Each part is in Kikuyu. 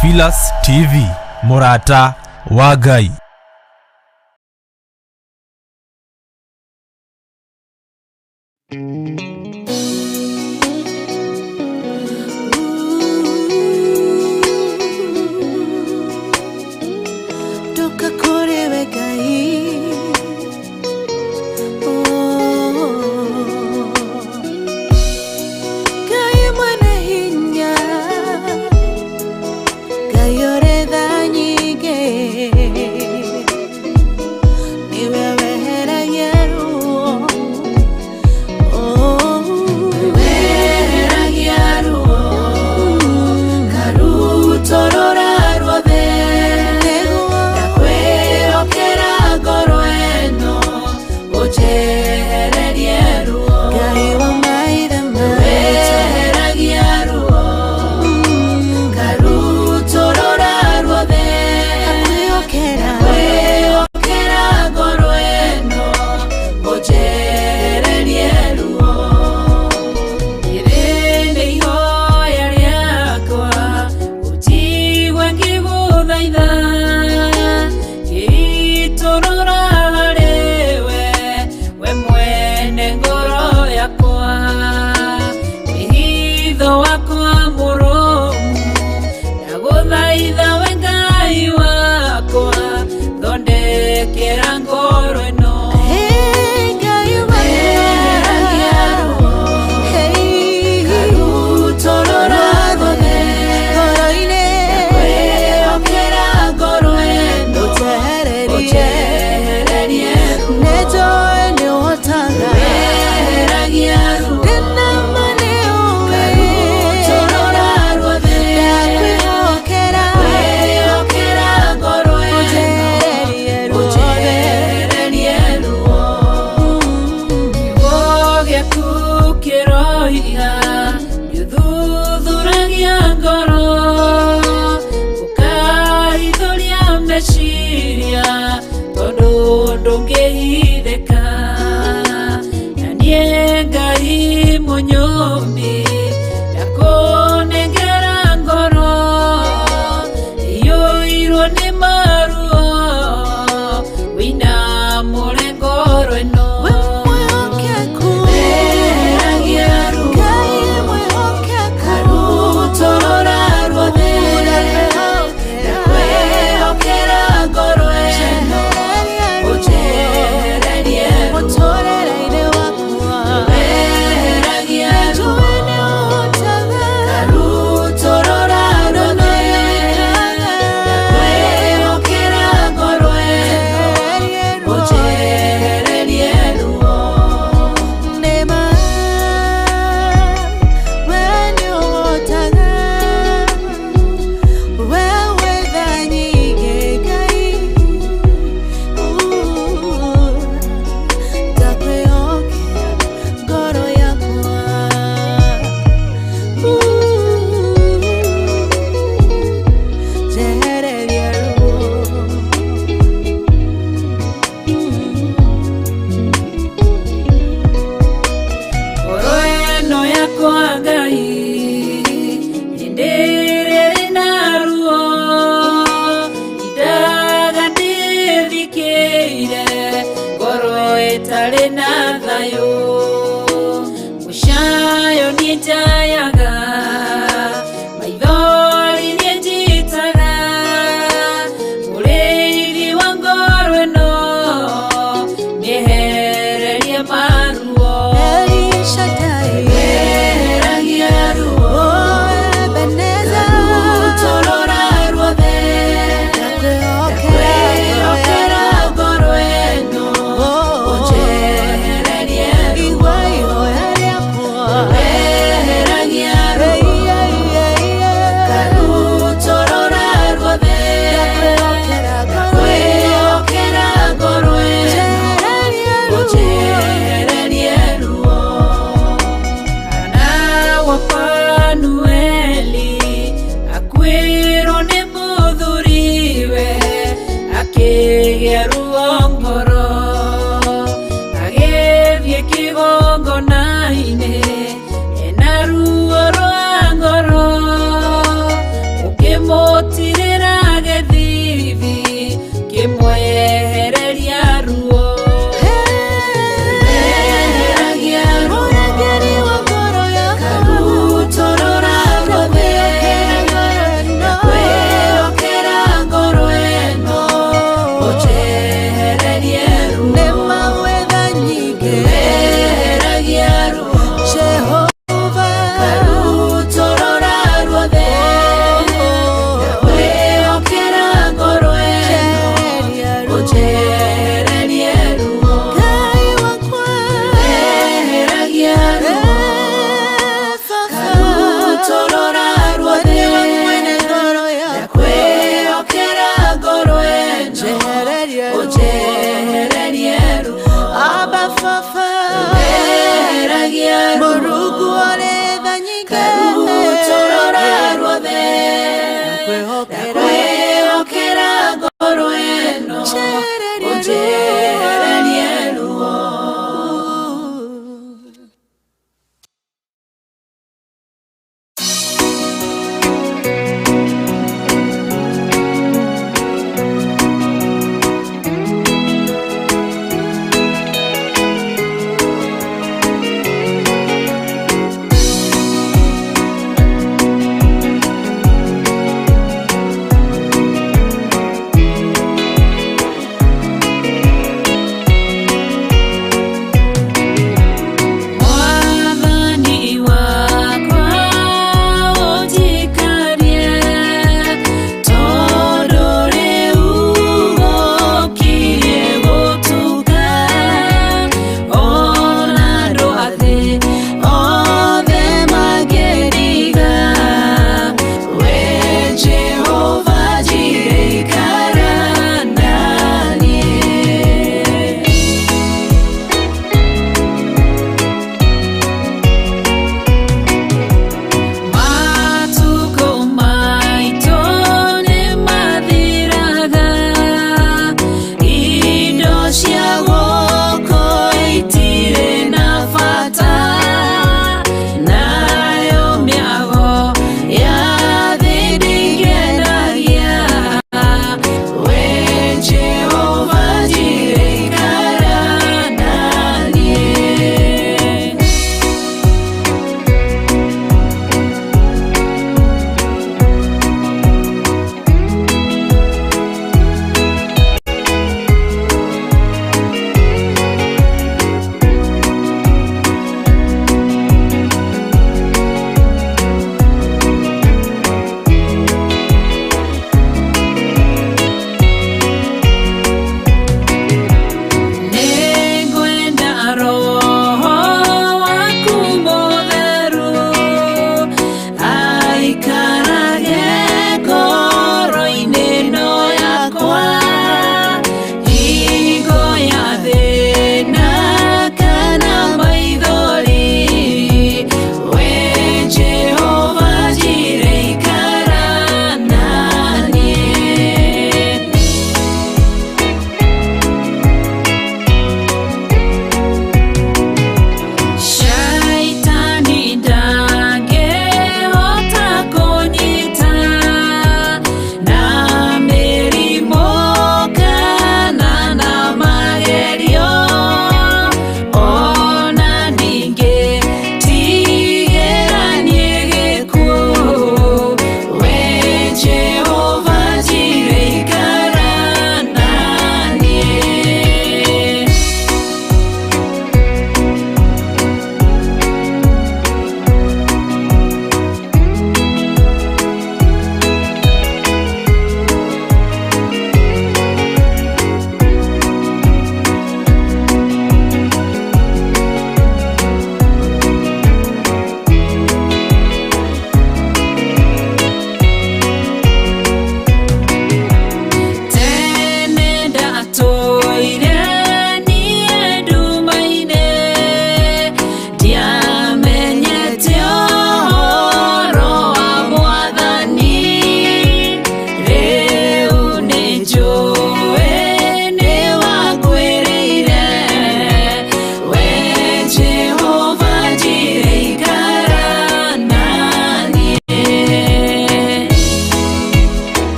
Theophilus TV, mũrata wa Ngai. Ndoka kũrĩ we Ngai. Oh. Ngai mwene hinya, Ngai ũrĩ tha nyingĩ, nĩwe weheragia ruo. Oh. Weheragia ruo karutũrũra ruothe. Nĩguo. Ndakwĩhokera ngoro ĩno ũnjehererie ruo. Ngai wa maithe maitũ. Weheragia ruo karutũrũra ruothe. Ndakwĩhokera. Ndakwĩhokera ngoro ĩno ũnjehererie ruo. Rĩrĩ nĩ ihoya rĩakwa, ũnjigue ngĩgũthaitha, ngĩitũrũra harĩwe, we mwene ngoro yakwa, wĩhitho wakwa mũrũmu. Ndagũthaitha we Ngai wakwa, thondekera ngoro ĩno. Hey, Ngai Weheragia ruo Hey, karutũrũra ruothe. Ngoro-inĩ. Ndakwĩhokera ngoro ĩno Ũnjehererie. ũnjehererie ruo. Nĩnjũĩ nĩũhotaga. Weheragia ruo Ndĩna ma nĩũĩ. karutũrũra ruothe. Ndakwĩhokera. Ndakwĩhokera ngoro ĩno Ũnjehererie ruothe. ũnjehererie ruo. Kiugo gĩaku kĩroiga nĩũthuthuragia ngoro, ũkahithũria meciria, tondũ ndũngĩhithĩka. Na niĩ Ngai mũnyũmbi, ndakũnengera ngoro iyũirwo nĩ maruo, wĩinamũre ngoro ĩno. We mwĩhokeku. Weheragia ruo Ngai mwĩhokeku. karutũrũra ruothe. Ndakwĩhokera ngoro ĩno ũnjehererie ruo. Mũtũrĩre-inĩ wakwa. Weheragia ruo Njũĩ nĩũhotaga. karutũrũra ruothe. Ndakwĩhokera ngoro ĩno ũnjehererie ruo. Nĩma, we nĩũhotaga. We wĩ tha nyingĩ, Ngai. Ndakwĩhokera ngoro yakwa. Njehereria ruo. Ngoro ĩno yakwa Ngai, hĩndĩ ĩrĩa ĩrĩ na ruo, indaga ndĩthikĩire, ngoro ĩtarĩ na thayũ. Mũcayo niĩ njayaga, maithori niĩ njitaga, mũrĩithi wa ngoro ĩno, mĩehererie maruo. El Shaddai. Weheragia ruo Oh, Ebenezer. karutũrũra ruothe. Ndakwĩhokera. Ndakwĩhokera ngoro ĩno Oh. ũnjehererie ruo. Igua ihoya rĩakwa. Weheragia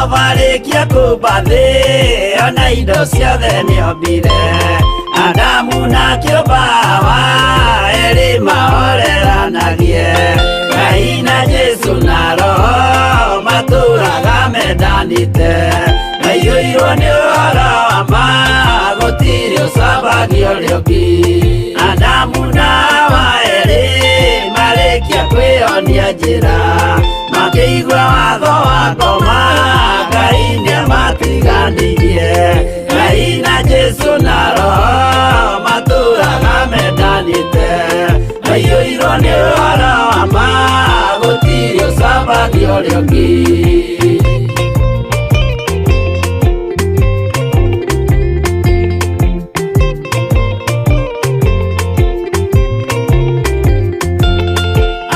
Jehova rĩkia kũmba thĩ ona indo ciothe nĩombire Adamu na kĩũmba Hawa erĩ mahoreranagie Ngai na Jesu na Roho matũraga mendanĩte maiyũirwo nĩ ũhoro wa ma gũtirĩ ũcambagia ũrĩa ũngĩ Adamu na Hawa erĩ marĩkia kwĩyonia njĩra makĩigua watho wa ngoma Ngai nĩamatiganirie Ngai na Jesu na Roho matũraga mendanĩte maiyũirwo nĩ ũhoro wa ma gũtirĩ ũcambagia ũrĩa ũngĩ.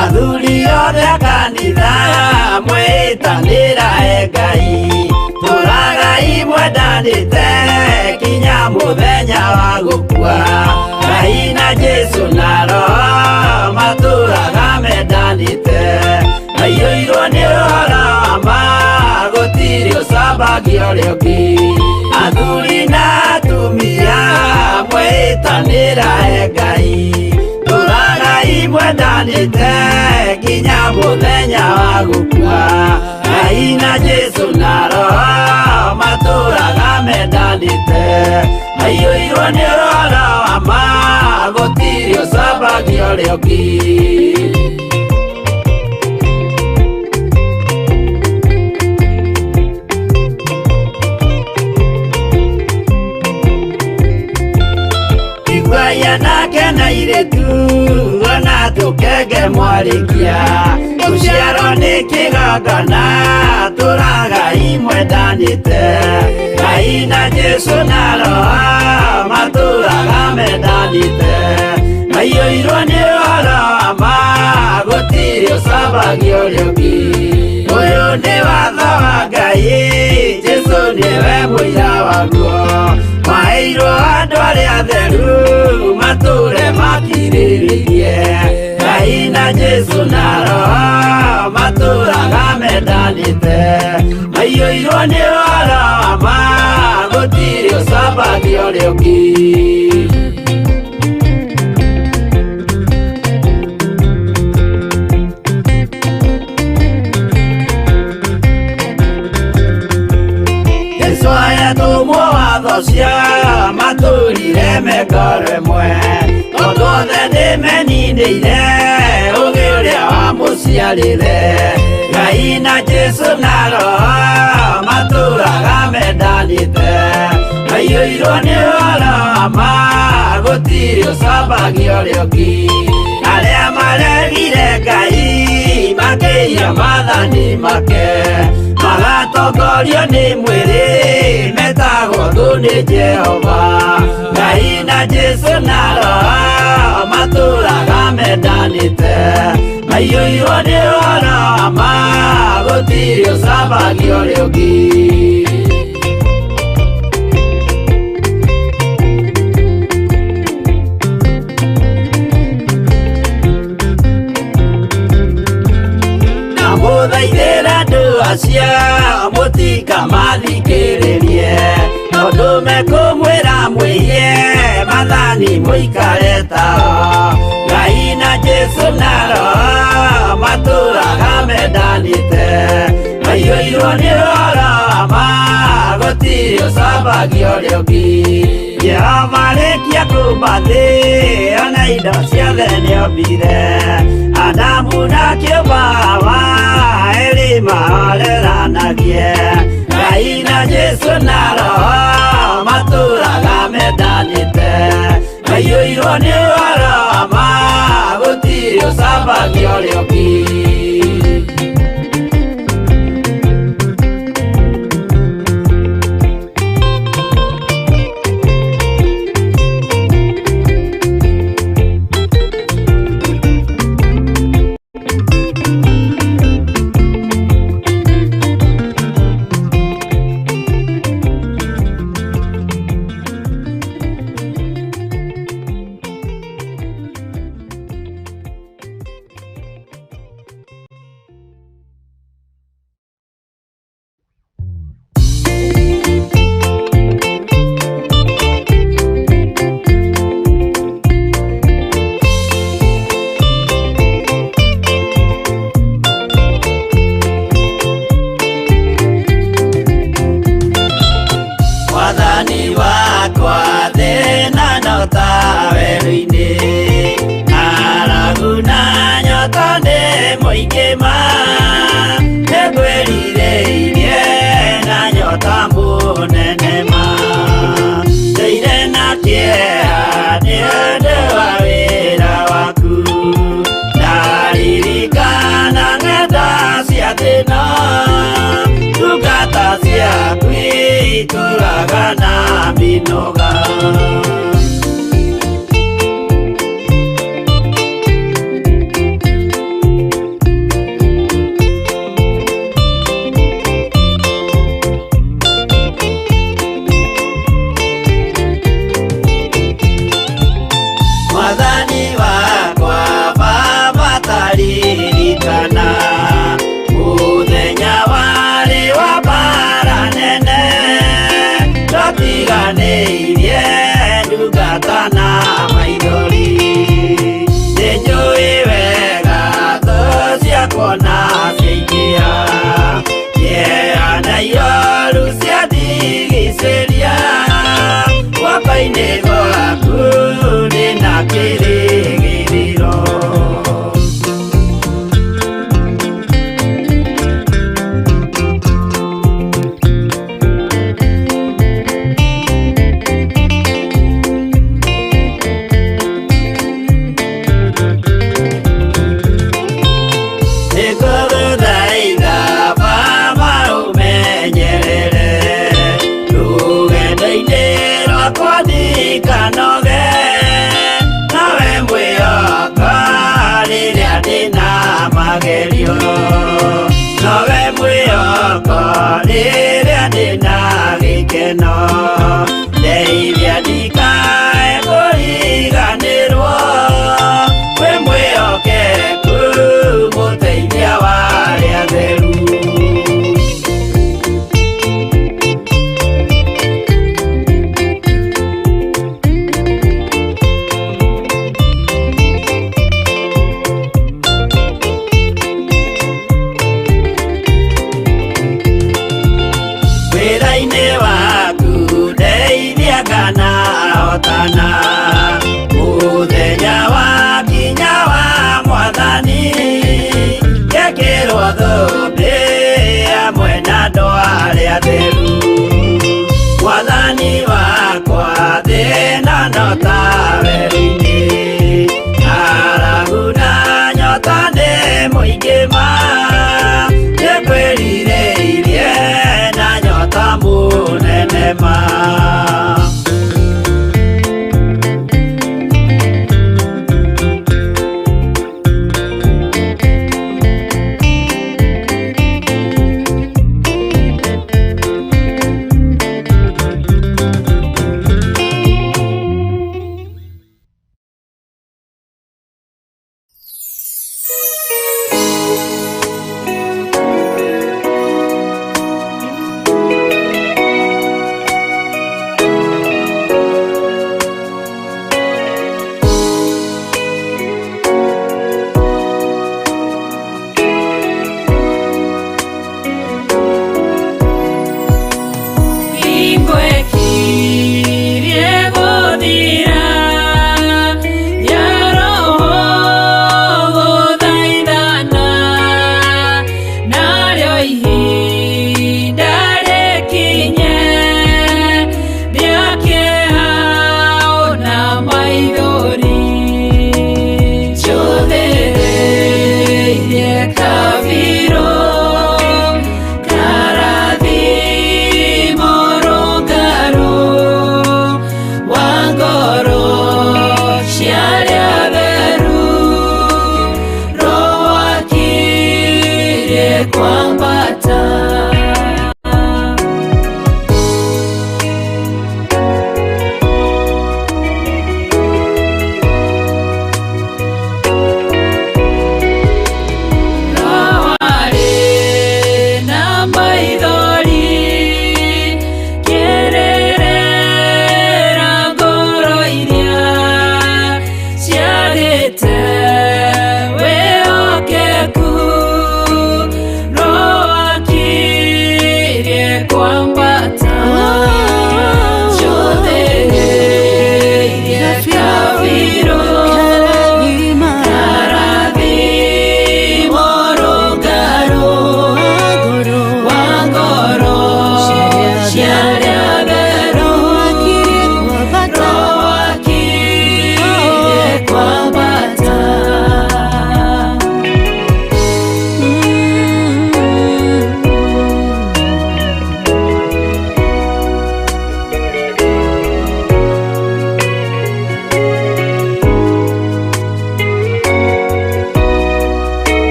Athuri othe a kanitha mwĩtanĩra e Ngai tũragai mwendanĩte kinya mũthenya wa gũkua Ngai na Jesu na Roho matũraga mendanĩte maiyũirwo nĩ ũhoro wa ma gũtirĩ ũcambagia ũrĩa ũngĩ Athuri na atumia mwĩtanĩra e Ngai tũragai mwendanĩte kinya mũthenya wa gũkua Ngai na Jesu na Roho matũraga mendanĩte maiyũirwo nĩ ũhoro wa ma gũtirĩ ũcambagia ũrĩa ũngĩ. Iguaia nake na irĩtu ona tũkenge mwarĩkia gũciarwo nĩ kĩgongona tũragai mwendanĩte Ngai na Jesu na Roho matũraga mendanĩte maiyũirwo nĩ ũhoro wa ma gũtirĩ ũcambagia ũrĩa ũngĩ Ũyũ nĩ watho wa Ngai Jesu nĩwe mũira waguo maheirwo andũ arĩa atheru matũre makirĩrĩirie Ngai na Jesu na Roho matũraga mendanĩte maiyũirwo nĩ ũhoro wa ma gũtirĩ ũcambagia ũrĩa ũngĩ. Jesu ayatũmwo watho cia matũrire mekoro ĩmwe tondũ othe nĩmeninĩire ũgĩ ũrĩa wamũciarire Ngai na Jesu na Roho matũraga mendanĩte maiyũirwo nĩ ũhoro wa ma gũtirĩ ũcambagia ũrĩa ũngĩ Arĩa maregire Ngai makĩiya maathani make magatongorio nĩ mwĩrĩ metagwo thũ nĩ Jehova Ngai na Jesu na Roho matũraga mendanĩte maiyũirwo nĩ ũhoro wa ma gũtirĩ ũcambagia ũrĩa ũngĩ. Ndamũthaithĩra andũ acio mũtikamathikĩrĩrie tondũ mekũmwĩra mwĩiye maathani mũikare tao Ngai na Jesu na Roho matũraga mendanĩte maiyũirwo nĩ ũhoro wa ma gũtirĩ ũcambagia ũrĩa ũngĩ Jehova rĩkia kũmba thĩ ona indo ciothe nĩombire Adamu na kĩũmba Hawa erĩ mahoreranagie Ngai na Jesu na Roho matũraga mendanĩte maiyũirwo nĩ ũhoro wa ma gũtirĩ ũcambagia ũrĩa ũngĩ. Ndingĩnoga. Mwathani wakwa Baba taririkana mũthenya warĩ wa mbara nene, ndatiganĩirie ndungata na maithori. Nĩnjũĩ wega thũ ciakwa na ciaingĩha, kĩeha na ihoru ciandigicĩria, guoko-inĩ gwaku ndĩna kĩrĩgĩrĩro. Nĩngũgũthaitha Baba ũmenyerere rũgendo-inĩ rwakwa ndikanoge, nawe mwĩhoka rĩrĩa ndĩna magerio, nowe mwĩhoko rĩrĩa ndĩna gĩkeno, ndeithia ndikae kũriganĩrwo, wĩ mwĩhokeku mũteithia wa arĩa atheru. Wĩra-inĩ waku ndeithia kana hotana, mũthenya wakinya wa Mwathani, ngekĩrwo thũmbĩ hamwe na andũ arĩa atheru. Mwathani wakwa thĩna no ta werũ-inĩ, ng'aragu na nyota nĩ mũingĩ ma, nĩngwĩrirĩirie na nyota mũnene ma.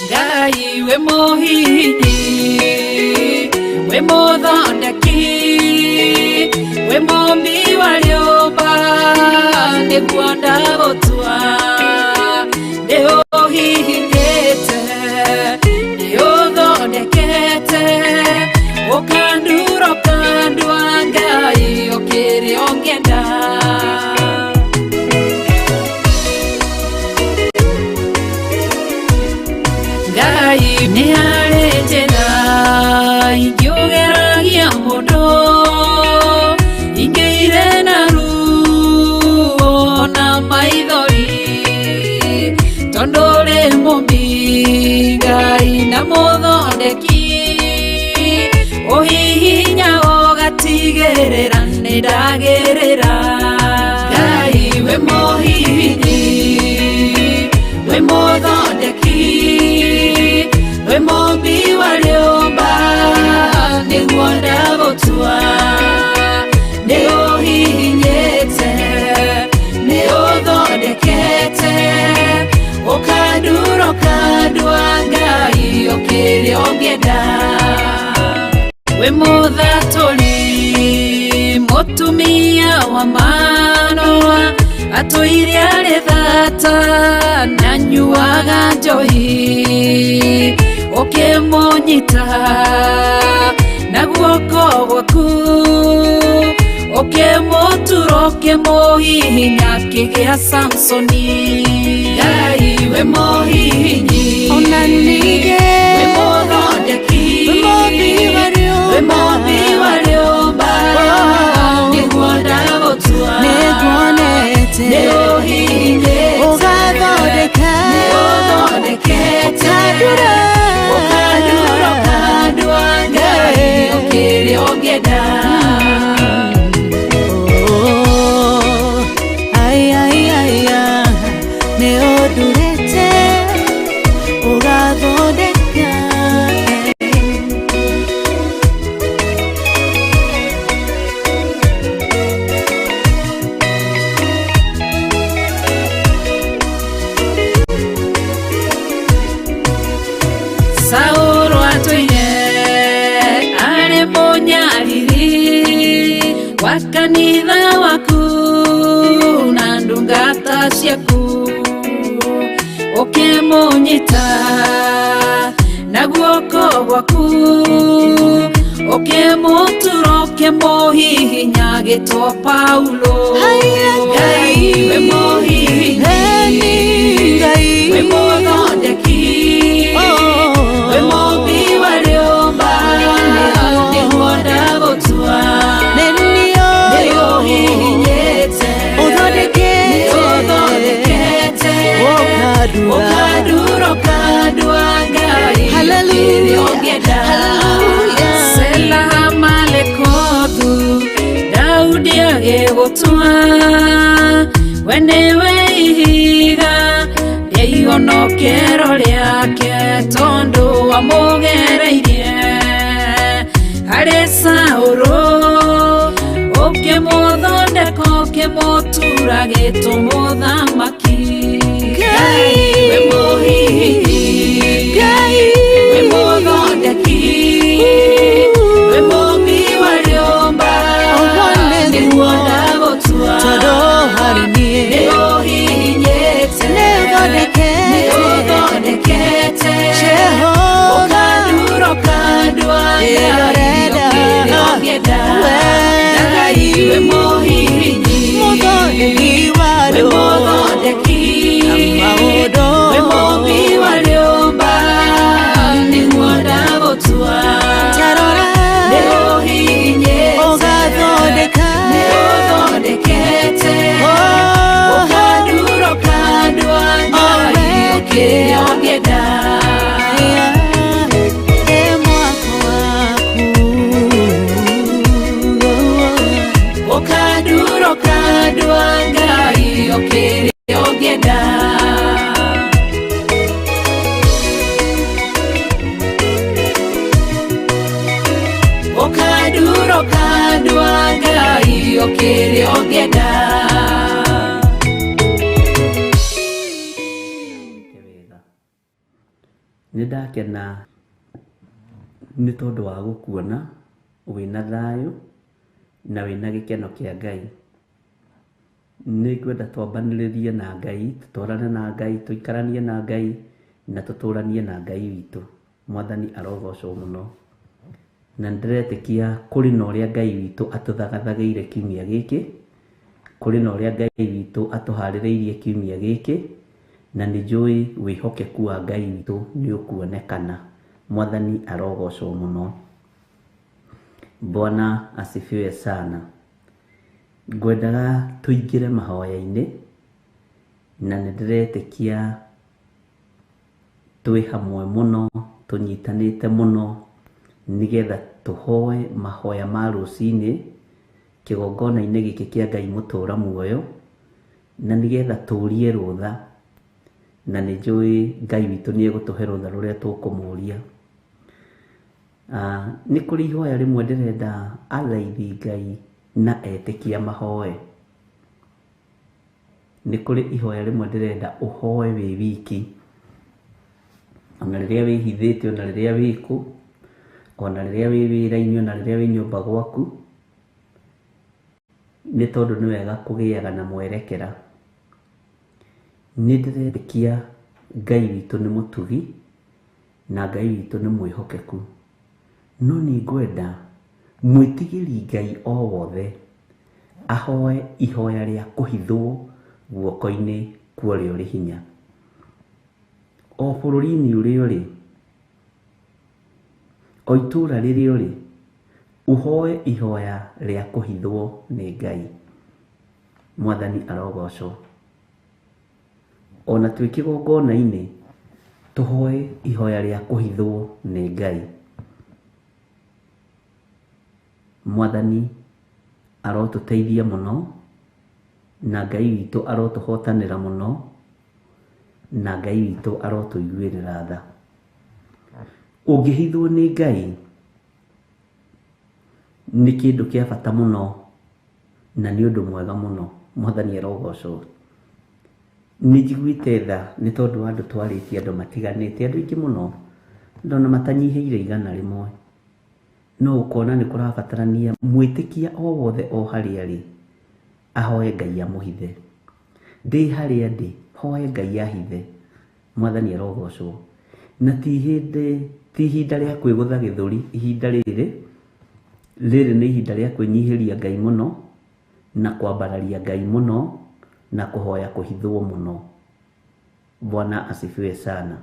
Ngai we mũhihinyi, we mũthondeki, we mũmbi wa rĩũmba, nĩguo ndagũtua. Nĩ ũhihinyĩte, nĩ ũthondekete, ũkandura ũkandua, Ngai ũkĩrĩ ũngĩenda. Ngai nĩ harĩ njĩra ingĩũgeragia mũndũ, ingĩire na ruo na maithori, tondũ ũrĩ mũmbi Ngai na mũthondeki, ũhihinya ũgatigĩrĩra nĩ ndagĩrĩra. Ngai we mũhihinyi, we mũthondeki, we mũmbi wa rĩũmba, nĩguo ndagũtua. Nĩ ũhihinyĩte, nĩ ũthondekete, ũkandura ũkandua, Ngai ũkĩrĩ ũngĩenda. We mũthatũri mũtumia wa Manoa, atũire arĩ thata na nyuaga njohi, ũkĩmũnyita na guoko gwaku, ũkĩmũtura ũkĩmũhihinya, akĩgĩa Samsoni. Ngai we mũhihinyi, Ona ningĩ we mũthondeki, we mũmbi wa rĩũmba, we mũmbi wa rĩũmba, nĩguo ndagũtua. Nĩnguonete Nĩ ũhihinyĩte, ũgathondeka, nĩ ũthondekete, ũkandura, ũkandura ũkandua, Ngai ũkĩrĩ ũngĩenda. Oh, ai, ai, ai, ah, nĩ ũndurĩte ũgathondeka. Saũlũ atũire arĩ mũnyariri wa kanitha waku na ndungata ciaku, ũkĩmũnyita na guoko gwaku, ũkĩmũtura ũkĩmũhihinya, agĩtwo Paulo. Haiya, Ngai we mũhihinyi, Eni Ngai, we mũthondeki, Oh. we mũmbi wa rĩũmba, nĩguo ndagũtua. Nĩ Nĩ niĩ ũhihinyĩte, ũthondekete, nĩ ũthondekete, ũkandura, ũkandura ũkandua, Ngai Hallelujah. ũkĩrĩ ũngĩenda. Hallelujah. Sela Malekothu, Daudi agĩgũtua, we nĩwe ihiga rĩa ihonokero rĩake, tondũ wamũgereirie harĩ Saũlũ, ũkĩmũthondeka ũkĩmũtura gĩtũ mũthamaki. Ngai, we mũhihinyi, Ngai, we mũthondeki, we mũmbi wa rĩũmba, Ũguo nĩguo, nĩguo ndagũtua. Tondũ harĩ niĩ Nĩ ũhihinyĩte, nĩ ũthondekete, nĩ ũthondekete, Jehova, ũkandura ũkandua, Ngai Ndĩrorenda, ũkĩrĩ ũngĩenda. we Ngai we mũhihinyi, mũthondeki wa we andũ, mũthondeki, maũndũ, we mũmbi wa rĩũmba, nĩguo ndagũtua. Tarora, Nĩ ũhihinyĩte, ũgathondeka, nĩ ũthondekete, Oh, ũkandura ũkandua, Ngai ũkĩrĩ ũngĩenda. ĩ mwako waku. Ũkandura ũkandua, Ngai ũkĩrĩ ũngĩenda. Ũkandura ũkandua, Ngai ũkĩrĩ ũngĩenda. Nĩ ndakena nĩ tondũ wa gũkuona wĩna thayũ na wĩna gĩkeno kĩa Ngai. Nĩ ngwenda twambanĩrĩrie na Ngai, tũtwarane na Ngai, tũikaranie na Ngai na tũtũranie na Ngai witũ. Mwathani arogocwo mũno. Na nĩ ndĩretĩkia kũrĩ na ũrĩa Ngai witũ atũthagathagĩire kiumia gĩkĩ, kũrĩ na ũrĩa Ngai witũ atũharĩrĩirie kiumia gĩkĩ, na nĩ njũĩ wĩhokeku wa Ngai witũ nĩ ũkuonekana. Mwathani arogocwo mũno. Bwana asifiwe sana. Ngwendaga tũingĩre mahoya-inĩ, na nĩ ndĩretĩkia twĩ hamwe mũno, tũnyitanĩte mũno, nĩgetha tũhoe mahoya ma rũcinĩ kĩgongona-inĩ gĩkĩ kĩa Ngai mũtũra muoyo, na nĩgetha tũrie rũtha, na nĩ njũĩ Ngai witũ nĩ egũtũhe rũtha rũrĩa tũkũmũria. Nĩ kũrĩ ihoya rĩmwe ndĩrenda athaithi Ngai na etĩkia mahoe. Nĩ kũrĩ ihoya rĩmwe ndĩrenda ũhoe wĩ wiki, ona rĩrĩa wĩhithĩte, ona rĩrĩa wĩkũ, ona rĩrĩa wĩ wĩra-inĩ, ona rĩrĩa wĩ nyũmba gwaku, nĩ tondũ nĩ wega kũgĩaga na mwerekera. Nĩ ndĩretĩkia Ngai witũ nĩ mũtugi na Ngai witũ nĩ mwĩhokeku, no nĩ ngwenda mwĩtigĩri Ngai o wothe ahoe ihoya rĩa kũhithwo guoko-inĩ kwa ũrĩa ũrĩ hinya. O bũrũri-inĩ ũrĩa ũrĩ, o itũũra rĩrĩa ũrĩ, ũhoe ihoya rĩa kũhithwo nĩ Ngai. Mwathani arogocwo. Ona twĩ kĩgongona-inĩ, tũhoe ihoya rĩa kũhithwo nĩ Ngai. Mwathani arotũteithia mũno, na Ngai witũ arotũhotanĩra mũno, na Ngai witũ arotũiguĩrĩra tha. Ũngĩhithwo nĩ Ngai nĩ kĩndũ kĩa bata mũno na nĩ ũndũ mwega mũno. Mwathani arogocwo. Nĩ njiguĩte tha nĩ tondũ wa andũ twarĩtie andũ matiganĩte, andũ aingĩ mũno, ndona matanyihĩire 100. No ũkona nĩ kũrabatarania mwĩtĩkia o wothe o harĩa arĩ ahoe Ngai amũhithe. Ndĩ harĩa ndĩ, hoe Ngai ahithe. Mwathani arogocwo. Na ti hĩndĩ, ti ihinda rĩa kwĩgũtha gĩthũri, ihinda rĩrĩ, rĩrĩ nĩ ihinda rĩa kwĩnyihĩria Ngai mũno, na kwambararia Ngai mũno, na kũhoya kũhithwo mũno. Bwana asifiwe sana.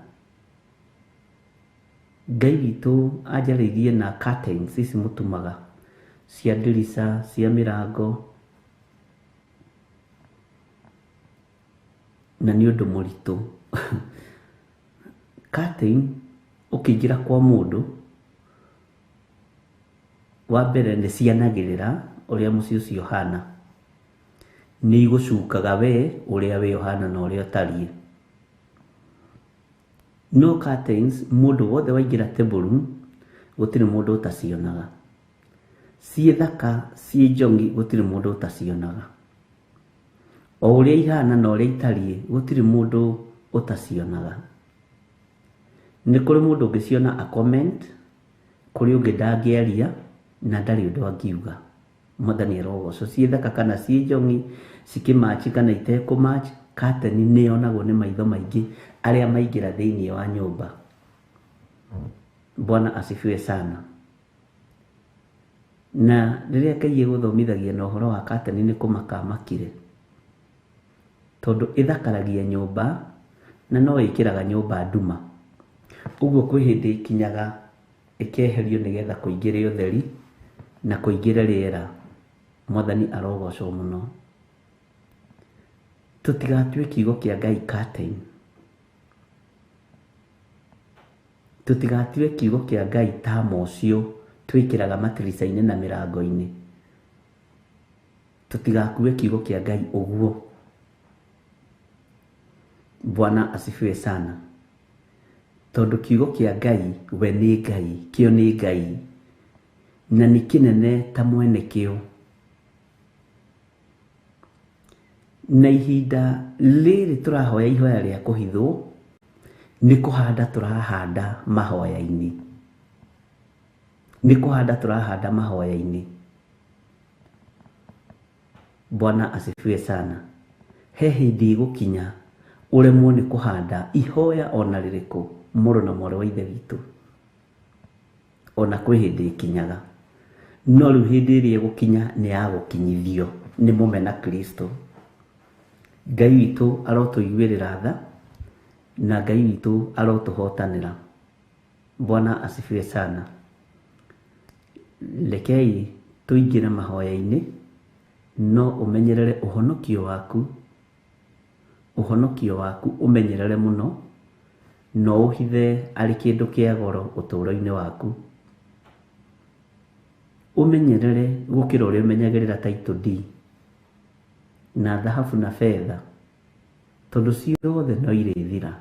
Ngai witũ anjarĩirie na curtains ici mũtumaga cia ndirica, cia mĩrango, na nĩ ũndũ mũritũ. Curtain ũkĩingĩra kwa mũndũ, wa mbere nĩ cianagĩrĩra ũrĩa mũciĩ ũcio ũhana. Nĩ igũcukaga we ũrĩa we ũhana na ũrĩa ũtariĩ. No curtains mũndũ wothe waingĩra table room gũtirĩ mũndũ ũtacionaga. Ciĩ thaka, ciĩ njongi gũtirĩ mũndũ ũtacionaga. O ũrĩa ihana na ũrĩa itariĩ gũtirĩ mũndũ ũtacionaga. Nĩ kũrĩ mũndũ ũngĩciona a comment, kũrĩ ũngĩ ndangĩaria na ndarĩ ũndũ angiuga. Mwathani arogocwo. Ciĩ thaka kana ciĩ njongi, cikĩmatch kana itekũmatch, curtain nĩ yonagwo nĩ maitho maingĩ arĩa maingĩra thĩinĩ wa nyũmba. Bwana asifiwe sana. Na rĩrĩa Ngai egũthomithagia na ũhoro wa curtain nĩ kũmaka amakire, tondũ ĩthakaragia nyũmba na no ĩkĩraga nyũmba nduma. Ũguo kwĩ hĩndĩ ĩkinyaga ĩkeherio nĩgetha kũingĩre ũtheri na kũingĩre rĩera. Mwathani arogocwo mũno. Tũtigatue kiugo kĩa Ngai curtain. Tũtigatue kiugo kĩa Ngai ta mocio twĩkĩraga matirica-inĩ na mĩrango-inĩ. Tũtigakue kiugo kĩa Ngai ũguo. Bwana asifiwe sana. Tondũ kiugo kĩa Ngai we nĩ Ngai, kĩo nĩ Ngai, na nĩ kĩnene ta mwene kĩo. Na ihinda rĩrĩ tũrahoya ihoya rĩa kũhithwo, Nĩ kũhanda tũrahanda mahoya-inĩ. Nĩ kũhanda tũrahanda mahoya-inĩ. Bwana asifiwe sana. He hĩndĩ ĩgũkinya ũremwo nĩ kũhanda ihoya ona rĩrĩkũ mũrũ na mwarĩ wa ithe witũ. Ona kwĩ hĩndĩ ĩkinyaga. No rĩu hĩndĩ ĩrĩa ĩgũkinya nĩ ya gũkinyithio nĩ mũmena Kristo. Ngai witũ arotũiguĩrĩra tha na Ngai witũ arotũhotanĩra. Bwana asifiwe sana. Rekei tũingĩre mahoya-inĩ, no ũmenyerere ũhonokio waku, ũhonokio waku ũmenyerere mũno, no ũhithe arĩ kĩndũ kĩa goro ũtũũro-inĩ waku. Ũmenyerere gũkĩra ũrĩa ũmenyagĩrĩra title deed na thahabu na betha, tondũ ciothe no irĩthira.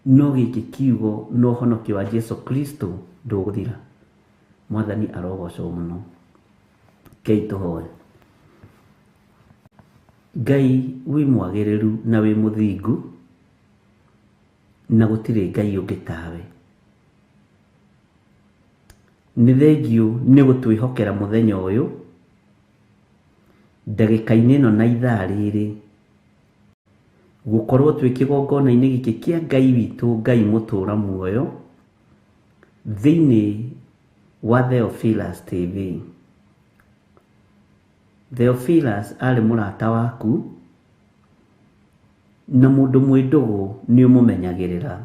No gĩkĩ kiugo na ũhonokio wa Jesu Kristo ndũgũthira. Mwathani arogocwo mũno. Rekei tũhoe. Ngai wĩ mwagĩrĩru na wĩ mũthingu, na gũtirĩ Ngai ũngĩ tawe. Nĩ thengiũ nĩ gũtwĩhokera mũthenya ũyũ, ndagĩka-inĩ ĩno na ithaa rĩrĩ, gũkorwo twĩ kĩgongona-inĩ gĩkĩ kĩa Ngai witũ, Ngai mũtũra muoyo, thĩinĩ wa Theophilus TV. Theophilus arĩ mũrata waku, na mũndũ mwĩ ndũgũ nĩ ũmũmenyagĩrĩra.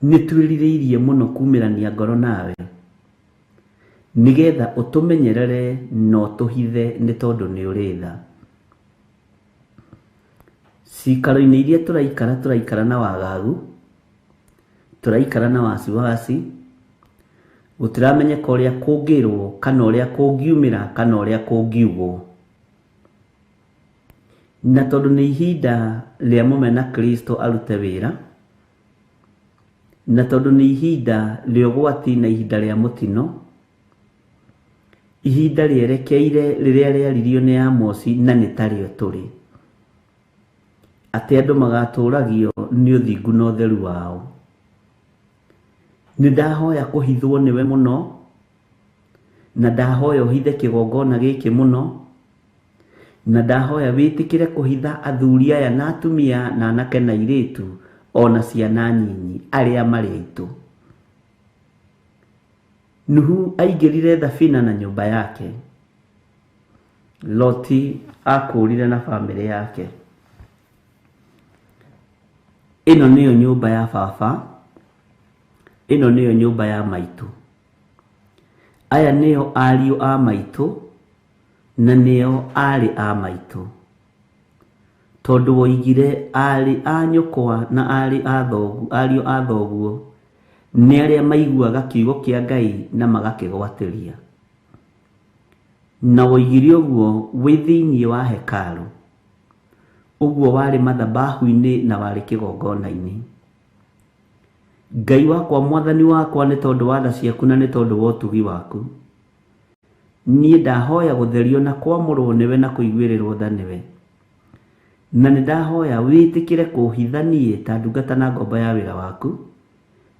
Nĩ twĩrirĩirie mũno kumĩrania ngoro nawe, nĩgetha ũtũmenyerere na ũtũhithe nĩ tondũ nĩ ũrĩ tha. Cikaro-inĩ iria tũraikara, tũraikara na wagagu, tũraikara na wasiwasi, gũtiramenyeka ũrĩa kũngĩrwo, kana ũrĩa kũngiumĩra, kana ũrĩa kũngiugwo. Na tondũ nĩ ihinda rĩa mũmena Kristo arute wĩra, na tondũ nĩ ihinda rĩa ũgwati na ihinda rĩa mũtino, ihinda rĩerekeire rĩrĩa rĩaririo nĩ Amosi na nĩ tarĩo tũrĩ, atĩ andũ magatũragio nĩ ũthingu na ũtheru wao. Nĩ ndahoya kũhithwo nĩwe mũno, na ndahoya ũhithe kĩgongona gĩkĩ mũno, na ndahoya wĩtĩkĩre kũhitha athuri aya na atumia na anake na airĩtu ona ciana nyinyi arĩa marĩ aitũ. Nuhu aingĩrire thabina na nyũmba yake. Loti akũrire na bamĩrĩ yake. Ĩno nĩyo nyũmba ya baba, ĩno nĩyo nyũmba ya maitũ. Aya nĩo ariũ a maitũ na nĩo aarĩ a maitũ. Tondũ woigire aarĩ a nyũkwa na aarĩ a thoguo, ariũ a thoguo nĩ arĩa maiguaga kiugo kĩa Ngai na magakĩgwatĩria. Na woigire ũguo wĩ thĩinĩ wa hekarũ, ũguo warĩ mathabahu-inĩ na warĩ kĩgongona-inĩ. Ngai wakwa, mwathani wakwa, nĩ tondũ wa tha ciaku na nĩ tondũ wa ũtugi waku, niĩ ndahoya gũtherio na kwamũrwo nĩwe na kũiguĩrĩrwo tha nĩwe. Na nĩ ndahoya wĩtĩkĩre kũhitha niĩ ta ndungata na ngombo ya wĩra waku,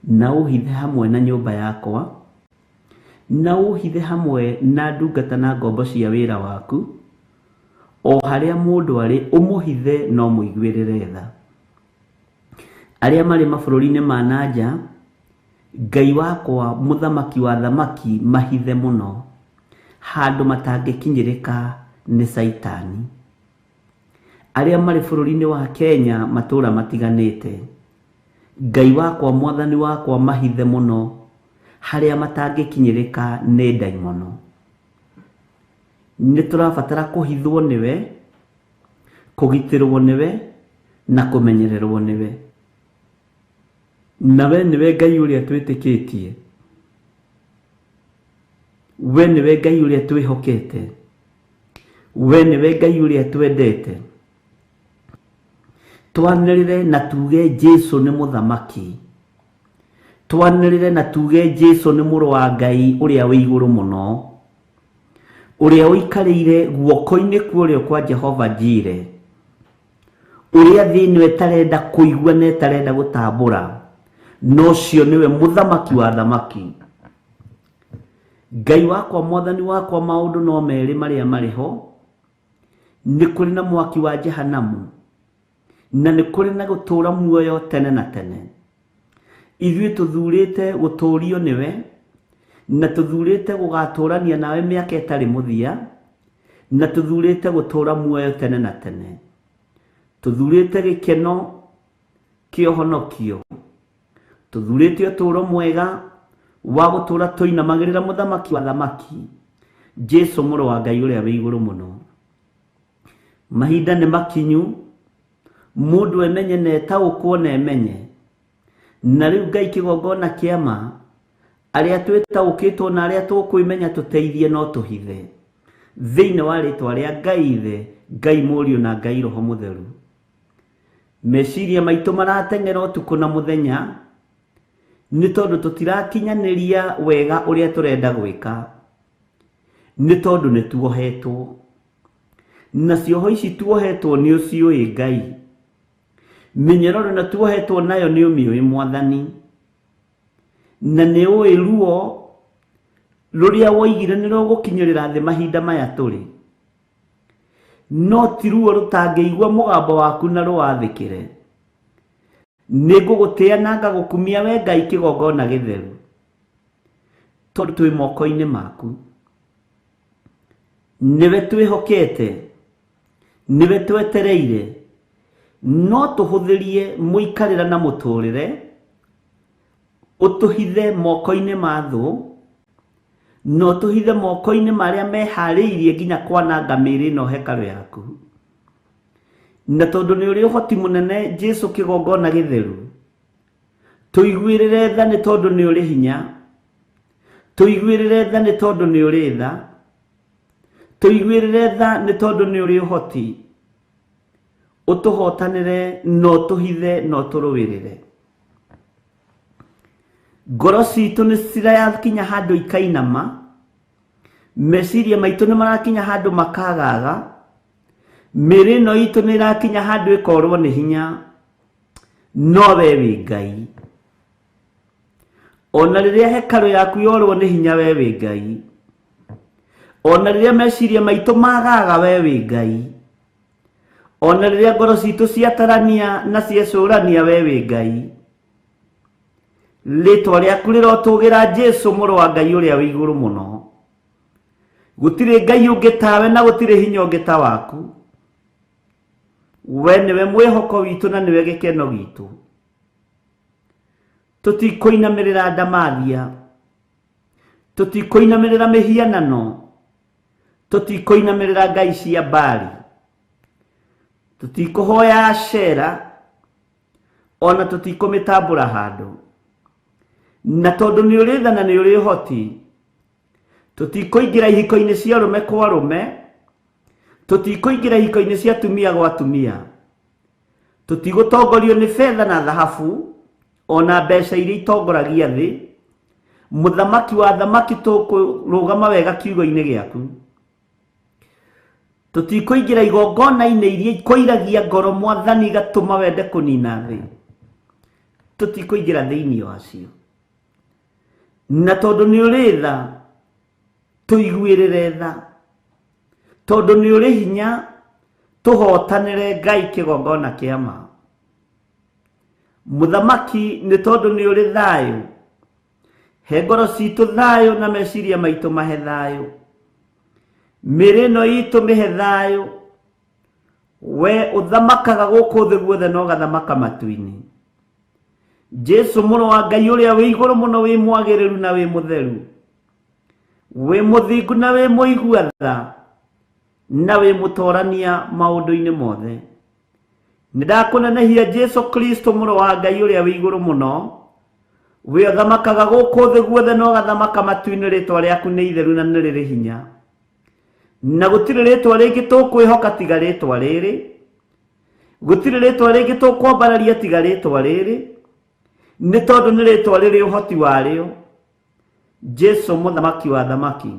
na ũhithe hamwe na nyũmba yakwa, na ũhithe hamwe na ndungata na ngombo cia wĩra waku, o harĩa mũndũ arĩ ũmũhithe na ũmũiguĩrĩre tha. Arĩa marĩ mabũrũri-inĩ ma na nja, Ngai wakwa, mũthamaki wa thamaki, mahithe mũno, handũ matangĩkinyĩrĩka nĩ Caitani. Arĩa marĩ bũrũri-inĩ wa Kenya matũũra matiganĩte, Ngai wakwa, mwathani wakwa, mahithe mũno, harĩa matangĩkinyĩrĩka nĩ ndaimono. Nĩ tũrabatara kũhithwo nĩwe, kũgitĩrwo nĩwe, na kũmenyererwo nĩwe. Na we nĩwe Ngai ũrĩa twĩtĩkĩtie. We nĩwe Ngai ũrĩa twĩhokete. We nĩwe Ngai ũrĩa twendete. Twanĩrĩre na tuge Jesu nĩ mũthamaki. Twanĩrĩre na tuge Jesu nĩ mũrũ wa Ngai ũrĩa wĩ igũrũ mũno, ũrĩa ũikarĩire guoko-inĩ kwa ũrĩo kwa Jehova Jire, Ũrĩa thĩ ĩno ĩtarenda kũigua na ĩtarenda gũtambũra, no ũcio nĩwe mũthamaki wa thamaki. Ngai wakwa, mwathani wakwa, maũndũ no merĩ marĩa marĩ ho, nĩ kũrĩ na mwaki wa jehanamu na nĩ kũrĩ na gũtũũra muoyo tene na tene. Ithuĩ tũthurĩte gũtũũrio nĩwe, na tũthurĩte gũgatũũrania nawe mĩaka ĩtarĩ mũthia, na tũthurĩte gũtũũra muoyo tene na tene. Tũthurĩte gĩkeno kĩa ũhonokio, tũthurĩte ũtũũro mwega wa gũtũũra tũinamagĩrĩra mũthamaki wa thamaki, Jesu mũrũ wa Ngai ũrĩa wĩ igũrũ mũno. Mahinda nĩ makinyu mũndũ emenye na etaũkwo na emenye. Na rĩu Ngai kĩgongona kĩa ma, arĩa twĩtaũkĩtwo na arĩa tũkwĩmenya tũteithie no tũhithe thĩinĩ wa rĩtwa rĩa Ngai Ithe, Ngai Mũriũ na Ngai Roho Mũtheru. Meciria maitũ marateng'era ũtukũ na mũthenya nĩ tondũ tũtirakinyanĩria wega ũrĩa tũrenda gwĩka, nĩ tondũ nĩ tuohetwo. Na cioho ici tuohetwo nĩ ũciũĩ Ngai, mĩnyororo ĩno tuohetwo nayo nĩ ũmĩũĩ Mwathani, na nĩ ũĩ ruo rũrĩa woigire nĩ rũgũkinyĩrĩra thĩ mahinda maya tũrĩ. No ti ruo rũtangĩigua mũgambo waku na rũwathĩkĩre. Nĩ ngũgũtĩa na ngagũkumia we Ngai kĩgongona gĩtheru, tondũ twĩ moko-inĩ maku. Nĩwe twĩhokete, nĩwe twetereire, no tũhũthĩrie mũikarĩra na mũtũrĩre, ũtũhithe moko-inĩ ma thũ, na ũtũhithe moko-inĩ marĩa meharĩirie nginya kwananga mĩĩrĩ ĩno hekarũ yaku. Na tondũ nĩ ũrĩ ũhoti mũnene, Jesu kĩgongona gĩtheru, tũiguĩrĩre tha nĩ tondũ nĩ ũrĩ hinya, tũiguĩrĩre tha nĩ tondũ nĩ ũrĩ tha, tũiguĩrĩre tha nĩ tondũ nĩ ũrĩ ũhoti, ũtũhotanĩre na ũtũhithe na ũtũrũĩrĩre. Ngoro citũ nĩ cirakinya handũ ikainama, meciria maitũ nĩ marakinya handũ makagaga, mĩĩrĩ ĩno itũ nĩ ĩrakinya handũ ĩkorwo nĩ hinya, no we wĩ Ngai. Ona rĩrĩa hekarũ yaku yorwo nĩ hinya, we wĩ Ngai. Ona rĩrĩa meciria maitũ magaga, we wĩ Ngai. Ona rĩrĩa ngoro citũ ciatarania na ciecũrania, we wĩ Ngai. Rĩtwa rĩaku rĩrotũgĩra Jesu mũrũ wa Ngai ũrĩa wĩ igũrũ mũno. Gũtirĩ Ngai ũngĩ tawe na gũtirĩ hinya ũngĩ ta waku. We nĩwe mwĩhoko witũ na nĩwe gĩkeno gitũ. Tũtikũinamĩrĩra ndamathia, tũtikũinamĩrĩra mĩhianano, tũtikũinamĩrĩra ngai cia Baali, tũtikũhoya Ashera, ona tũtikũmĩtambũra handũ. Na tondũ nĩ ũrĩ tha na nĩ ũrĩ ũhoti, tũtikũingĩra ihiko-inĩ cia arũme kwa arũme, tũtikũingĩra ihiko-inĩ cia atumia gwa atumia, tũtigũtongorio nĩ betha na thahabu ona mbeca iria itongoragia thĩ. Mũthamaki wa thamaki, tũkũrũgama wega kiugo-inĩ gĩaku. Tũtikũingĩra igongona-inĩ iria ikũiragia ngoro Mwathani igatũma wende kũnina thĩ, tũtikũingĩra thĩinĩ wacio. Na tondũ nĩ ũrĩ tha, tũiguĩrĩre tha. Tondũ nĩ ũrĩ hinya, tũhotanĩre Ngai kĩgongona kĩa ma. Mũthamaki, nĩ tondũ nĩ ũrĩ thayũ, he ngoro citũ thayũ na meciria maitũ mahe thayũ, mĩĩrĩ ĩno itũ mĩhe thayũ. We ũthamakaga gũkũ thĩ guothe na ũgathamaka matu-inĩ. Jesu mũrũ wa Ngai ũrĩa wĩ igũrũ mũno, wĩ mwagĩrĩru na wĩ mũtheru, wĩ mũthingu na wĩ mũigua tha, na wĩ mũtorania maũndũ-inĩ mothe. Nĩ ndakũnenehia Jesu Kristo mũrũ wa Ngai ũrĩa wĩ igũrũ mũno, wĩ ũthamakaga gũkũ thĩ guothe na ũgathamaka matu-inĩ. Rĩtwa rĩaku nĩ itheru na nĩ rĩrĩ hinya, na gũtirĩ rĩtwa rĩngĩ tũkwĩhoka tiga rĩtwa rĩrĩ, gũtirĩ rĩtwa rĩngĩ tũkwambararia tiga rĩtwa rĩrĩ, nĩ tondũ nĩ rĩtwa rĩrĩ ũhoti warĩo. Jesu mũthamaki wa thamaki,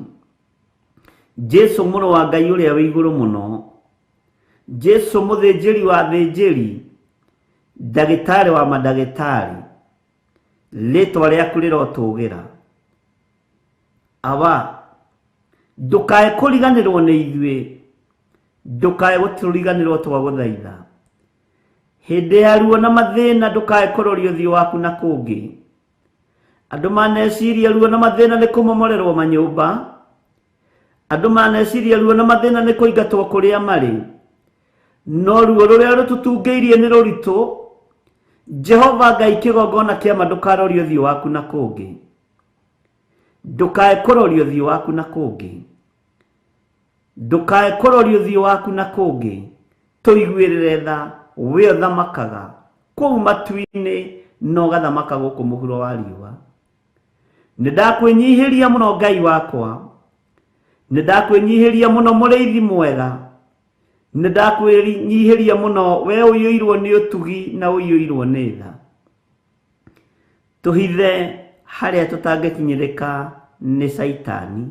Jesu mũrũ wa Ngai ũrĩa wĩ igũrũ mũno, Jesu mũthĩnjĩri wa athĩnjĩri, ndagĩtarĩ wa mandagĩtarĩ, rĩtwa rĩaku rĩrotũgĩra. Awa, ndũkae kũriganĩrwo nĩ ithuĩ, ndũkae gũtũriganĩrwo twagũthaitha. Hĩndĩ ya ruo na mathĩna ndũkae kũroria ũthiũ waku na kũngĩ. Andũ maneciria ruo na mathĩna nĩ kũmomorerwo manyũmba, andũ maneciria ruo na mathĩna nĩ kũingatwo kũrĩa marĩ, no ruo rũrĩa rũtũtungĩirie nĩ rũritũ. Jehova Ngai kĩgongona kĩama, ndũkarorie ũthiũ waku na kũngĩ, ndũkae kũroria ũthiũ waku na kũngĩ, ndũkae kũroria ũthiũ waku na kũngĩ. Tũiguĩrĩre tha, we ũthamakaga kũu matu-inĩ na ũgathamaka gũkũ mũhuro wa riũa. Nĩ ndakwĩnyihĩria mũno Ngai wakwa, nĩ ndakwĩnyihĩria mũno mũrĩithi mwega, nĩ ndakwĩnyihĩria mũno we ũiyũirwo nĩ ũtugi na ũiyũirwo nĩ tha. Tũhithe harĩa tũtangĩkinyĩrĩka nĩ Caitani.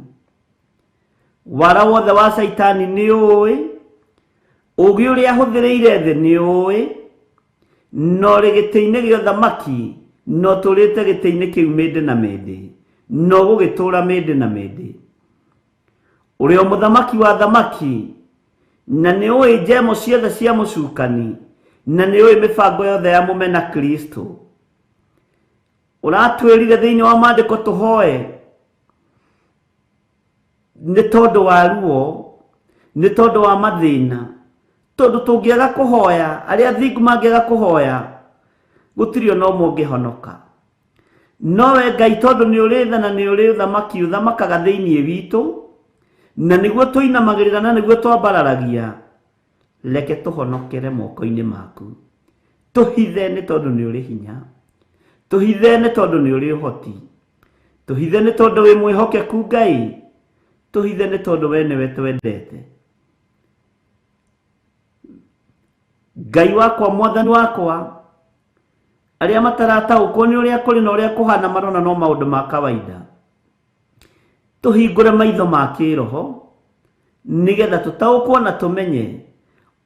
Wara wothe wa Caitani nĩ ũĩ, ũũgĩ ũrĩa ahũthĩrĩire thĩ nĩ ũĩ, no ũrĩ gĩtĩ-inĩ gĩa ũthamaki, no ũtũũrĩte gĩtĩ-inĩ kĩu mĩndĩ na mĩndĩ, no ũgũgĩtũũra mĩndĩ na mĩndĩ. Ũrĩ o mũthamaki wa athamaki, na nĩ ũĩ njemo ciothe cia mũcukani, na nĩ ũĩ mĩbango yothe ya mũmena Kristo. Ũratwĩrire thĩinĩ wa maandĩko tũhoe nĩ tondũ wa ruo, nĩ tondũ wa mathĩna, tondũ tũngĩaga kũhoya, arĩa athingu mangĩaga kũhoya, gũtirĩ ona ũmwe ũngĩhonoka. No we Ngai, tondũ nĩ ũrĩ tha na nĩ ũrĩ ũthamaki, ũthamakaga thĩinĩ witũ, na nĩguo tũinamagĩrĩra na nĩguo twambararagia, reke tũhonokere moko-inĩ maku. Tũhithe nĩ tondũ nĩ ũrĩ hinya, tũhithe nĩ tondũ nĩ ũrĩ ũhoti, tũhithe nĩ tondũ wĩ mwĩhokeku Ngai, tũhithe nĩ tondũ we nĩwe twendete. Ngai wakwa, mwathani wakwa, arĩa matarataũkwo nĩ ũrĩa kũrĩ na ũrĩa kũhana marona no maũndũ ma kawaida, tũhingũre maitho ma kĩroho nĩgetha tũtaũkwo na tũmenye,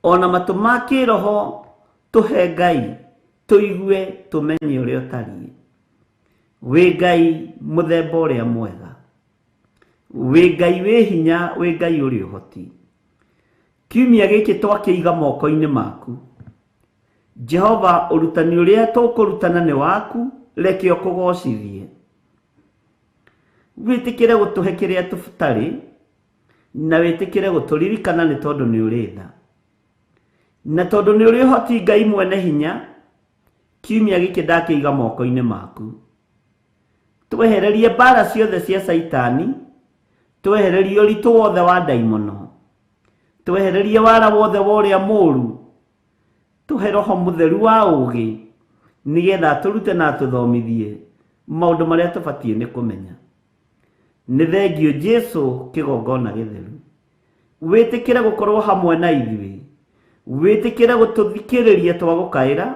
ona matũ ma kĩroho tũhe Ngai, tũigue tũmenye ũrĩa ũtariĩ. Wĩ Ngai mũthemba ũrĩa mwega, wĩ Ngai wĩ hinya, wĩ Ngai ũrĩ ũhoti. Kiumia gĩkĩ twakĩiga moko-inĩ maku. Jehova, ũrutani ũrĩa tũkũrutana nĩ waku, reke ũkũgocithie. Wĩtĩkĩre gũtũhe kĩrĩa tũtarĩ, na wĩtĩkĩre gũtũririkana nĩ tondũ nĩ ũrĩ tha, na tondũ nĩ ũrĩ ũhoti. Ngai mwene hinya, kiumia gĩkĩ ndakĩiga moko-inĩ maku. Twehererie mbara ciothe cia Caitani, twehererie ũritũ wothe wa ndaimono, twehererie wara wothe wa ũrĩa mũũru, tũhe roho mũtheru wa ũũgĩ nĩgetha atũrute na atũthomithie maũndũ marĩa tũbatiĩ nĩ kũmenya. Nĩ thengio Jesu kĩgongona gĩtheru. Wĩtĩkĩre gũkorwo hamwe na ithuĩ, wĩtĩkĩre gũtũthikĩrĩria twagũkaĩra,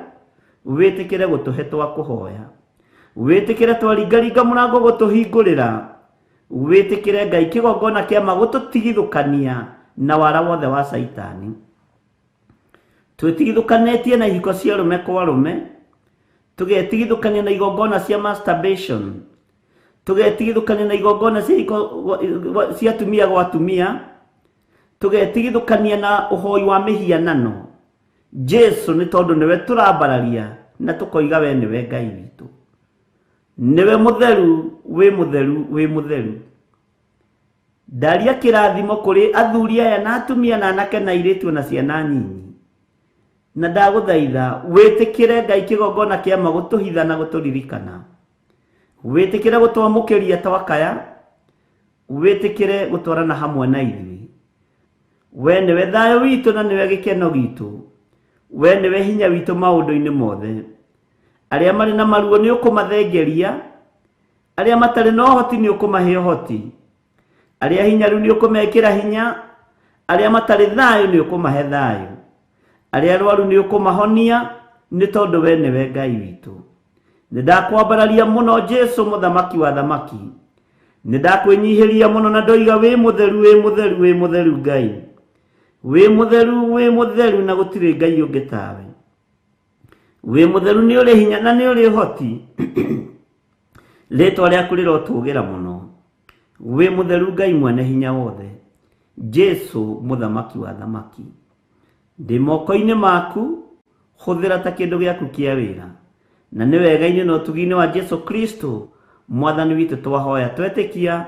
wĩtĩkĩre gũtũhe twakũhoya, wĩtĩkĩre twaringaringa mũrango gũtũhingũrĩra, wĩtĩkĩre Ngai kĩgongona kĩama gũtũtigithũkania na wara wothe wa Caitani. Twĩtigithũkanĩtie na ihiko cia arũme kwa arũme, tũgetigithũkania na igongona cia masturbation, tũgetigithũkania na igongona cia ihiko cia atumia gwa atumia, tũgetigithũkania na ũhoi wa mĩhianano. Jesu, nĩ tondũ nĩwe tũrambararia na tũkoiga we nĩwe Ngai witũ, nĩwe mũtheru, wĩ mũtheru, wĩ mũtheru. Ndaria kĩrathimo kũrĩ athuri aya na atumia na anake na airĩtu na ciana nyinyi, na ndagũthaitha wĩtĩkĩre Ngai kĩgongona kĩama gũtũhitha na gũtũririkana, wĩtĩkĩre gũtwamũkĩria twakaya, wĩtĩkĩre gũtwarana hamwe na ithuĩ. We nĩwe thayũ witũ na nĩwe gĩkeno gitũ, we nĩwe hinya witũ maũndũ-inĩ mothe. Arĩa marĩ na maruo nĩ ũkũmathengeria, arĩa matarĩ na ũhoti nĩ ũkũmahe ũhoti, arĩa hinyaru nĩ ũkũmekĩra hinya, arĩa matarĩ thayũ nĩ ũkũmahe thayũ, arĩa arwaru nĩ ũkũmahonia, nĩ tondũ we nĩwe Ngai witũ. Nĩ ndakwambararia mũno Jesu mũthamaki wa thamaki, nĩ ndakwĩnyihĩria mũno na ndoiga wĩ mũtheru, wĩ mũtheru, wĩ mũtheru Ngai. Wĩ mũtheru, wĩ mũtheru, na gũtirĩ Ngai ũngĩ tawe. Wĩ mũtheru, nĩ ũrĩ hinya na nĩ ũrĩ ũhoti. Rĩtwa rĩaku rĩrotũgĩra mũno. Wĩ mũtheru, Ngai mwene hinya wothe, Jesu mũthamaki wa thamaki. Ndĩ moko-inĩ maku, hũthĩra ta kĩndũ gĩaku kĩa wĩra. Na nĩ wega-inĩ na ũtugi-inĩ wa Jesu Kristo mwathani witũ twahoya, twetĩkia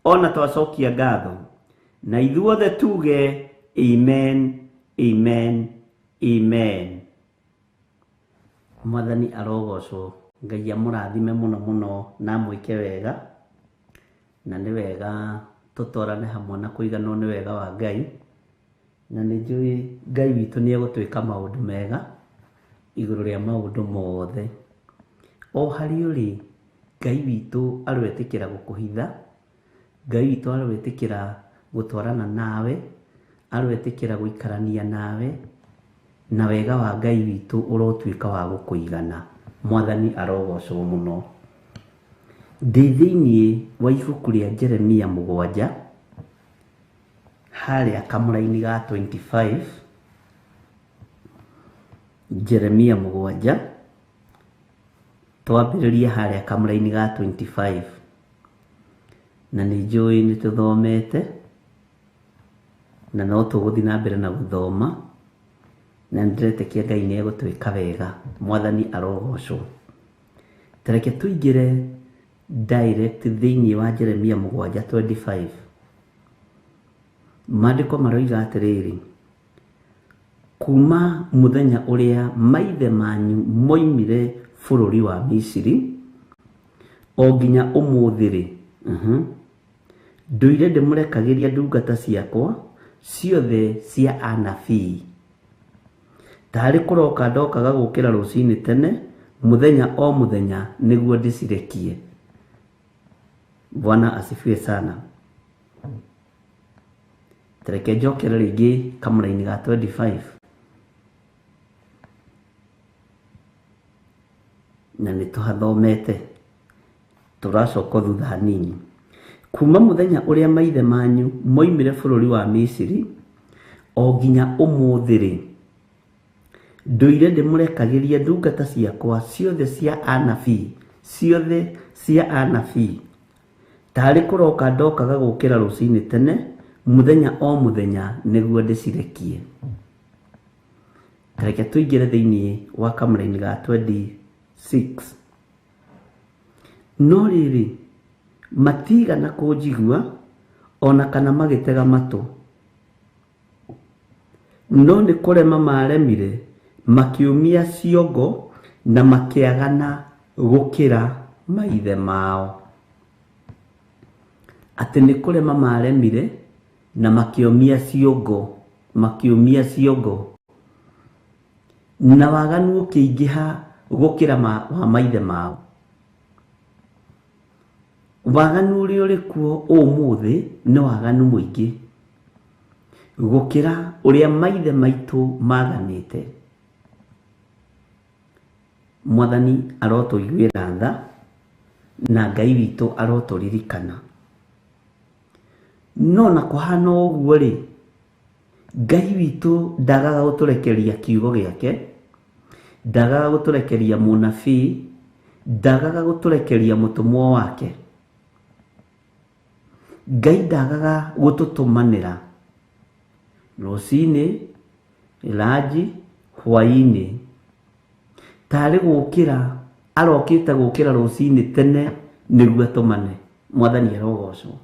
ona twacokia ngatho, na ithuothe tuge amen, amen, amen. Mwathani arogocwo. Ngai amũrathime mũno mũno na amwĩke wega. Na nĩ wega tũtwarane hamwe na kũiganwo nĩ wega wa Ngai, na nĩ njũĩ Ngai witũ nĩ egũtwĩka maũndũ mega igũrũ rĩa maũndũ mothe. O harĩa ũrĩ, Ngai witũ aroetĩkĩra gũkũhitha, Ngai witũ aroetĩkĩra gũtwarana nawe, aroetĩkĩra gũikarania nawe, na wega wa Ngai witũ ũrotuĩka wa gũkũigana. Mwathani arogocwo mũno. Ndĩ thĩinĩ wa ibuku rĩa Jeremia 7, harĩa kamũraini ga 25. Jeremia 7, twambĩrĩrie harĩa kamũraini ga 25. Na nĩ njũĩ nĩ tũthomete, na no tũgũthiĩ na mbere na gũthoma, na nĩndĩretĩkia Ngai nĩ egũtwĩka wega. Mwathani arogocwo. Ta reke tũingĩre direct thĩinĩ wa Jeremia 7:25. Maandĩko maroiga atĩrĩrĩ, kuma mũthenya ũrĩa maithe manyu moimire bũrũri wa Misiri o nginya ũmũthĩ rĩ, ndũire ndĩmũrekagĩria ndungata ciakwa ciothe cia anabii. Tarĩ kũroka ndokaga gũkĩra rũcinĩ tene mũthenya o mũthenya nĩguo ndĩcirekie. Bwana asifiwe sana. Tareke njokere rĩngĩ kamũraini ga 25. Na nĩ tũhathomete, tũracoka thutha hanini. Kuma mũthenya ũrĩa maithe manyu moimire bũrũri wa Misiri o nginya ũmũthĩ rĩ, ndũire ndĩmũrekagĩria ndungata ciakwa ciothe cia anabii, ciothe cia anabii. Tarĩ kũroka ndokaga gũkĩra rũcinĩ tene mũthenya o mũthenya nĩguo ndĩcirekie. Tareke tũingĩre thĩinĩ wa kamũraini ga 26. No rĩrĩ, matigana kũnjigua ona kana magĩtega matũ, no nĩ kũrema maremire, makĩũmia ciongo na makĩagana gũkĩra maithe mao. Atĩ nĩ kũrema maremire na makĩũmia ciongo, makĩũmia ciongo, na waganu ũkĩingĩha gũkĩra wa maithe mao. Waganu ũrĩa ũrĩ kuo ũmũthĩ nĩ waganu mũingĩ gũkĩra ũrĩa maithe maitũ maganĩte. Mwathani arotũiguĩra tha na Ngai witũ arotũririkana. No na kũhana ũguo rĩ, Ngai witũ ndagaga gũtũrekeria kiugo gĩake, ndagaga gũtũrekeria mũnabii, ndagaga gũtũrekeria mũtũmwo wake. Ngai ndagaga gũtũtũmanĩra rũcinĩ, ranji, hwaĩ-inĩ. Tarĩ gũkĩra arokĩte gũkĩra rũcinĩ tene nĩguo atũmane. Mwathani arogocwo.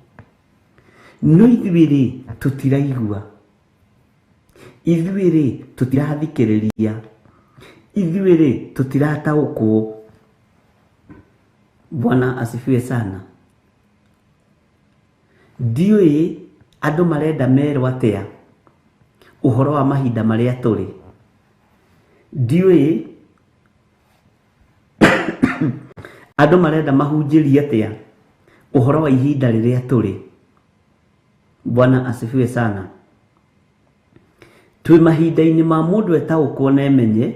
No ithuĩ rĩ, tũtiraigua, ithuĩ rĩ, tũtirathikĩrĩria, ithuĩ rĩ, tũtirataũkwo. Bwana asifiwe sana. Ndiũĩ andũ marenda merwo atĩa ũhoro wa mahinda marĩa tũrĩ. Ndiũĩ andũ marenda mahunjĩrie atĩa ũhoro wa ihinda rĩrĩa tũrĩ. Bwana asifiwe sana. Twĩ mahinda-inĩ ma mũndũ etaũkwo na emenye,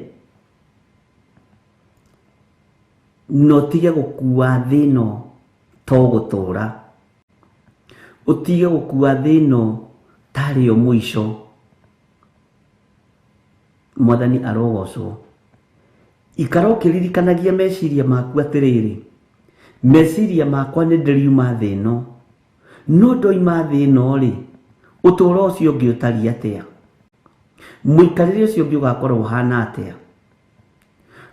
na ũtige gũkua thĩ ĩno to gũtũra, ũtige gũkua thĩ ĩno tarĩ yo mũico. Mwathani arogocwo. Ikara ũkĩririkanagia meciria maku atĩrĩrĩ, meciria makwa nĩ ndĩriuma thĩ ĩno, no ndoima thĩ ĩno rĩ, ũtũũro ũcio ũngĩ ũtariĩ atĩa? Mũikarĩre ũcio ũngĩ ũgakorwo ũhana atĩa?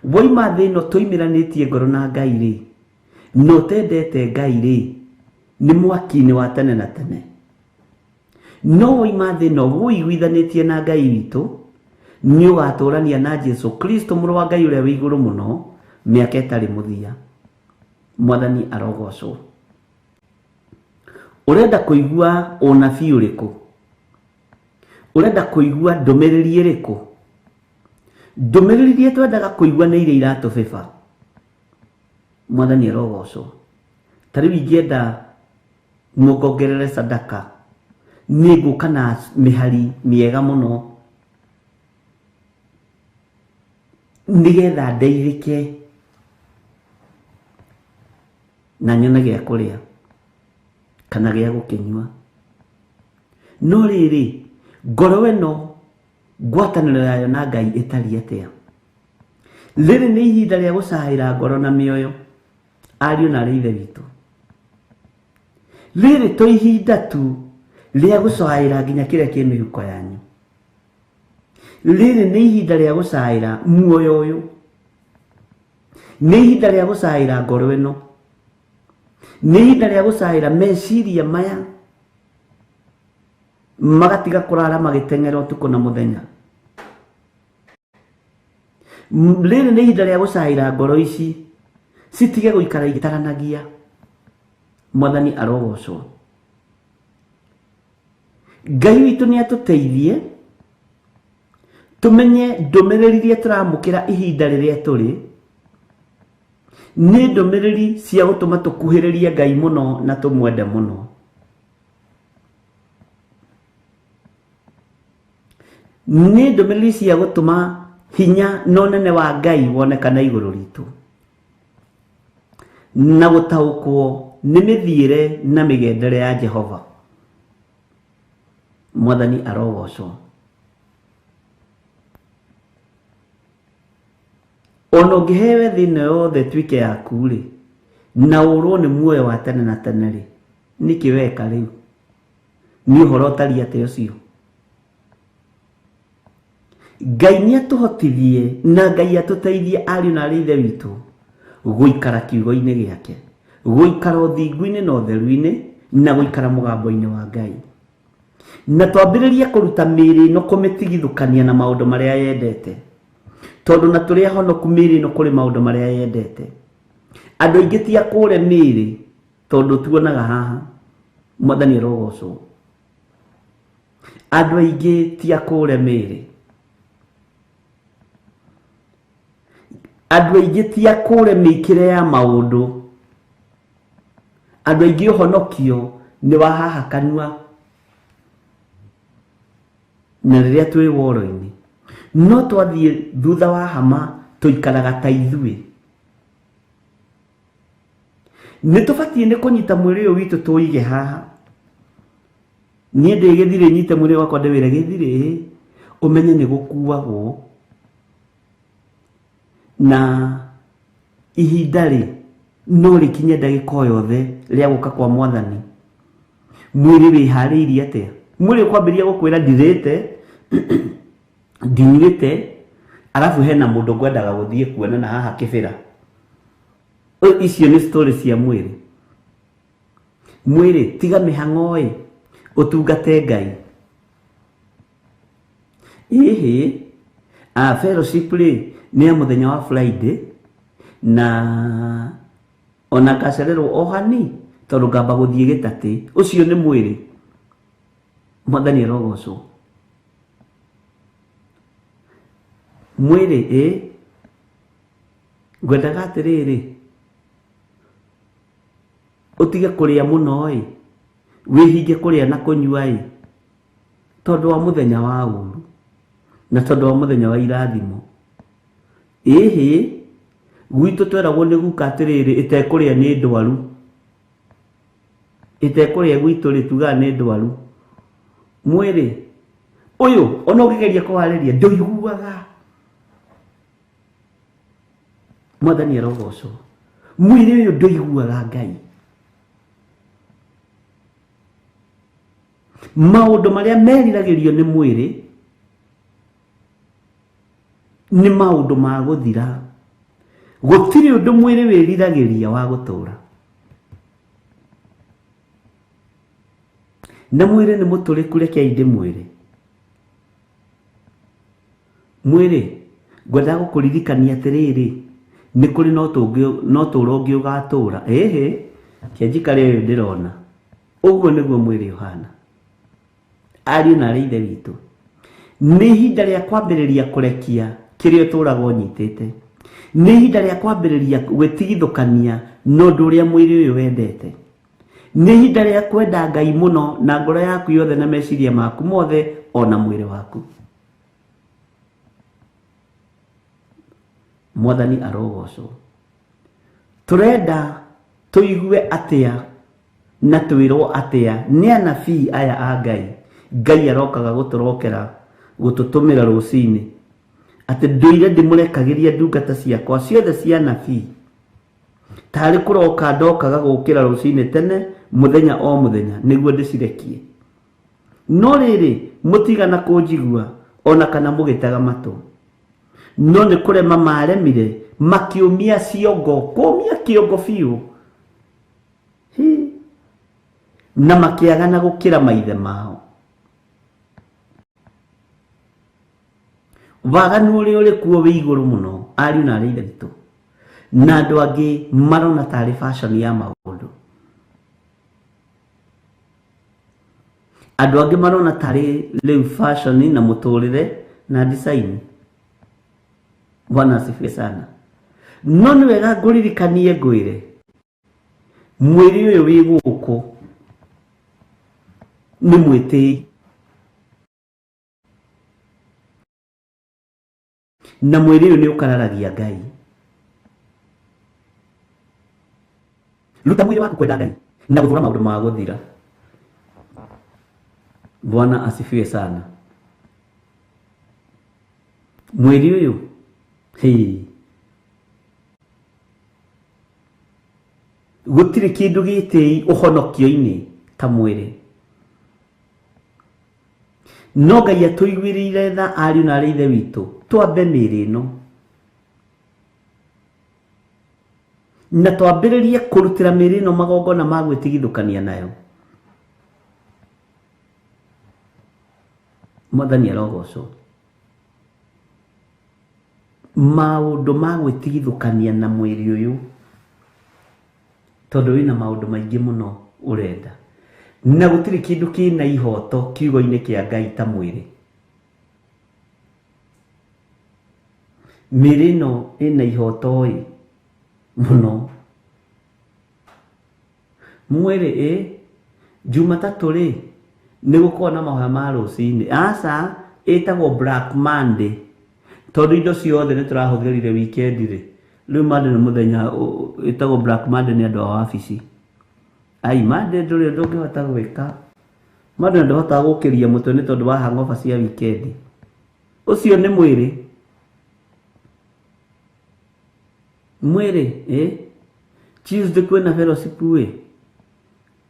Woima thĩ ĩno tũimĩranĩtie ngoro na Ngai rĩ, na ũtendete Ngai rĩ, nĩ mwaki-inĩ wa tene na tene. No woima thĩ ĩno wũiguithanĩtie na Ngai witũ, nĩ ũgatũrania na Jesu Kristo mũrũ wa Ngai ũrĩa wĩ igũrũ mũno mĩaka ĩtarĩ mũthia. Mwathani arogocwo. Ũrenda kũigua ũnabii ũrĩkũ? Ũrenda kũigua ndũmĩrĩri ĩrĩkũ? Ndũmĩrĩri iria twendaga kũigua nĩ iria iratũbĩba. Mwathani arogocwo. Ta rĩu ingĩenda mũngongerere sadaka, nĩ ngũka na mĩhari mĩega mũno nĩgetha ndeithĩke na nyone gĩa kũrĩa kana gĩa gũkĩnyua. No rĩrĩ, ngoro ĩno ngwatanĩro yayo na Ngai ĩtariĩ atĩa? Rĩrĩ nĩ ihinda rĩa gũcaĩra ngoro na mĩoyo, ariũ na arĩ ithe witũ. Rĩrĩ to ihinda tu rĩa gũcaĩra nginya kĩrĩa kĩ mĩhuko yanyu. Rĩrĩ nĩ ihinda rĩa gũcaĩra muoyo ũyũ. Nĩ ihinda rĩa gũcaĩra ngoro ĩno. Nĩ ihinda rĩa gũcaĩra meciria maya magatiga kũrara magĩteng'era ũtukũ na mũthenya. Rĩrĩ nĩ ihinda rĩa gũcaĩra ngoro ici citige gũikara igĩtaranagia. Mwathani arogocwo. Ngai witũ nĩ atũteithie tũmenye ndũmĩrĩri iria tũramũkĩra ihinda rĩrĩa tũrĩ nĩ ndũmĩrĩri cia gũtũma tũkuhĩrĩrie Ngai mũno na tũmwende mũno. Nĩ ndũmĩrĩri cia gũtũma hinya na ũnene wa Ngai wonekane igũrũ ritũ na gũtaũkwo nĩ mĩthiĩre na mĩgendere ya Jehova. Mwathani arogocwo. Ona ũngĩheo thĩ ĩno yothe ĩtuĩke yaku rĩ, na ũrwo nĩ muoyo wa tene na tene rĩ, nĩkĩ weka rĩu? Nĩ ũhoro ũtariĩ atĩa ũcio? Ngai nĩ atũhotithie na Ngai atũteithie ariũ na arĩ ithe witũ gũikara kiugo-inĩ gĩake, gũikara ũthingu-inĩ na ũtheru-inĩ, na gũikara mũgambo-inĩ wa Ngai. Na twambĩrĩrie kũruta mĩĩrĩ ĩno kũmĩtigithũkania na maũndũ marĩa yendete. Tondũ na tũrĩ ahonoku mĩĩrĩ ĩno kũrĩ maũndũ marĩa yendete. Andũ aingĩ ti akũre mĩĩrĩ tondũ tuonaga haha. Mwathani arogocwo. Andũ aingĩ ti akũre mĩĩrĩ. Andũ aingĩ ti akũre mĩikĩre ya maũndũ. Andũ aingĩ ũhonokio nĩ wa haha kanua na rĩrĩa twĩ woro-inĩ. No twathiĩ thutha wa hama tũikaraga ta ithuĩ. Nĩ tũbatiĩ nĩ kũnyita mwĩrĩ ũyũ witũ tũige haha. Niĩ ndĩ gĩthirĩ nyite mwĩrĩ wakwa ndĩwĩre gĩthirĩ, ũmenye nĩ gũkuagwo. Na ihinda rĩ no rĩkinye ndagĩka o yothe rĩa gũka kwa Mwathani. Mwĩrĩ wĩharĩirie atĩa? Mwĩrĩ ũkwambĩrĩria gũkwĩra ndirĩte, ndinyuĩte, arabu hena mũndũ ngwendaga gũthiĩ kuona na haha kĩbĩra. Icio nĩ story cia mwĩrĩ. Mwĩrĩ tiga mĩhang'o ĩ, ũtungate Ngai. Ĩhĩ, fellowship rĩ nĩ ya mũthenya wa Friday na ona ngacererwo o hani tondũ ngamba gũthiĩ gĩtatĩ. Ũcio nĩ mwĩrĩ. Mwathani arogocwo. Mwĩrĩ ĩ, ngwendaga atĩrĩrĩ, ũtige kũrĩa mũno ĩ, wĩhinge kũrĩa na kũnyua ĩ, tondũ wa mũthenya wa ũru na tondũ wa mũthenya wa irathimo. Ĩhĩ, gwitũ tweragwo nĩ guka atĩrĩrĩ, ĩtekũrĩa nĩ ndwaru. Ĩtekũrĩa gwitũ rĩ, tugaga nĩ ndwaru. Mwĩrĩ ũyũ ona ũngĩgeria kũharĩria ndũiguaga. Mwathani arogocwo. Mwĩrĩ ũyũ ndũiguaga Ngai. Maũndũ marĩa meriragĩrio nĩ mwĩrĩ nĩ maũndũ ma gũthira. Gũtirĩ ũndũ mwĩrĩ wĩriragĩria wa gũtũra. Na mwĩrĩ nĩ mũtũrĩku, rekei ndĩmwĩre. Mwĩrĩ ngwendaga gũkũririkania atĩrĩrĩ, nĩ kũrĩ no tũũro ũngĩ ũgatũra. Ĩhĩ, kĩanjikare ũyũ ndĩrona. Ũguo nĩguo mwĩrĩ ũhana. Ariũ na arĩ ithe witũ, nĩ ihinda rĩa kwambĩrĩria kũrekia kĩrĩa ũtũraga ũnyitĩte. Nĩ ihinda rĩa kwambĩrĩria gwĩtigithũkania na ũndũ ũrĩa mwĩrĩ ũyũ wendete. Nĩ ihinda rĩa kwenda Ngai mũno na ngoro yaku yothe na meciria maku mothe ona mwĩrĩ waku. Mwathani arogocwo. Tũrenda tũigue atĩa na twĩrwo atĩa nĩ anabii aya a Ngai. Ngai arokaga gũtũrokera gũtũtũmĩra rũcinĩ atĩ ndũire ndĩmũrekagĩria ndungata ciakwa ciothe cia anabii. Tarĩ kũroka ndokaga gũkĩra rũcinĩ tene mũthenya o mũthenya nĩguo ndĩcirekie. No rĩrĩ mũtigana kũnjigua ona kana mũgĩtega matũ. No nĩ kũrema maremire makĩũmia ciongo, kũũmia kĩongo biũ. Na makĩagana gũkĩra maithe mao. Waganu ũrĩa ũrĩ kuo wĩ igũrũ mũno, ariũ na arĩ ithe witũ. Na andũ angĩ marona tarĩ fashion ya maũndũ. Andũ angĩ marona tarĩ rĩu fashion na mũtũrĩre na design. Bwana asifiwe sana. No nĩ wega ngũririkanie ngwĩre, mwĩrĩ ũyũ wĩ gũkũ nĩ mwĩtĩi. Na mwĩrĩ ũyũ nĩ ũkararagia Ngai. Ruta mwĩrĩ waku kwenda Ngai na gũthũra maũndũ ma gũthira. Bwana asifiwe sana. Mwĩrĩ ũyũ, hei, gũtirĩ kĩndũ gĩtĩi ũhonokio-inĩ ta mwĩrĩ. No Ngai atũiguĩrĩire tha ariũ na arĩ ithe witũ, twambe mĩĩrĩ ĩno. Na twambĩrĩrie kũrutĩra mĩĩrĩ ĩno magongona ma gwĩtigithũkania nayo. Mwathani arogocwo. Maũndũ ma gwĩtigithũkania na mwĩrĩ ũyũ, tondũ wĩna maũndũ maingĩ mũno ũrenda. Na gũtirĩ kĩndũ kĩna ihoto kiugo-inĩ kĩa Ngai ta mwĩrĩ. Mĩĩrĩ ĩno ĩna ihoto ĩ mũno. Mwĩrĩ ĩ Jumatatũ rĩ nĩ gũkoragwo na mahoya ma rũcinĩ. Aca, ĩtagwo Black Monday. Tondũ indo ciothe nĩ tũrahũthĩrire weekend rĩ. Rĩu Monday nĩ mũthenya ĩtagwo Black Monday nĩ andũ a wabici. Ai, Monday ndũrĩ ũndũ ũngĩhota gwĩka. Monday ndũhotaga gũkĩria mũtwe nĩ tondũ wa hangover cia weekend. Ũcio nĩ mwĩrĩ. Mwĩrĩ, ĩ? Tuesday kwĩna fellowship ĩ.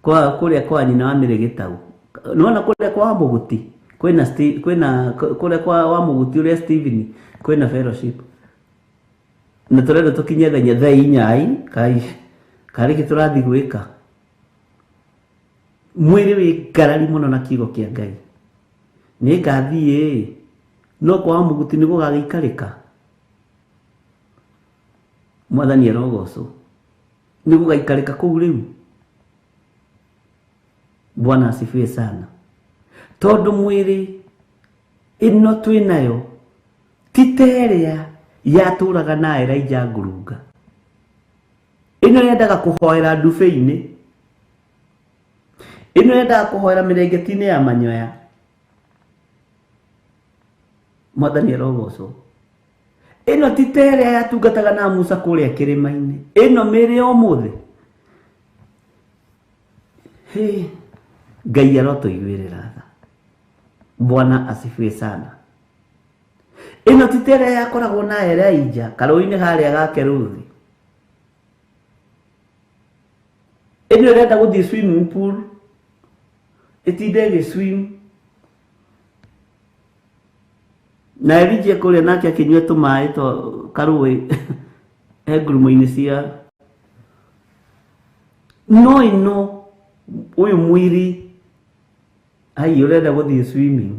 Kwa kũrĩa kwa nyina wa Mĩrĩ Gĩtau. Nĩwona kũrĩa kwa Mũguti kwĩna kwĩna kũrĩa kwa wa Mũguti ũrĩa Steven kwĩna fellowship. Na tũrenda tũkinye thaa inya kai karĩ kĩ tũrathiĩ gwĩka. Mwĩrĩ wĩ ngarari mũno na kiugo kĩa Ngai. Nĩ ngathiĩ no kwa wa Mũguti nĩ gũgagĩikarĩka. Mwathani arogocwo. Nĩ gũgaikarĩka kũu rĩu. Bwana asifiwe sana. Tondũ mwĩrĩ ĩno twĩnayo ti ta ĩrĩa yatũraga na Elijah ngurunga. Ĩno yendaga kũhoera ndubĩ-inĩ. Ĩno yendaga kũhoera mĩrengeti-inĩ ya manyoya. Mwathani arogocwo. Ĩno ti ta ĩrĩa yatungataga na Musa kũrĩa kĩrĩma-inĩ. Ĩno mĩĩrĩ ya ũmũthĩ. Hey, Ngai arotũiguĩrĩra tha. Bwana asifiwe sana. Ĩno ti ta ĩrĩa yakoragwo na Elijah karũĩ-inĩ harĩa ga Keruthi. Ĩno ĩrenda gũthiĩ swimming pool ĩtinde ĩgĩ swim na Elijah kũrĩa nake akĩnyua tũmaĩ twa karũĩ he ngurumo-inĩ cia no ĩno ũyũ mwĩrĩ ai ũrenda gũthiĩ swimming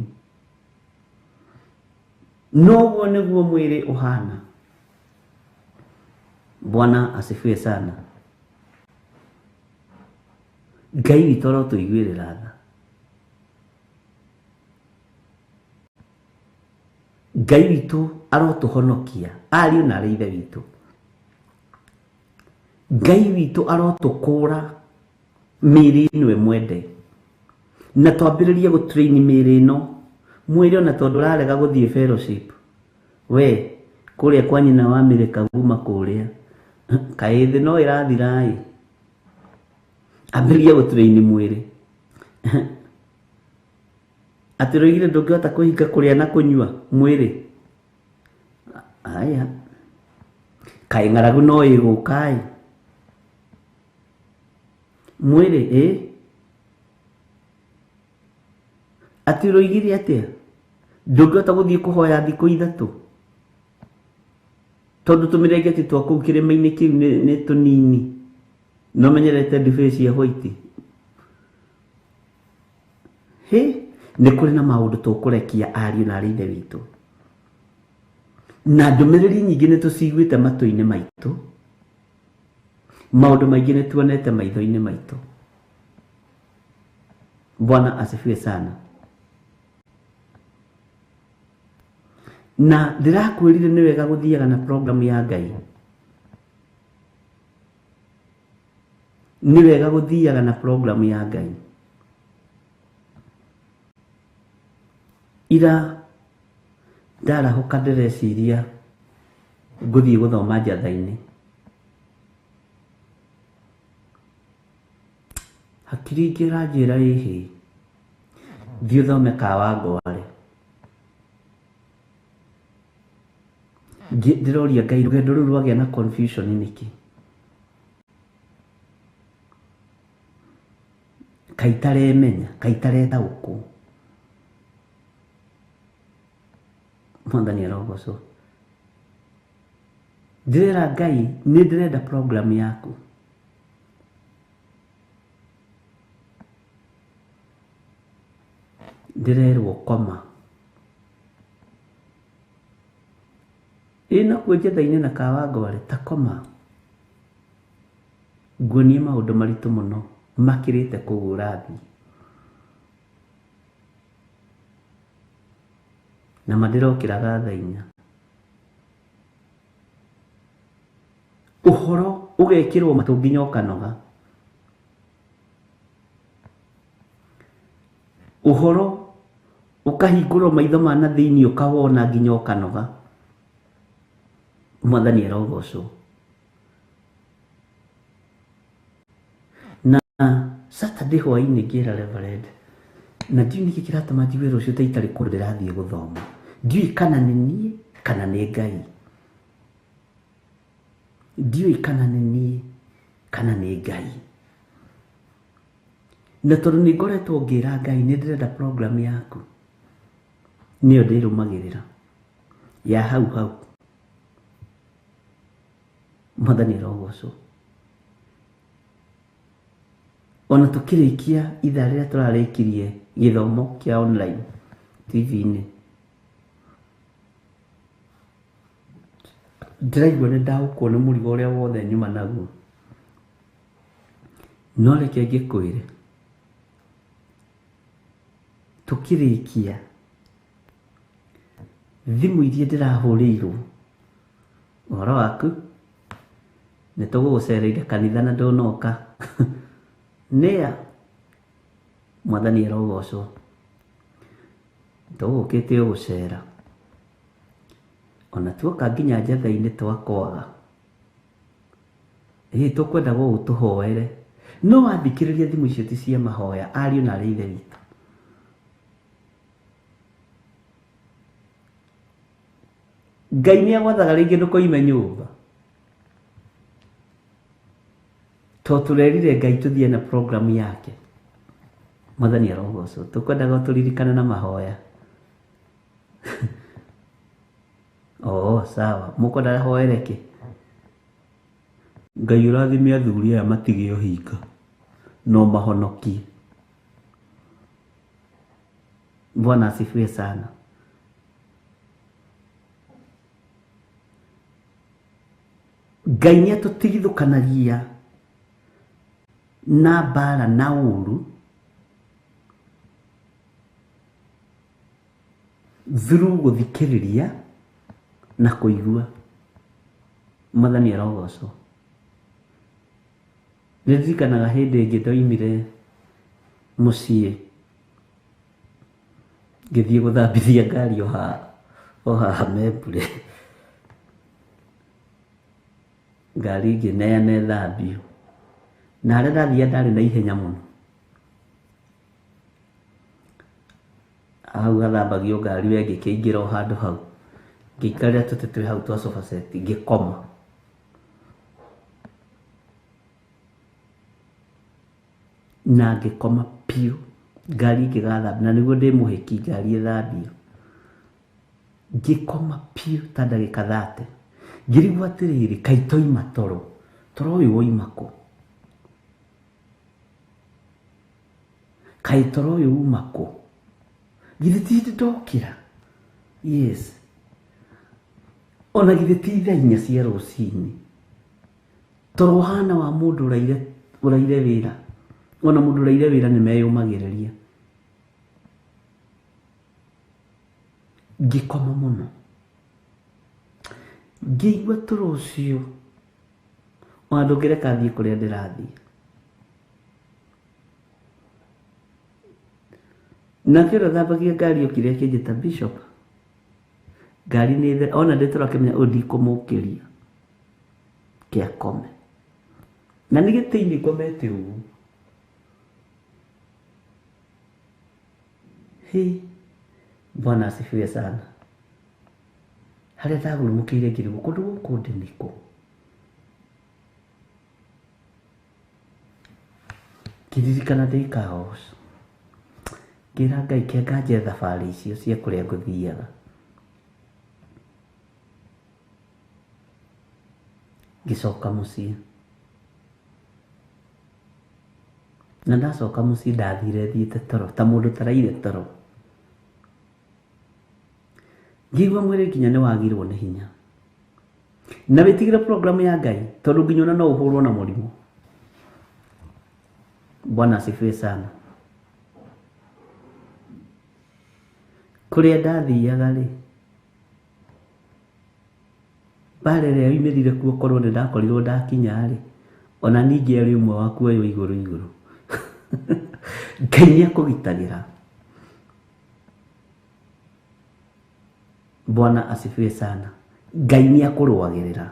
noguo nĩguo mwĩrĩ ũhana. Bwana asifiwe sana. Ngai witũ arotũiguĩrĩra tha. Ngai witũ arotũhonokia ariũ na arĩ ithe witũ. Ngai witũ arotũkũra mĩĩrĩ ĩno ĩmwende na twambĩrĩrie gũtrain mĩĩrĩ ĩno. Mwĩrĩ ona tondũ ũrarega gũthiĩ fellowship we kũrĩa kwa nyina wa Mary Kaguma kũrĩa kaĩ thĩ no ĩrathira ĩ, ambĩrĩria gũtrain mwĩrĩ. Atĩ rũigire ndũngĩhota kũhinga kũrĩa na kũnyua mwĩrĩ. Aya kaĩ ng'aragu no ĩgũka ĩ mwĩrĩ ĩ atĩ ũroigire atĩa ndũngĩhota gũthiĩ kũhoya thikũ ithatũ tondũ tũmĩrengeti twa kũu kĩrĩma-inĩ kĩu nĩ tũnini no menyerete ndibei cia white. Hĩ nĩ kũrĩ na maũndũ tũkũrekia ariũ na arĩ ithe witũ na ndũmĩrĩri nyingĩ nĩ tũciguĩte matũ-inĩ maitũ, maũndũ maingĩ nĩ tuonete maitho-inĩ maitũ. Bwana asifiwe sana. Na ndĩrakwĩrire nĩ wega gũthiaga na program ya Ngai, nĩ wega gũthiaga na program ya Ngai. Ira ndarahũka ndĩreciria ngũthiĩ gũthoma njatha-inĩ, hakiri ingĩ ĩranjĩra ĩhĩ thiĩ ũthome Kawangware. Ndĩroria Ngai rũgendo rũu rwagĩa na confusion nĩkĩ? Kaĩ itaremenya, kaĩ itaretaũkwo. Mwathani arogocwo. Ndĩrera Ngai nĩ ndĩrenda program yaku. Ndĩrerwo koma. Ĩ nakuo njatha-inĩ na Kawangware ta koma. Nguonie maũndũ maritũ mũno makĩrĩte kũu ũrathiĩ. Na ma ndĩrokĩraga thaa inya. Ũhoro ũgekĩrwo matũ nginya ũkanoga. Ũhoro ũkahingũrwo maitho ma na thĩinĩ ũkawona nginya ũkanoga. Mwathani arogocwo. Na Saturday hwainĩ ngĩra Reverend na ndiũĩ nĩkĩ kĩratũma njigue rũciũ ta itarĩ kũndũ ndĩrathiĩ gũthoma. Ndiũĩ kana nĩ niĩ kana nĩ Ngai. Ndiũĩ kana nĩ niĩ kana nĩ Ngai. Na tondũ nĩ ngoretwo ngĩra Ngai nĩ ndĩrenda program yaku nĩyo ndĩrũmagĩrĩra ya hau hau. Mwathani arogocwo. Ona tũkĩrĩkia ithaa rĩrĩa tũrarĩkirie gĩthomo kĩa online TV-inĩ, ndĩraigua nĩ ndaũkwo nĩ mũrigo ũrĩa wothe nyuma naguo. No reke ngĩkwĩre tũkĩrĩkia thimũ iria ndĩrahũrĩirwo ũhoro waku nĩ tũgũgũcereire kanitha na ndũnoka nĩa Mwathani arogocwo. Tũgũkĩte o gũcera ona tuoka nginya njatha-inĩ twakwaga ĩ tũkwenda gũgũtũhoere no wathikĩrĩria thimũ icio ti cia mahoya ariũ na arĩ ithe witũ. Ngai nĩ agwathaga rĩngĩ ndũkoime nyũmba. To tũrerire Ngai tũthiĩ na programu yake. Mwathani arogocwo. Tũkwendaga tũririkane na mahoya. Oo, sawa. Mũkwenda hoere kĩ? Ngai ũrathime athuri aya matige ũhinga no mahonokie. Bwana asifiwe sana. Ngai nĩ atũtigithũkanagia na mbara na ũru through gũthikĩrĩria na kũigua. Mwathani arogocwo. Nĩ ndirikanaga hĩndĩ ĩngĩ ndoimire mũciĩ ngĩthiĩ gũthambithia ngari o haha Membure. Ngari ngĩneana ĩthambio. Na harĩa ndathiaga ndarĩ na ihenya mũno. Hau hathambagio ngari we ngĩkĩingĩra o handũ hau. Ngĩikarĩra tũtĩ twĩ hau twa sofa set ngĩkoma. Na ngĩkoma biũ. Ngari ĩngĩgathambio na nĩguo ndĩ mũhĩki ngari ĩthambio. Ngĩkoma biũ ta ndagĩka 30. Ngĩrigwo atĩrĩrĩ, kaĩ toima toro? Toro ũyũ woima kũ? Kaĩ toro ũyũ uma kũ? Githĩ ti hĩndĩ ndokĩra? Yes. Ona githĩ ti thaa inya cia rũcinĩ? Toro ũhana wa mũndũ ũraire ũraire wĩra. Ona mũndũ ũraire wĩra nĩ meyũmagĩrĩria. Ngĩkoma mũno. Ngĩigua toro ũcio ona ndũngĩreka thiĩ kũrĩa ndĩrathiĩ. Nake ũrĩa ũthambagia ngari okire akĩnjĩta Bishop, ngari nĩ there, ona ndĩ toro akĩmenya ũyũ ndikũmũkĩria, ke akome. Na nĩ gĩtĩ-inĩ ngomete ũguo. Hĩ, Bwana asifiwe sana. Harĩa ndagurumũkĩire ngĩrigwo kũndũ gũkũ ndĩ nĩkũ? Ngĩririkana ndĩ Kaos. Ngĩra Ngai kĩanga nje thabarĩ icio cia kũrĩa ngũthiaga. Ngĩcoka mũciĩ. Na ndacoka mũciĩ ndathire thiĩte toro ta mũndũ ũtaraire toro. Ngĩigua mwĩrĩ nginya nĩ wagirwo nĩ hinya. Na wĩtigĩre programu ya Ngai tondũ nginya ona no ũhũrwo na mũrimũ. Bwana asifiwe sana. Kũrĩa ndathiaga rĩ, mbara ĩrĩa yoimĩrire kuo korwo nĩ ndakorirwo ndakinya rĩ, ona ningĩ arĩ ũmwe wa kuoywo igũrũ igũrũ. Ngai nĩ akũgitagĩra. Bwana asifiwe sana. Ngai nĩ akũrũagĩrĩra.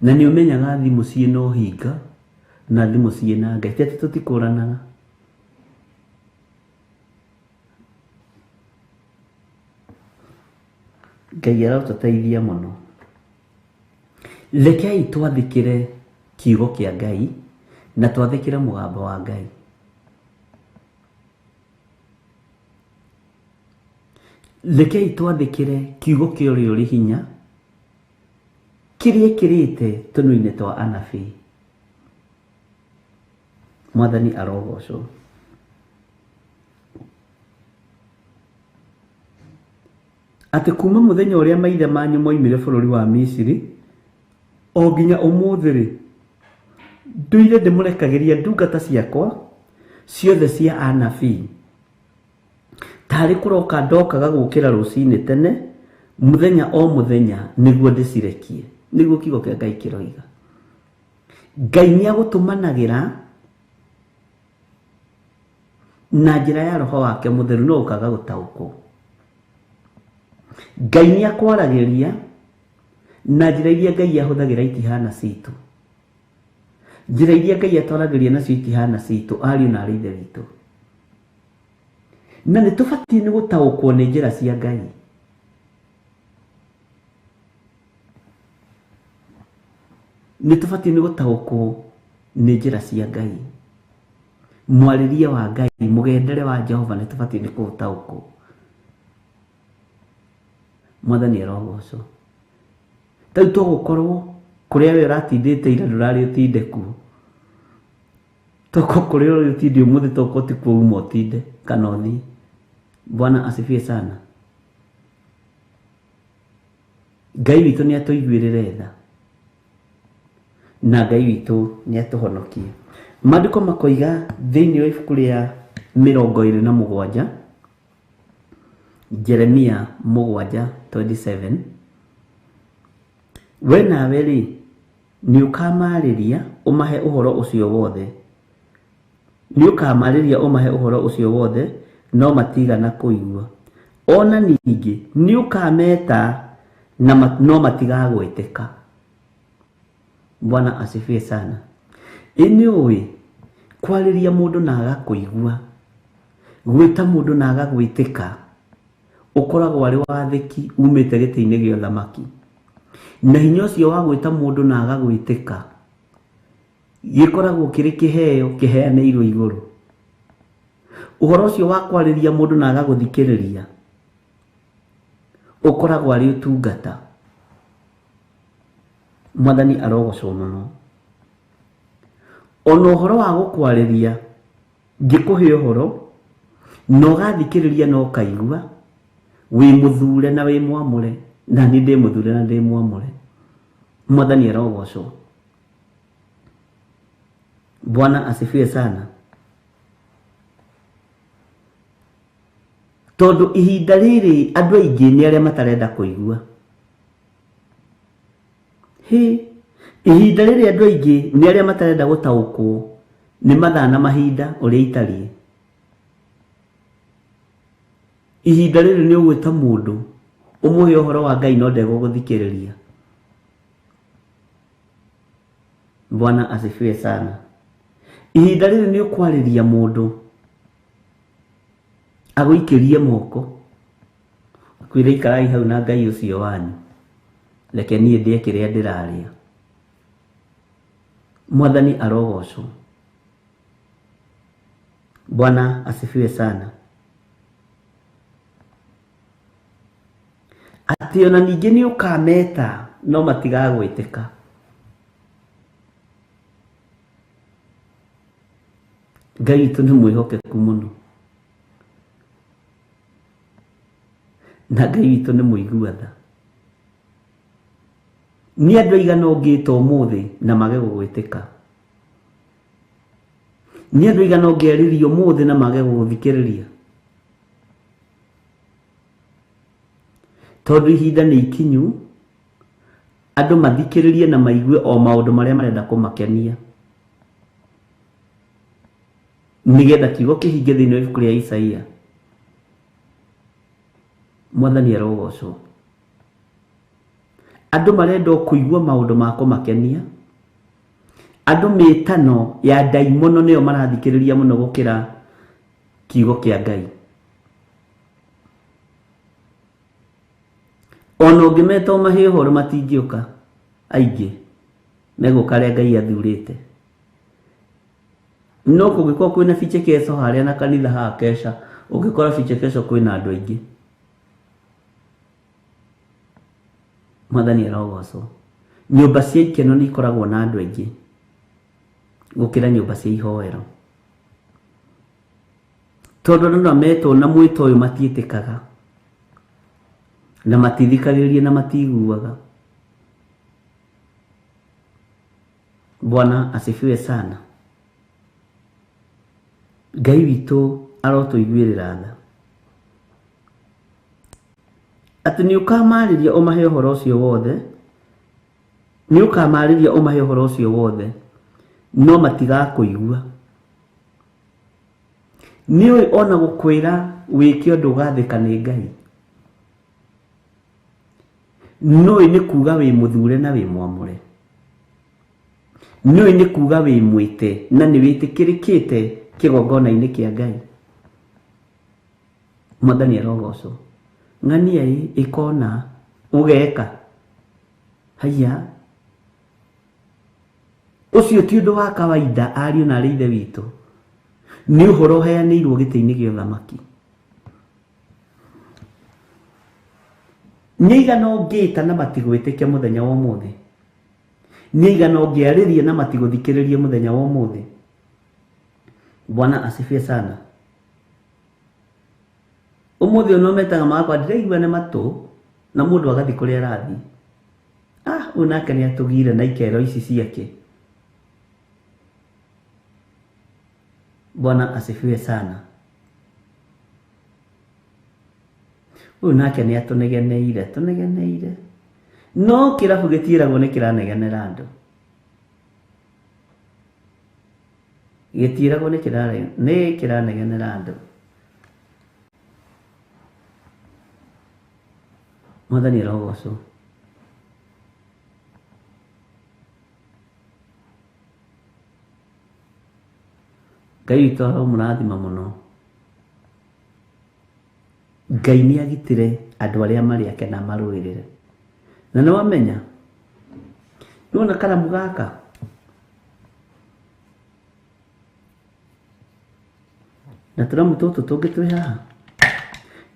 Na nĩ ũmenyaga thimũ ciĩna ũhinga na thimũ ciĩna Ngai. Ti atĩ tũtikũranaga. Ngai arotũteithia mũno. Rekei twathĩkĩre kiugo kĩa Ngai na twathĩkĩre mũgambo wa Ngai. Rekei twathĩkĩre kiugo kĩa ũrĩa ũrĩ hinya kĩrĩa ekĩrĩte tũnua-inĩ twa anabii. Mwathani arogocwo. Atĩ kuma mũthenya ũrĩa maithe manyu moimire bũrũri wa Misiri o nginya ũmũthĩ-rĩ, ndũire ndĩmũrekagĩria ndungata ciakwa ciothe cia anabii. Tarĩ kũroka ndokaga gũkĩra rũcinĩ tene mũthenya o mũthenya nĩguo ndĩcirekie. Nĩguo kiugo kĩa Ngai kĩroiga. Ngai nĩ agũtũmanagĩra na njĩra ya roho wake mũtheru no ũkaga gũtaũkwo. Ngai nĩ akwaragĩria na njĩra iria Ngai ahũthagĩra itihana citũ. Njĩra iria Ngai atwaragĩria nacio itihana citũ, ariũ na arĩ ithe witũ. Na nĩ tũbatiĩ nĩ gũtaũkwo nĩ njĩra cia Ngai. Nĩ tũbatiĩ nĩ gũtaũkwo nĩ njĩra cia Ngai, mwarĩrie wa Ngai, mũgendere wa Jehova, nĩ tũbatiĩ nĩ kũũtaũkwo. Mwathani arogocwo. Tarĩu togũkorwo kũrĩa we ũratindĩte ira ndũrarĩ ũtinde kuo, toko kũrĩa ũrĩ ũtinde ũmũthĩ toko ti kuo uma ũtinde kana ũthiĩ. Bwana asifiwe sana. Ngai witũ nĩ atũiguĩrĩre tha na Ngai witũ nĩ atũhonokie. Maandĩko makoiga thĩinĩ wa ibuku rĩa 27, Jeremia 7:27, we nawe rĩ nĩ ũkamarĩria ũmahe ũhoro ũcio wothe, nĩ ũkamarĩria ũmahe ũhoro ũcio wothe, no matigana kũigua. Ona ningĩ nĩ ũkameta na no matigagwĩtĩka. Bwana asifiwe sana. Ĩ nĩ ũĩ kwarĩria mũndũ na agakũigua, gwĩta mũndũ na agagwĩtĩka, ũkoragwo arĩ wathĩki umĩte gĩtĩ-inĩ gĩa ũthamaki. Na hinya ũcio wa gwĩta mũndũ na agagwĩtĩka gĩkoragwo kĩrĩ kĩheo kĩheanĩirwo igũrũ. Ũhoro ũcio wa kwarĩria mũndũ na agagũthikĩrĩria ũkoragwo arĩ ũtungata. Mwathani arogocwo mũno. Ona ũhoro wa gũkwarĩria ngĩkũhe ũhoro na ũgathikĩrĩria na ũkaigua, wĩ mũthure na wĩ mwamũre, na niĩ ndĩ mũthure na ndĩ mwamũre. Mwathani arogocwo. Bwana asifiwe sana. Tondũ ihinda rĩrĩ andũ aingĩ nĩ arĩa matarenda kũigua. Hĩ, ihinda rĩrĩ andũ aingĩ nĩ arĩa matarenda gũtaũkwo nĩ mathaa na mahinda ũrĩa itariĩ. Ihinda rĩrĩ nĩ ũgwĩta mũndũ ũmũhe ũhoro wa Ngai no ndegũgũthikĩrĩria. Bwana asifiwe sana. Ihinda rĩrĩ nĩ ũkwarĩria mũndũ agũikĩrie moko akwĩre ikarai hau na Ngai ũcio wanyu, reke niĩ ndĩe kĩrĩa ndĩrarĩa. Mwathani arogocwo. Bwana asifiwe sana. Atĩ ona ningĩ nĩ ũkameta no matigagwĩtĩka. Ngai witũ nĩ mwĩhokeku mũno na Ngai witũ nĩ mũigua tha. Nĩ andũ aigana ũngĩta ũmũthĩ na mage gũgwĩtĩka? Nĩ andũ aigana ũngĩarĩria ũmũthĩ na mage gũgũthikĩrĩria? Tondũ ihinda nĩ ikinyu andũ mathikĩrĩrie na maigue o maũndũ marĩa marenda kũmakenia, nĩgetha kiugo kĩhinge thĩinĩ wa ibuku rĩa Isaia. Mwathani arogocwo. Andũ marenda o kũigua maũndũ ma kũmakenia. Andũ mĩtano ya ndaimono nĩyo marathikĩrĩria mũno gũkĩra kiugo kĩa Ngai. Ona ũngĩmeta ũmahe ũhoro matingĩũka, aingĩ megũka arĩa Ngai athurĩte. No kũngĩkorwo kwĩna vichekesho harĩa na kanitha haha kesha, ũngĩkora vichekesho kwĩna andũ aingĩ. Mwathani arogocwo. Nyũmba cia ikeno nĩ ikoragwo na andũ aingĩ gũkĩra nyũmba cia ihoero, tondũ andũ no metwo na mwĩto ũyũ matiĩtĩkaga na matithikagĩrĩria na matiguaga. Bwana asifiwe sana. Ngai witũ arotũiguĩrĩra tha. Atĩ nĩ ũkamarĩria ũmahe ũhoro ũcio wothe, nĩ ũkamarĩria ũmahe ũhoro ũcio wothe, no matigakũigua. Nĩ ũĩ ona gũkwĩra wĩke ũndũ ũgathĩka nĩ Ngai. Nĩũĩ nĩ kuga wĩ mũthure na wĩ mwamũre. Nĩũĩ nĩ kuga wĩ mwĩte na nĩ wĩtĩkĩrĩkĩte kĩgongona-inĩ kĩa Ngai. Mwathani arogocwo. Ng'ania ĩ ĩkona ũgeka. Haiya. Ũcio ti ũndũ wa kawaida ariũ na arĩ ithe witũ, nĩ ũhoro ũheanĩirwo gĩtĩ-inĩ gĩa ũthamaki. Nĩ aigana ũngĩĩta na matigwĩtĩkia mũthenya wa ũmũthĩ? Nĩ aigana ũngĩarĩria na matigũthikĩrĩria mũthenya wa ũmũthĩ? Bwana asifiwe sana. Ũmũthĩ ũyũ no metaga magakwa ndĩraigua nĩ matũ na mũndũ agathiĩ kũrĩa arathiĩ. Ah, ũyũ nake nĩ atũgire na ikero ici ciake. Bwana asifiwe sana. Ũyũ nake nĩ atũnegeneire, tũnegeneire. No kĩrabu gĩtiĩragwo nĩ kĩranegenera andũ. Gĩtiĩragwo nĩ kĩranegenera andũ. Mwathani arogocwo. Ngai witũ aromũrathima mũno. Ngai nĩ agitĩre andũ arĩa marĩ ake na amarũĩrĩre. Na nĩ wamenya, nĩwona karamu gaka na tũramu tũtũ tũngĩ twĩ haha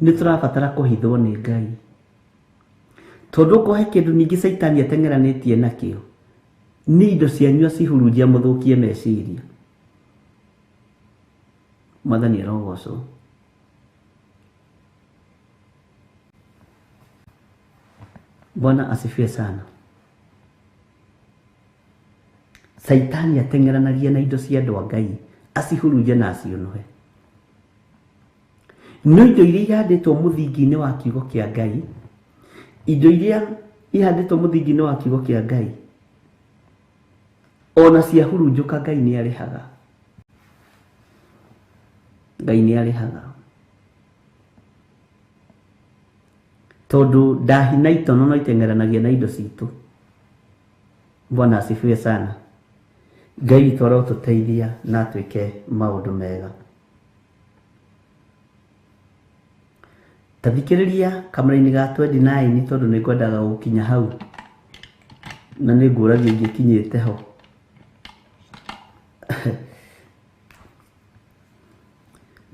nĩ tũrabatara kũhithwo nĩ Ngai, tondũ okorwo he kĩndũ ningĩ caitani ateng'eranĩtie nakĩo nĩ indo cianyu acihurunjia mũthũkie meciria. Mwathani arogocwo. Bwana asifiwe sana. Caitani ateng'eranagia na indo cia andũ a Ngai acihurunje na aciũnũhe. No indo iria ihandĩtwo mũthingi-inĩ wa kiugo kĩa Ngai, indo iria ihandĩtwo mũthingi-inĩ wa kiugo kĩa Ngai, ona ciahurunjũka Ngai nĩ arĩhaga. Ngai nĩ arĩhaga. Tondũ ndahi na itono no iteng'eranagia na indo citũ. Bwana asifiwe sana. Ngai witũ arotũteithia na atwĩke maũndũ mega. Ta thikĩrĩria kamũra-inĩ ga 29 tondũ nĩ ngwendaga gũkinya hau na nĩ ngũragia ingĩkinyĩte ho.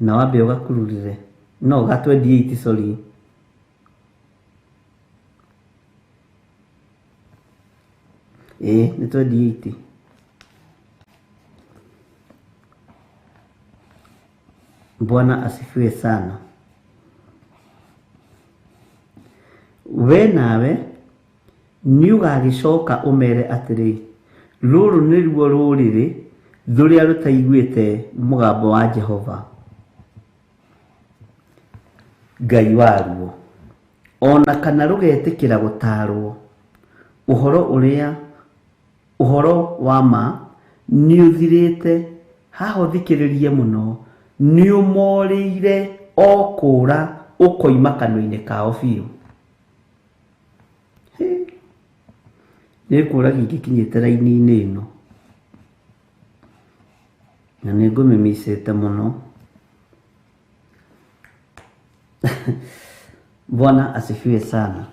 Na wambe ũgakururĩre. No ga 28, sorry. Ĩĩ nĩ 28. Bwana asifiwe sana. We nawe nĩ ũgagĩcoka ũmere atĩrĩ, rũrũ nĩruo rũrĩrĩ rũrĩa rũtaiguĩte mũgambo wa Jehova Ngai waruo, ona kana rũgetĩkĩra gũtaarwo. Ũhoro wa ma nĩ ũthirĩte, haha ũthikĩrĩrie mũno, nĩ ũmorĩire o kũũra ũkoima kanua-inĩ kao biũ. Nĩ ngũragia ingĩkinyĩte raini-inĩ ĩno na nĩ ngũmĩmicĩte mũno. Bwana asifiwe sana.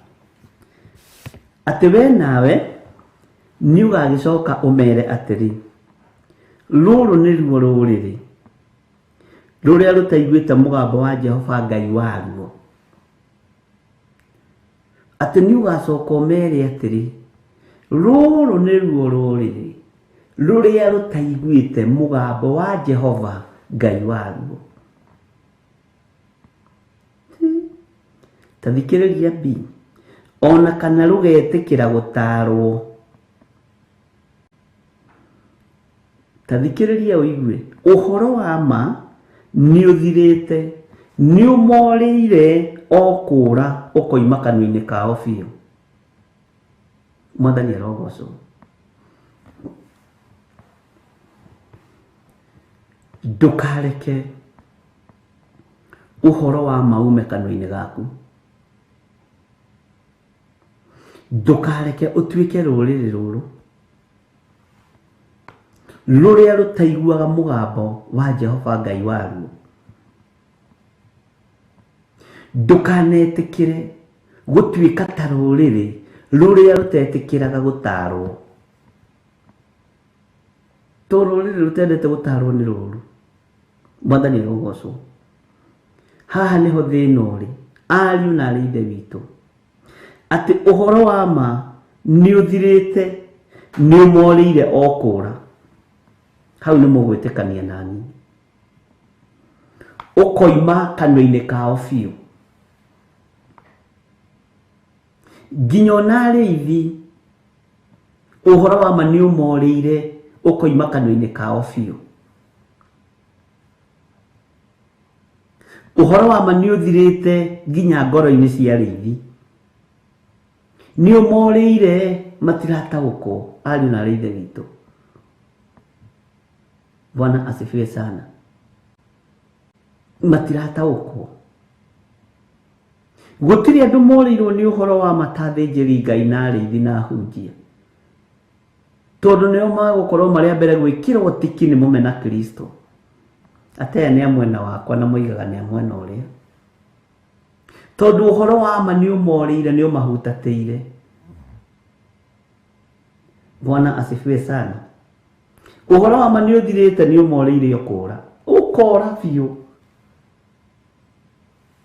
Atĩ we nawe nĩ ũgagĩcoka ũmere atĩrĩ, rũrũ nĩruo rũrĩrĩ rũrĩa rũtaiguĩte mũgambo wa Jehova Ngai waruo. Atĩ nĩ ũgacoka ũmere atĩrĩ, rũrũ nĩruo rũrĩrĩ rũrĩa rũtaiguĩte mũgambo wa Jehova Ngai waruo. Ta thikĩrĩria B, ona kana rũgetĩkĩra gũtaarwo. Ta thikĩrĩria ũigue, ũhoro wa ma nĩ ũthirĩte, nĩ ũmorĩire o kũũra ũkoima kanua-inĩ kao biũ. Mwathani arogocwo. Ndũkareke ũhoro wa ma ume kanua-inĩ gaku. Ndũkareke ũtuĩke rũrĩrĩ rũrũ rũrĩa rũtaiguaga mũgambo wa Jehova Ngai waruo. Ndũkanetĩkĩre gũtuĩka ta rũrĩrĩ rũrĩa rũtetĩkĩraga gũtaarwo. To rũrĩrĩ rũtendete gũtarwo nĩ rũru. Mwathani arogocwo. Haha nĩho thĩna ũrĩ, ariũ na arĩ ithe witũ, atĩ ũhoro wa ma nĩ ũthirĩte, nĩ ũmorĩire o kũra. Hau nĩ mũgwĩtĩkania nani. Ũkoima kanua-inĩ kao biũ. Nginya ona arĩithi ũhoro wa ma nĩ ũmorĩire, ũkoima kanua-inĩ kao biũ. Ũhoro wa ma nĩ ũthirĩte nginya ngoro-inĩ cia arĩithi. Nĩ ũmorĩire, matirataũkwo, ariũ na arĩ ithe witũ. Bwana asifiwe sana. Matirataũkwo. Gũtirĩ andũ morĩirwo nĩ ũhoro wa ma ta athĩnjĩri Ngai na arĩithi na ahunjia. Tondũ nĩo magũkorwo marĩ a mbere gwĩkĩrwo tiki nĩ mũmena Kristo. Atĩ aya nĩ a mwena wakwa na moigaga nĩ a mwena ũrĩa. Tondũ ũhoro wa ma nĩ ũmorĩire, nĩ ũmahutatĩire. Bwana asifiwe sana. Ũhoro wa ma nĩ ũthirĩte, nĩ ũmorĩire ũkũra. Ũkora biũ.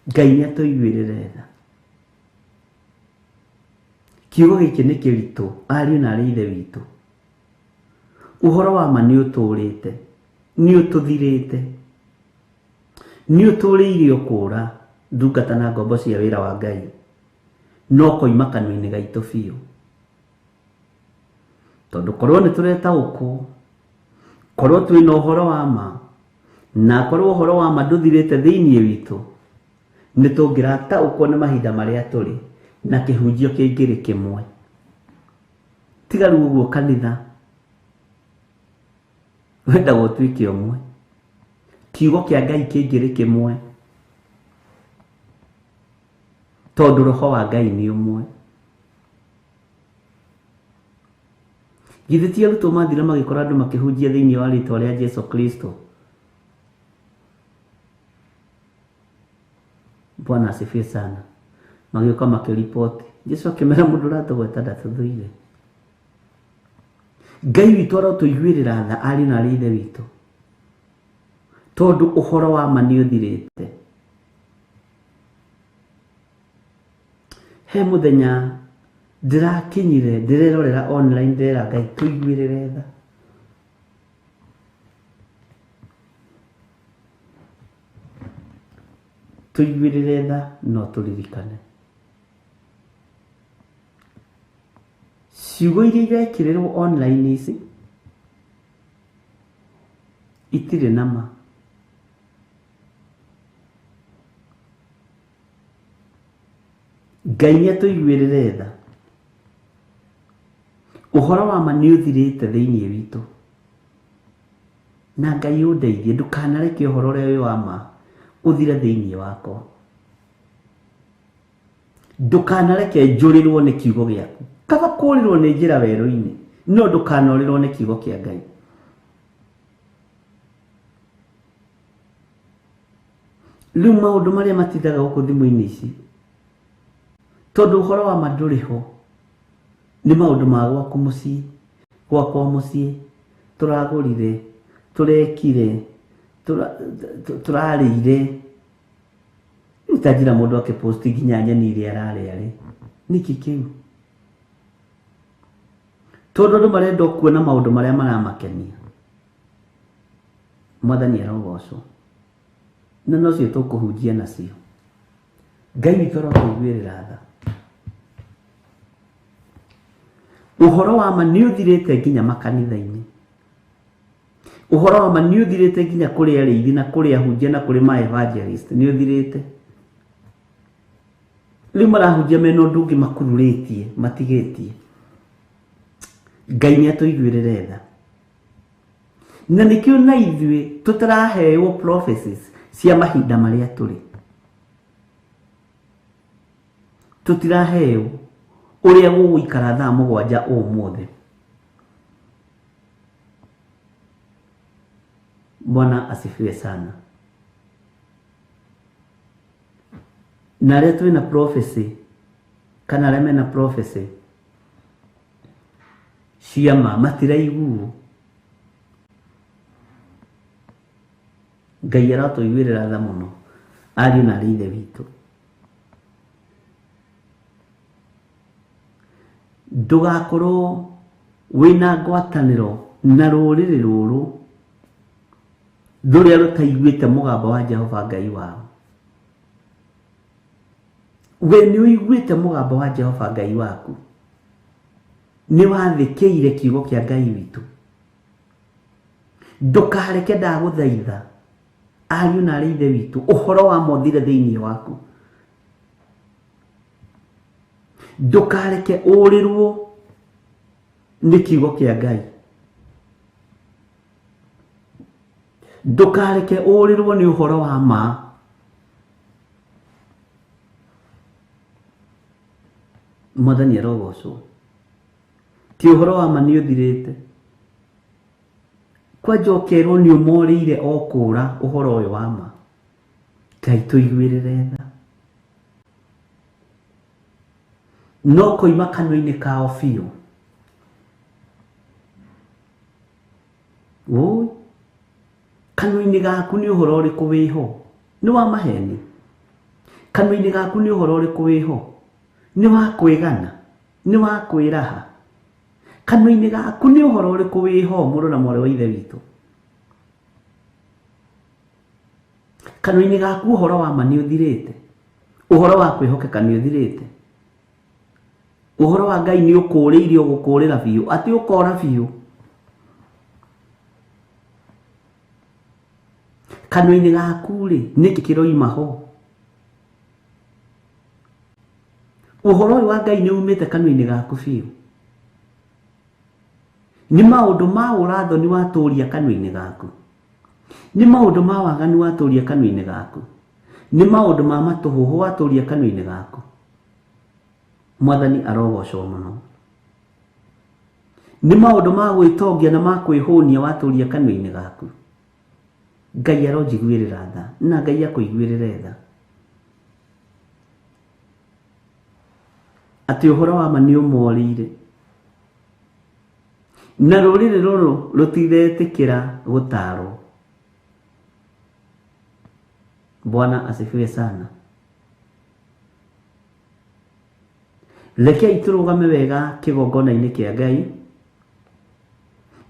Ngai nĩ atũiguĩrĩre tha. Kiugo gĩkĩ nĩ kĩritũ, ariũ na arĩ ithe witũ. Ũhoro wa ma nĩ ũtũrĩte, nĩ ũtũthirĩte, nĩ ũtũrĩire ũkũra, ndungata na ngombo cia wĩra wa Ngai, no koima kanua-inĩ gaitũ biũ. Tondũ korwo nĩ tũretaũkwo, korwo twĩna ũhoro wa ma, na korwo ũhoro wa ma ndũthirĩte thĩinĩ witũ, nĩ tũngĩrataũkwo nĩ mahinda marĩa tũrĩ na kĩhunjio kĩngĩrĩ kĩmwe. Tiga rĩu ũguo kanitha wendaga ũtuĩke ũmwe, kiugo kĩa Ngai kĩngĩrĩ kĩmwe, tondũ roho wa Ngai nĩ ũmwe. Githĩ ti arutwo mathire magĩkora andũ makĩhunjia thĩinĩ wa rĩtwa rĩa Jesu Kristo? Bwana asifiwe sana. Magĩũka makĩripoti. Jesu akĩmera mũndũ ũratũgweta ndatũthũire. Ngai witũ arotũiguĩrĩra tha, ariũ na arĩ ithe witũ, tondũ ũhoro wa ma nĩ ũthirĩte. He mũthenya ndĩrakinyire, ndĩrerorera online, ndĩrera Ngai tũiguĩrĩre tha. Tũiguĩrĩre tha no tũririkane. Ciugo iria irekĩrĩrwo online ici itirĩ na ma. Ngai nĩ atũiguĩrĩre tha. Ũhoro wa ma nĩ ũthirĩte thĩinĩ witũ. Na Ngai ũndeithie ndũkanareke ũhoro ũrĩa wĩ wa ma ũthire thĩinĩ wakwa. Ndũkanareke njũrĩrwo nĩ kiugo gĩaku. Kaba kũrĩrwo nĩ njĩra werũ-inĩ, no ndũkanorĩrwo nĩ kiugo kĩa Ngai. Rĩu maũndũ marĩa matindaga gũkũ thimũ-inĩ ici, tondũ ũhoro wa ma ndũrĩ ho, nĩ maũndũ ma gwaku mũciĩ, gwakwa mũciĩ, tũragũrire, tũrekire, tũrarĩire. Rĩu ta njĩra mũndũ akĩposti nginya nyeni iria ararĩa rĩ, nĩkĩ kĩu? Tondũ andũ marenda kuona maũndũ marĩa maramakenia. Mwathani arogocwo. Na nocio tũkũhunjia nacio. Ngai witũ arotũiguĩrĩra tha. Ũhoro wa ma nĩ ũthirĩte nginya makanitha-inĩ. Ũhoro wa ma nĩ ũthirĩte nginya kũrĩ arĩithi na kũrĩ ahunjia na kũrĩ ma evangelist, nĩ ũthirĩte. Rĩu marahunjia mena ũndũ ũngĩ makururĩtie, matigĩtie. Ngai nĩ atũiguĩrĩre tha. Na nĩkĩo na ithuĩ tũtaraheo prophecies cia mahinda marĩa tũrĩ. Tũtiraheo ũrĩa gũgũikara thaa 7 ũmũthĩ. Bwana asifiwe sana. Na arĩa twĩna prophecy kana arĩa mena prophecy cia ma matiraiguo. Ngai aratũiguĩrĩra tha mũno ariũ na arĩ ithe witũ. Ndũgakorwo wĩna ngwatanĩro na rũrĩrĩ rũrũ rũrĩa rũtaiguĩte mũgambo wa Jehova Ngai wao. We nĩ ũiguĩte mũgambo wa Jehova Ngai waku, nĩ wathĩkĩire kiugo kĩa Ngai witũ. Ndũkareke ndagũthaitha ariũ na arĩ ithe witũ ũhoro wa mothire thĩinĩ waku. Ndũkareke ũrĩrwo nĩ kiugo kĩa Ngai. Ndũkareke ũrĩrwo nĩ ũhoro wa ma. Mwathani arogocwo. Ti ũhoro wa ma nĩ ũthirĩte. Kwanja ũkerwo nĩ ũmorĩire o kũra ũhoro ũyũ wa ma. Ngai tũiguĩrĩre tha. No koima kanua-inĩ kao biũ. Woi, kanua-inĩ gaku nĩ ũhoro ũrĩkũ wĩho? Nĩ wa maheni. Kanua-inĩ gaku nĩ ũhoro ũrĩkũ wĩho? Nĩ wa kwĩgana, nĩ wa kwĩraha. Kanua-inĩ gaku nĩ ũhoro ũrĩkũ wĩho mũrũ na mwarĩ wa ithe witũ? Kanua-inĩ gaku ũhoro wa ma nĩ ũthirĩte. Ũhoro wa kwĩhokeka nĩ ũthirĩte. Ũhoro wa Ngai nĩ ũkũrĩire ũgũkũrĩra biũ, atĩ ũkora biũ. Kanua-inĩ gaku rĩ, nĩkĩ kĩroima ho? Ũhoro ũyũ wa Ngai nĩ umĩte kanua-inĩ gaku biũ. Nĩ maũndũ ma ũrathoni watũria kanua-inĩ gaku. Nĩ maũndũ ma waganu watũria kanua-inĩ gaku. Nĩ maũndũ ma matũhũhũ watũria kanua-inĩ gaku. Mwathani arogocwo mũno. Nĩ maũndũ ma gwĩtongia na ma kwĩhũnia watũria kanua-inĩ gaku. Ngai aronjiguĩrĩra tha na Ngai akũiguĩrĩre tha. Atĩ ũhoro wa ma nĩ ũmorĩire. Na rũrĩrĩ rũrũ rũtiretĩkĩra gũtarwo. Bwana asifiwe sana. Rekei tũrũgame wega kĩgongona-inĩ kĩa Ngai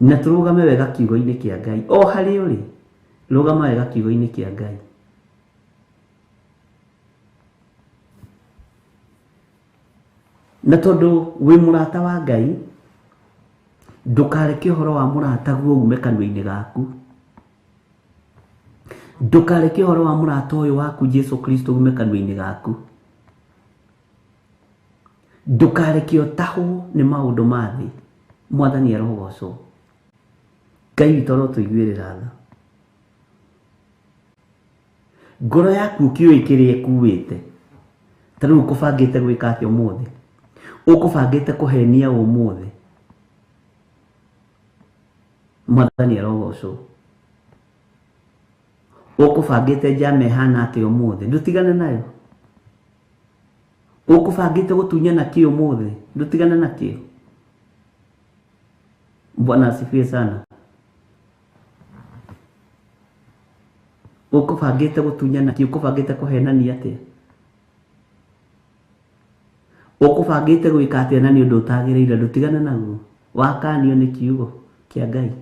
na tũrũgame wega kiugo-inĩ kĩa Ngai. O harĩa ũrĩ, rũgama wega kiugo-inĩ kĩa Ngai. Na tondũ wĩ mũrata wa Ngai, ndũkareke ũhoro wa mũrataguo ume kanua-inĩ gaku. Ndũkareke ũhoro wa mũrata ũyũ waku Jesu Kristo ume kanua-inĩ gaku. Ndũkareke ũtahwo nĩ maũndũ ma thĩ. Mwathani arogocwo. Ngai witũ arotũiguĩrĩra tha. Ngoro yaku ũkĩũĩ kĩrĩa ĩkuĩte. Ta rĩu ũkũbangĩte gwĩka atĩa ũmũthĩ? Ũkũbangĩte kũhenia ũmũthĩ? Mwathani arogocwo. Ũkũbangĩte njama ĩhana atĩa ũmũthĩ? Ndũtigane nayo. Ũkũbangĩte gũtunyana kĩ ũmũthĩ? Ndũtigane nakĩo. Bwana asifiwe sana. Ũkũbangĩte gũtunyana kĩ? Ũkũbangĩte kũhenania atĩa? Ũkũbangĩte gwĩka atĩa na nĩ ũndũ ũtagĩrĩire? Ndũtigane naguo. Wakanio nĩ kiugo kĩa Ngai.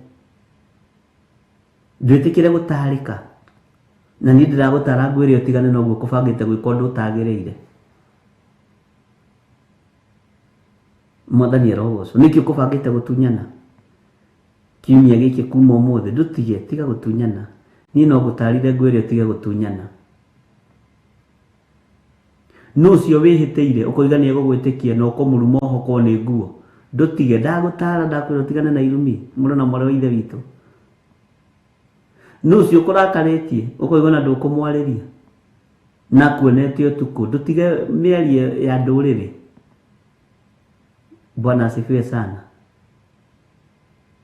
Ndwĩtĩkĩre gũtarĩka. Na niĩ ndĩragũtara ngwĩre ũtigane na ũguo ũkũbangĩte gwĩka ũndũ ũtagĩrĩire. Mwathani arogocwo. Nĩkĩ ũkũbangĩte gũtunyana? Kiumia gĩkĩ kuma ũmũthĩ ndũtige, tiga gũtunyana. Niĩ no ngũtarire ngwĩre ũtige gũtunyana. Nũ ũcio wĩhĩtĩire ũkoiga nĩ egũgwĩtĩkia na ũkũmũruma ũhokwo nĩ nguo? Ndũtige, ndagũtara ndakwĩra ũtigane na irumi mũrũ na mwarĩ wa ithe witũ. Nũ ũcio ũkũrakarĩtie ũkoiga ona ndũkũmwarĩria na akuonete ũtukũ? Ndũtige mĩario ya ndũrĩrĩ. Bwana asifiwe sana.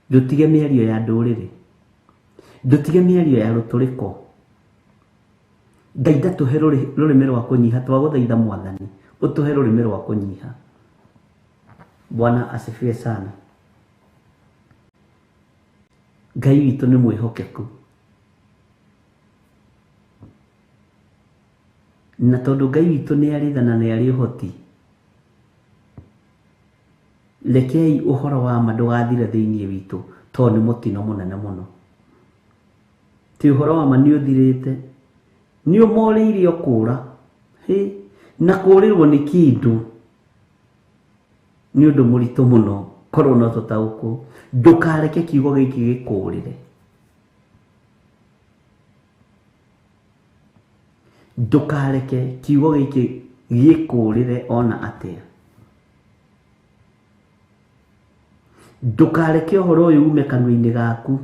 Ndũtige mĩario ya ndũrĩrĩ. Ndũtige mĩario ya rũtũrĩko. Ngai ndatũhe rũrĩmĩ rwa kũnyiha, twagũthaitha Mwathani ũtũhe rũrĩmĩ rwa kũnyiha. Bwana asifiwe sana. Ngai witũ nĩ mwĩhokeku. Na tondũ Ngai witũ nĩ arĩ tha na nĩ arĩ ũhoti, rekei ũhoro wa ma ndũgathire thĩinĩ witũ, tondũ nĩ mũtino mũnene mũno. Ti ũhoro wa ma nĩ ũthirĩte, nĩ ũmorĩire ũkũra, hĩ, na kũrĩrwo nĩ kĩndũ nĩ ũndũ mũritũ mũno, korwo no tũtaũkwo. Ndũkareke kiugo gĩkĩ gĩkũrĩre. Ndũkareke kiugo gĩkĩ gĩkũrĩre ona atĩa. Ndũkareke ũhoro ũyũ ume kanua-inĩ gaku.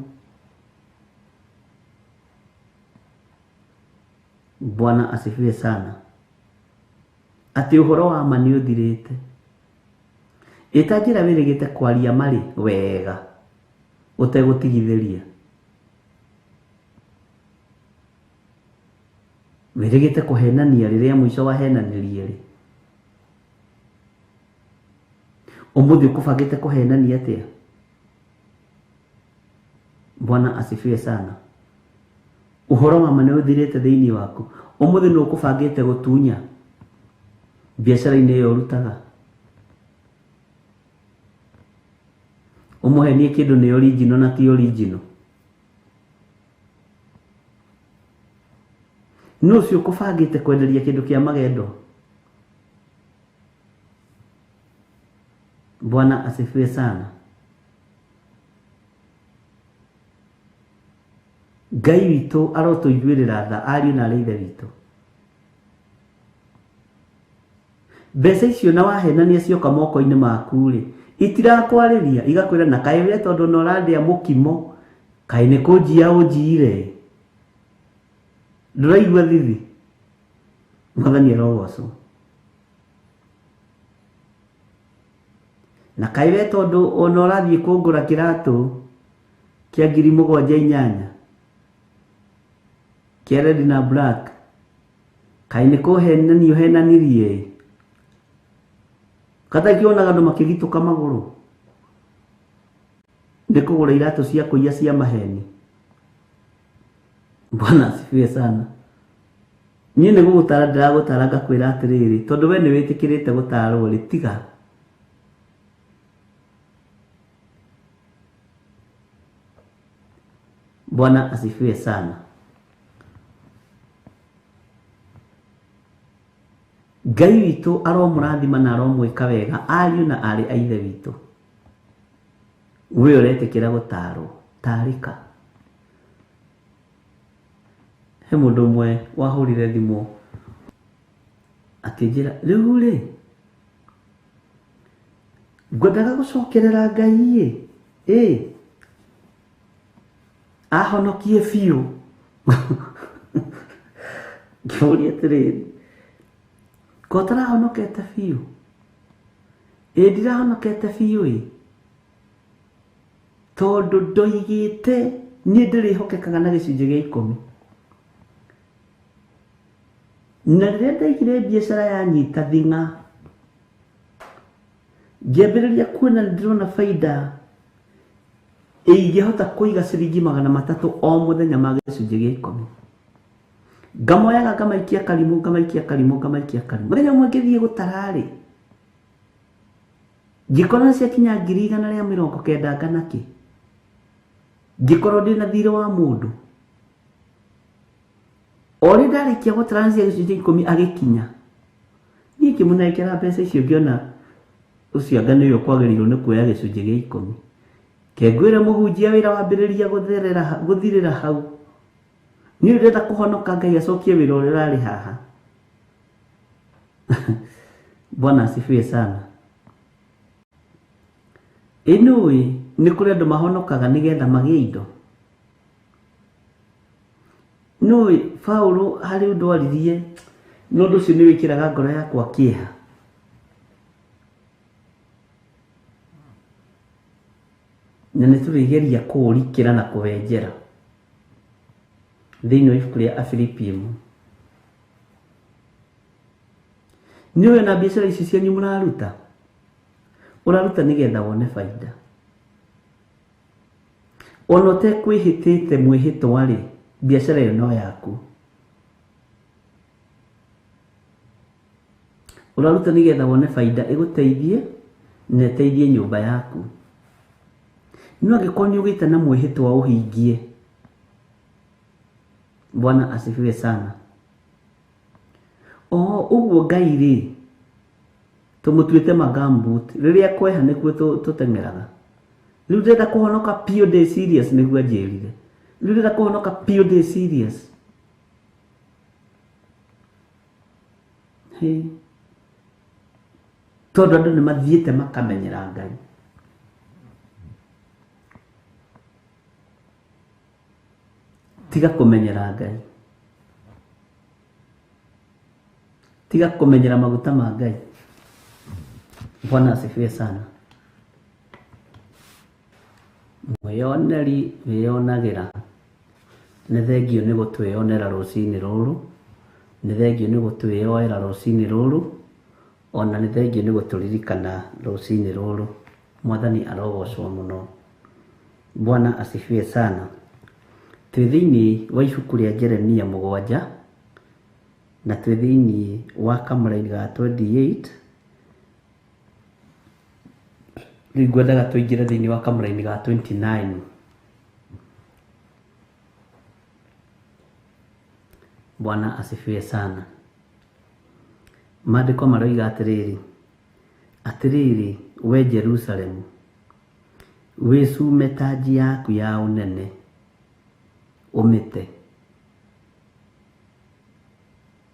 Bwana asifiwe sana. Atĩ ũhoro wa ma nĩ ũthirĩte. Ĩta njĩra wĩrĩgĩte kwaria marĩ wega ũtegũtigithĩria. Wĩrĩgĩte kũhenania rĩrĩa mũico wahenanirie rĩ. Ũmũthĩ ũkũbangĩte kũhenania atĩa? Bwana asifiwe sana. Ũhoro wa ma nĩ ũthirĩte thĩinĩ waku. Ũmũthĩ nĩ ũkũbangĩte gũtunya biacara-inĩ ĩyo ũrutaga. Ũmũhenie kĩndũ nĩ original na ti original. Nũ ũcio ũkũbangĩte kwenderia kĩndũ kĩa magendo? Bwana asifiwe sana. Ngai witũ arotũiguĩrĩra tha ariũ na arĩ ithe witũ. Mbeca icio na wahenania cioka moko-inĩ maku rĩ, itirakwarĩria, igakwĩra na kaĩ we tondũ na ũrarĩa mũkimo, kaĩ nĩ kũnjia ũnjiire. Ndũraigua thithi? Mwathani arogocwo. Na kaĩ we tondũ ona ũrathiĩ kũngũra kĩratũ kĩa 7,800 kĩa red na black, kaĩ nĩ kũhenania ũhenanirie. Kata kĩonaga andũ makĩgitũka magũrũ nĩ kũgũra iratũ cia kũiya cia maheni. Bwana asifiwe sana. Niĩ nĩ gũgũtara ndĩragũtara ngakwĩra atĩrĩrĩ, tondũ we nĩ wĩtĩkĩrĩte gũtarwo rĩ, tiga. Bwana asifiwe sana. Ngai witũ aromũrathima na aromwĩka wega ariũ na arĩ a ithe witũ. We ũretĩkĩra gũtarwo, tarĩka. He mũndũ ũmwe wahũrire thimũ akĩnjĩra, rĩu rĩ, ngwendaga gũcokerera Ngai ĩ, ahonokie biũ. Ngĩmũria atĩrĩrĩ, ko ũtarahonokete biũ? Ĩ ndirahonokete biũ ĩ, tondũ ndoigĩte niĩ ndĩrĩhokekaga na gĩcunjĩ gĩa 10. Na rĩrĩa ndaigire biacara yanyita thing'a, ngĩambĩrĩria kuona nĩ ndĩrona baida ingĩhota kũiga ciringi 300 o mũthenya ma gĩcunjĩ gĩa 10. Ngamoyaga ngamaikia karimũ, ngamaikia karimũ, ngamaikia karimũ. Mũthenya ũmwe ngĩthiĩ gũtara rĩ, ngĩkora nĩ ciakinya 190,000 ngana kĩ. Ngĩkorwo ndĩna thirĩ wa mũndũ. O rĩ ndarĩkia gũtara nĩ cia gĩcunjĩ 10 agĩkinya. Niĩ ngĩmũnengera mbeca icio ngĩona ũcio anga nĩwe ũkwagĩrĩirwo nĩ kuoya gĩcunjĩ gĩa 10. Kengwĩre mũhunjia wĩra wambĩrĩria gũthirĩra hau. Niĩ ndĩrenda kũhonoka Ngai acokie wĩra ũrĩa ũrarĩ haha. Bwana asifiwe sana. Ĩ nĩũĩ nĩ kũrĩ andũ mahonokaga nĩgetha magĩe indo. Nĩũĩ Paũlũ harĩ ũndũ aririe, na ũndũ ũcio nĩ wĩkĩraga ngoro yakwa kĩeha. Na nĩ tũrĩgeria kũũrikĩra na kũwenjera thĩinĩ wa ibuku rĩa Afilipi 1. Nĩũĩ ona biacara ici cianyu mũraruta, ũraruta nĩgetha wone baida. Ona ũtekwĩhĩtĩte mwĩhĩtwa rĩ, biacara ĩyo no yaku. Ũraruta nĩgetha wone baida ĩgũteithie na ĩteithie nyũmba yaku. No angĩkorwo nĩ ũgĩte na mwĩhĩtwa ũhingie. Bwana asifiwe sana. O ũguo Ngai rĩ tũmũtuĩte magambut rĩrĩa kweha nĩkuo tũteng'eraga. Rĩu ndĩrenda kũhonoka biũ ndĩ serious nĩguo anjĩrire. Rĩu ndĩrenda kũhonoka biũ ndĩ serious. Hey. Tondũ andũ nĩ mathiĩte makamenyera Ngai. Tiga kũmenyera Ngai. Tiga kũmenyera maguta ma Ngai. Bwana asifiwe sana. Mwĩyoneri wĩyonagĩra. Nĩ thengio nĩ gũtwĩyonera rũcinĩ rũrũ. Nĩ thengio nĩ gũtwĩyoera rũcinĩ rũrũ. Ona nĩ thengio nĩ gũtũririkana rũcinĩ rũrũ. Mwathani arogocwo mũno. Bwana asifiwe sana. Twĩ thĩinĩ wa ibuku rĩa Jeremia 7 na twĩ thĩinĩ wa kamũraini ga 28. Rĩu ngwendaga tũingĩre thĩinĩ wa kamũraini ga 29. Bwana asifiwe sana. Maandĩko maroiga atĩrĩrĩ, atĩrĩrĩ we Jerusalemu, wĩcume tanji yaku ya ũnene ũmĩte.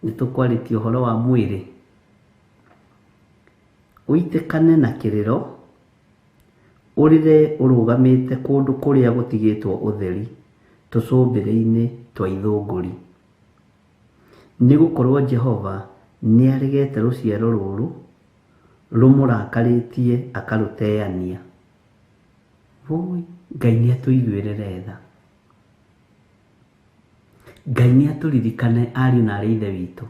Nĩ tũkwarĩtie ũhoro wa mwĩrĩ. Ũitĩkane na kĩrĩro, ũrĩre ũrũgamĩte kũndũ kũrĩa gũtigĩtwo ũtheri, tũcũmbĩrĩ-inĩ twa ithũngũri. Nĩgũkorwo Jehova nĩaregete rũciaro rũrũ rũmũrakarĩtie akarũteania. Woi, Ngai nĩatũiguĩrĩre tha. Ngai nĩatũririkane ariũ na aarĩ a Ithe witũ.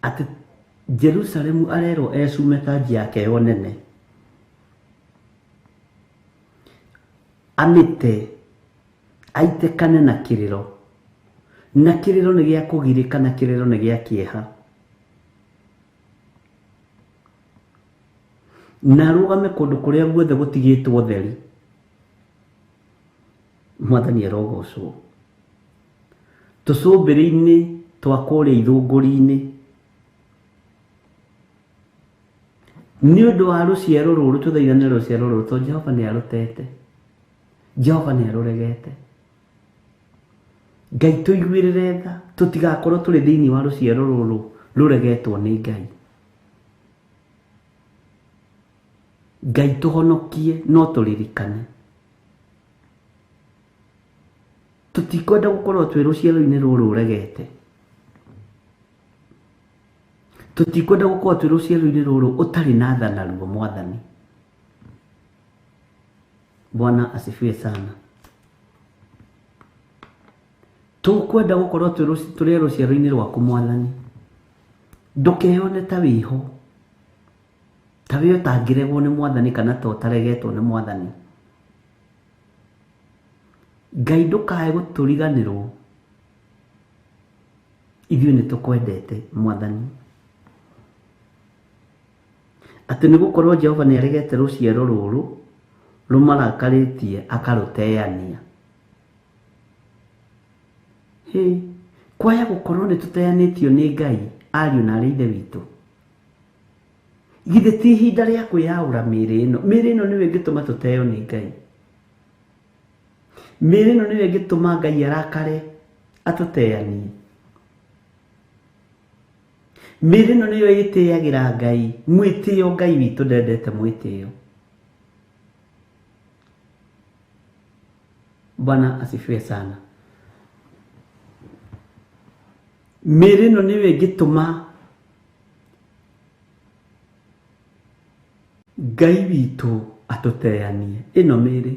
Atĩ Jerusalemu arerwo ecume tanji yake ya ũnene. Amĩte, aitĩkane na kĩrĩro. Na kĩrĩro nĩ gĩa kũgirĩka na kĩrĩro nĩ gĩa kĩeha. Na arũgame kũndũ kũrĩa guothe gũtigĩtwo ũtheri. Mwathani arogocwo. Tũcũmbĩrĩ-inĩ twa kũrĩa ithũngũri-inĩ. Nĩ ũndũ wa rũciaro rũrũ tũthaithane rũciaro rũrũ tondũ Jehova nĩ arũtete. Jehova nĩ arũregete. Ngai tũiguĩrĩre tha tũtigakorwo tũrĩ thĩinĩ wa rũciaro rũrũ rũregetwo nĩ Ngai. Ngai tũhonokie no tũririkane. Tũtikwenda gũkorwo twĩ rũciaro-inĩ rũrũ ũregete. Tũtikwenda gũkorwo twĩ rũciaro-inĩ rũrũ ũtarĩ na tha naruo Mwathani. Bwana asifiwe sana. Tũkwenda gũkorwo tũrĩ rũciaro-inĩ rwaku Mwathani. Ndũkeyone ta wĩho, ta wĩ ũtangĩregwo nĩ Mwathani kana ta ũtaregetwo nĩ Mwathani. Ngai ndũkae gũtũriganĩrwo. Ithuĩ nĩ tũkwendete Mwathani. Atĩ nĩ gũkorwo Jehova nĩ aregete rũciaro rũrũ rũmarakarĩtie akarũteania. Hĩ, kwaya gũkorwo nĩ tũteanĩtio nĩ Ngai ariũ na aarĩ a Ithe witũ. Githĩ ti ihinda rĩa kwĩyaũra mĩĩrĩ ĩno? Mĩĩrĩ ĩno nĩyo ĩngĩtũma tũteo nĩ Ngai. Mĩĩrĩ ĩno nĩyo ĩngĩtũma Ngai arakare atũteanie. Mĩĩrĩ ĩno nĩyo ĩtĩagĩra Ngai mwĩtĩo. Ngai witũ ndendete mwĩtĩo. Bwana asifiwe sana. Mĩĩrĩ ĩno nĩyo ĩngĩtũma Ngai witũ atũteanie. Ĩno mĩĩrĩ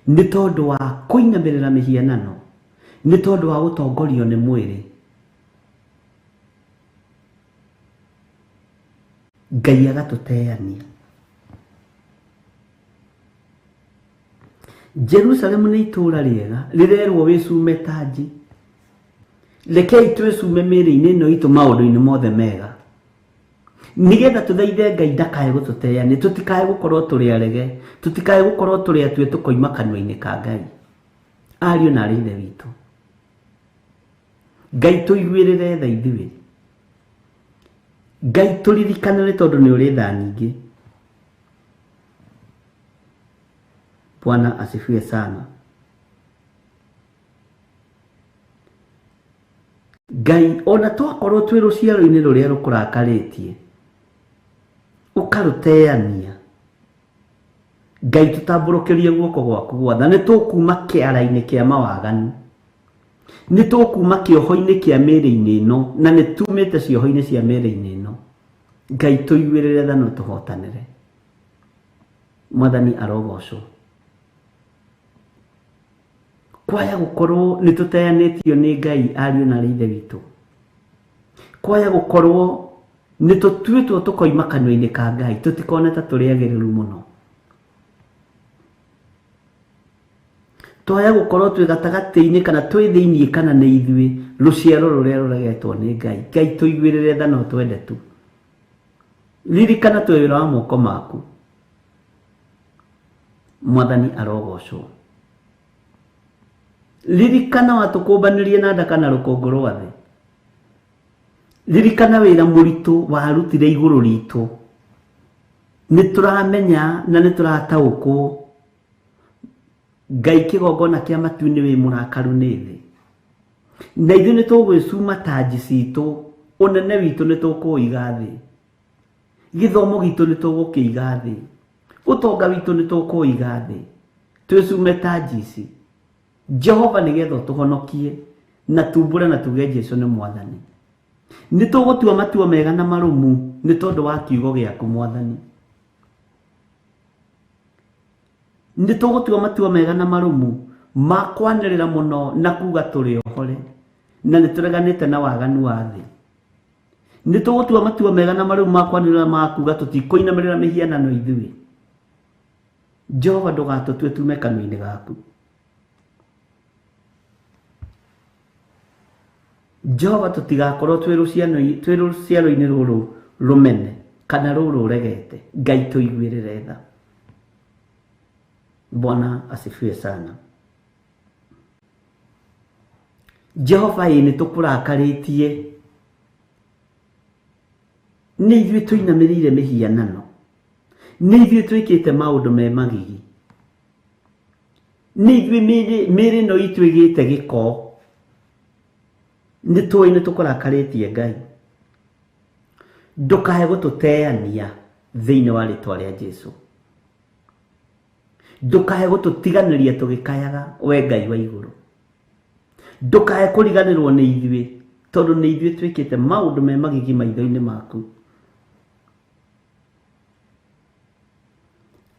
nĩ tondũ wa kũinamĩrĩra mĩhianano, nĩ tondũ wa gũtongorio nĩ mwĩrĩ. Ngai agatũteania. Jerusalemu nĩ itũũra rĩega rĩrerwo wĩcume tanji. Rekei twĩcume mĩĩrĩ-inĩ ĩno itũ maũndũ-inĩ mothe mega, nĩgetha tũthaithe Ngai ndakae gũtũteania, tũtikae gũkorwo tũrĩ arege, tũtikae gũkorwo tũrĩ atue tũkoima kanua-inĩ ka Ngai. Ariũ na arĩ Ithe witũ, Ngai tũiguĩrĩre tha ithuĩ. Ngai tũririkanĩre tondũ nĩ ũrĩ tha nyingĩ. Bwana asifiwe sana. Ngai ona twakorwo twĩ rũciaro-inĩ rũrĩa rũkũrakarĩtie, ũkarũteania, Ngai tũtambũrũkĩrie guoko gwaku gwatha. Nĩ tũkuma kĩara-inĩ kĩa mawaganu, nĩ tũkuma kĩoho-inĩ kĩa mĩĩrĩ-inĩ ĩno, na nĩ tumĩte cioho-inĩ cia mĩĩrĩ-inĩ ĩno. Ngai tũiguĩrĩre tha na ũtũhotanĩre. Mwathani arogocwo. Kwaya gũkorwo nĩ tũteanĩtio nĩ Ngai, ariũ na arĩ Ithe witũ, kwaya gũkorwo nĩ tũtuĩtwo tũkoima kanua-inĩ ka Ngai, tũtikone ta tũrĩ agĩrĩru mũno. Twaya gũkorwo twĩ gatagatĩ-inĩ kana twĩ thĩiniĩ kana nĩ ithuĩ rũciaro rũrĩa rũregetwo nĩ Ngai. Ngai tũiguĩrĩre tha na ũtwende tu. Ririkana twĩ wĩra wa moko maku. Mwathani arogocwo. Ririkana watũkũmbanĩrie na ndaka na rũkũngũ rwa thĩ. Ririkana wĩra mũritũ warutire igũrũ ritũ. Nĩ tũramenya na nĩ tũrataũkwo Ngai kĩgongona kĩa matu-inĩ wĩ mũrakaru nĩ thĩ. Na ithuĩ nĩ tũgwĩcuma tanji citũ, ũnene witũ nĩ tũkũũiga thĩ, gĩthomo gitũ nĩ tũgũkĩiga thĩ, ũtonga witũ nĩ tũkũũiga thĩ, twĩcume tanji ici. Jehova nĩgetha ũtũhonokie na tumbũre na tuge Jesu nĩ Mwathani. Nĩ tũgũtua matua mega na marũmu nĩ tondũ wa kiugo gĩaku Mwathani. Nĩ tũgũtua matua mega na marũmu ma kwanĩrĩra mũno na kuga tũrĩ ohore na nĩ tũreganĩte na waganu wa thĩ. Nĩ tũgũtua matua mega na marũmu ma kwanĩrĩra ma kuga tũtikũinamĩrĩra mĩhianano ithuĩ. Jehova ndũgatũtue tume kanua-inĩ gaku. Jehova tũtigakorwo twĩ rũciaro-inĩ rũrũ rũmene kana rũrũ rũregete. Ngai tũiguĩrĩre tha. Bwana asifiwe sana. Jehova ĩ nĩ tũkũrakarĩtie, nĩ ithuĩ tũinamĩrĩire mĩhianano, nĩ ithuĩ twĩkĩte maũndũ me magigi, nĩ ithuĩ mĩĩrĩ ĩno itũ ĩgĩte gĩko. Nĩ tũĩ nĩ tũkũrakarĩtie Ngai. Ndũkae gũtũteania thĩinĩ wa rĩtwa rĩa Jesu. Ndũkae gũtũtiganĩria tũgĩkayaga we Ngai wa igũrũ. Ndũkae kũriganĩrwo nĩ ithuĩ, tondũ nĩ ithuĩ twĩkĩte maũndũ me magigi maitho-inĩ maku.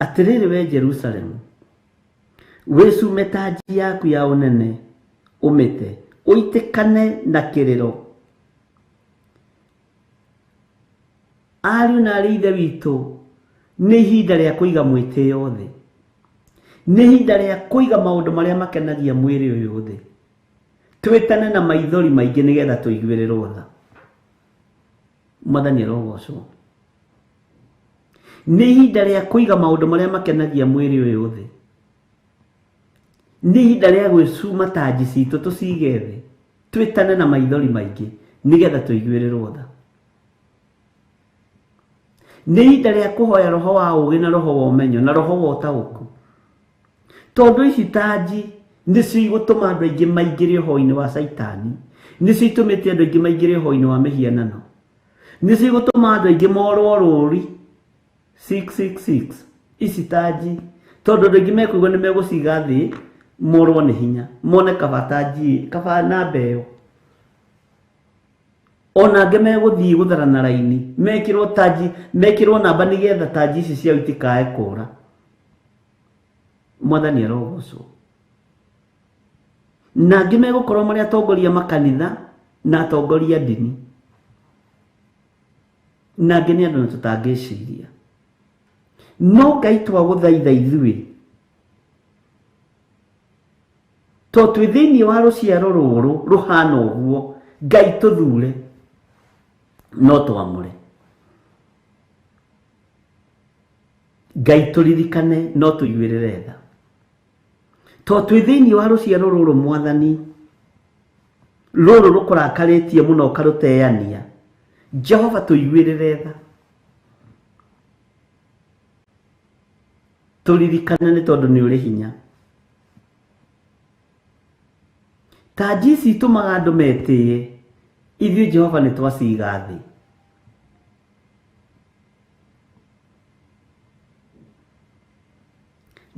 Atĩrĩrĩ we Jerusalemu, wĩcume tanji yaku ya ũnene, ũmĩte, ũitĩkane na kĩrĩro. Ariũ na arĩ Ithe witũ, nĩ ihinda rĩa kũiga mwĩtĩo thĩ. Nĩ ihinda rĩa kũiga maũndũ marĩa makenagia mwĩrĩ ũyũ thĩ. Twĩtane na maithori maingĩ nĩgetha tũiguĩrĩrwo tha. Mwathani arogocwo. Nĩ ihinda rĩa kũiga maũndũ marĩa makenagia mwĩrĩ ũyũ thĩ. Nĩ ihinda rĩa gwĩcuma tanji citũ tũcige thĩ, twĩtane na maithori maingĩ nĩgetha tũiguĩrĩrwo tha. Nĩ ihinda rĩa kũhoya roho wa ũũgĩ na roho wa ũmenyo na roho wa ũtaũku. Tondũ ici tanji nĩcio igũtũma andũ aingĩ maingĩre ũhoro-inĩ wa Caitani, nĩcio itũmĩte andũ aingĩ maingĩre ũhoro-inĩ wa mĩhianano, nĩcio igũtũma andũ aingĩ morwo rũri 666 ici tanji, tondũ andũ aingĩ mekũigua nĩ megũciga thĩ morwo nĩ hinya, mone kaba tanji, kaba namba ĩyo. Ona angĩ megũthiĩ gũtharana raini, mekĩrwo tanji, mekĩrwo namba nĩgetha tanji ici ciao itikae kũra. Mwathani arogocwo. Na angĩ megũkorwo marĩ atongoria makanitha na atongoria ndini, na angĩ nĩ andũ na tũtangĩciria. No Ngai twagũthaitha ithuĩ To twĩ thĩinĩ wa rũciaro rũrũ rũhana ũguo, Ngai tũthure no twamũre. Ngai tũririkane no tũiguĩrĩre tha. To twĩ thĩinĩ wa rũciaro rũrũ Mwathani, rũrũ rũkũrakarĩtie mũno ũkarũteania, Jehova tũiguĩrĩre tha. Tũririkane nĩ tondũ nĩ ũrĩ hinya. Tanji ici itũmaga andũ metĩĩe, ithuĩ Jehova nĩ twaciga thĩ.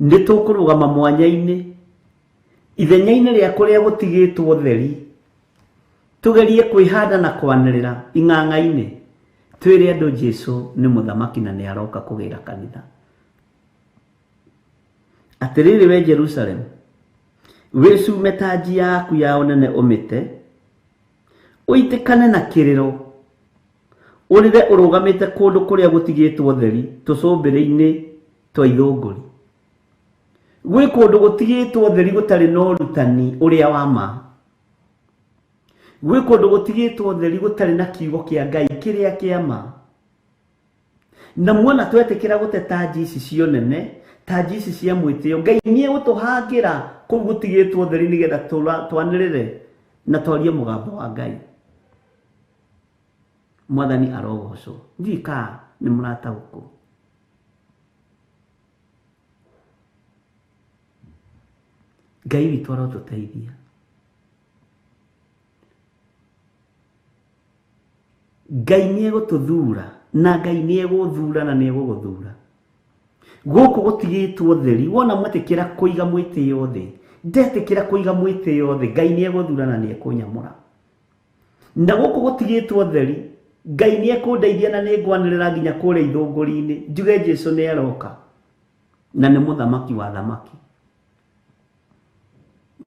Nĩ tũkũrũgama mwanya-inĩ, ithenya-inĩ rĩa kũrĩa gũtigĩtwo theri, tũgerie kwĩhanda na kwanĩrĩra ing'ang'a-inĩ, twĩre andũ Jesu nĩ mũthamaki na nĩ aroka kũgĩra kanitha. Atĩrĩrĩ we Jerusalemu, wĩcume tanji yaku ya ũnene ũmĩte, ũitĩkane na kĩrĩro, ũrĩre ũrũgamĩte kũndũ kũrĩa gũtigĩtwo theri tũcũmbĩrĩ-inĩ twa ithũngũri. Gwĩ kũndũ gũtigĩtwo theri gũtarĩ na ũrutani ũrĩa wa ma. Gwĩ kũndũ gũtigĩtwo theri gũtarĩ na kiugo kĩa Ngai kĩrĩa kĩa ma. Na muona twetĩkĩra gũte tanji ici cia ũnene, tanji ici cia mwĩtĩo, Ngai nĩ egũtũhangĩra kũu gũtigĩtwo theri nĩgetha twanĩrĩre na twarie mũgambo wa Ngai. Mwathani arogocwo. Ndiũĩ kana nĩ mũrataũkwo. Ngai witũ arotũteithia. Ngai nĩ egũtũthura na Ngai nĩ egũthura na nĩ egũgũthura. Gũkũ gũtigĩtwo theri, wona mwetĩkĩra kũiga mwĩtĩo thĩ, ndetĩkĩra kũiga mwĩtĩo thĩ, Ngai nĩ egũthura na nĩ ekũnyamũra. Na gũkũ gũtigĩtwo theri, Ngai nĩ ekũndeithia na nĩ ngwanĩrĩra nginya kũrĩa ithũngũri-inĩ, njuge Jesu nĩ aroka na nĩ mũthamaki wa thamaki.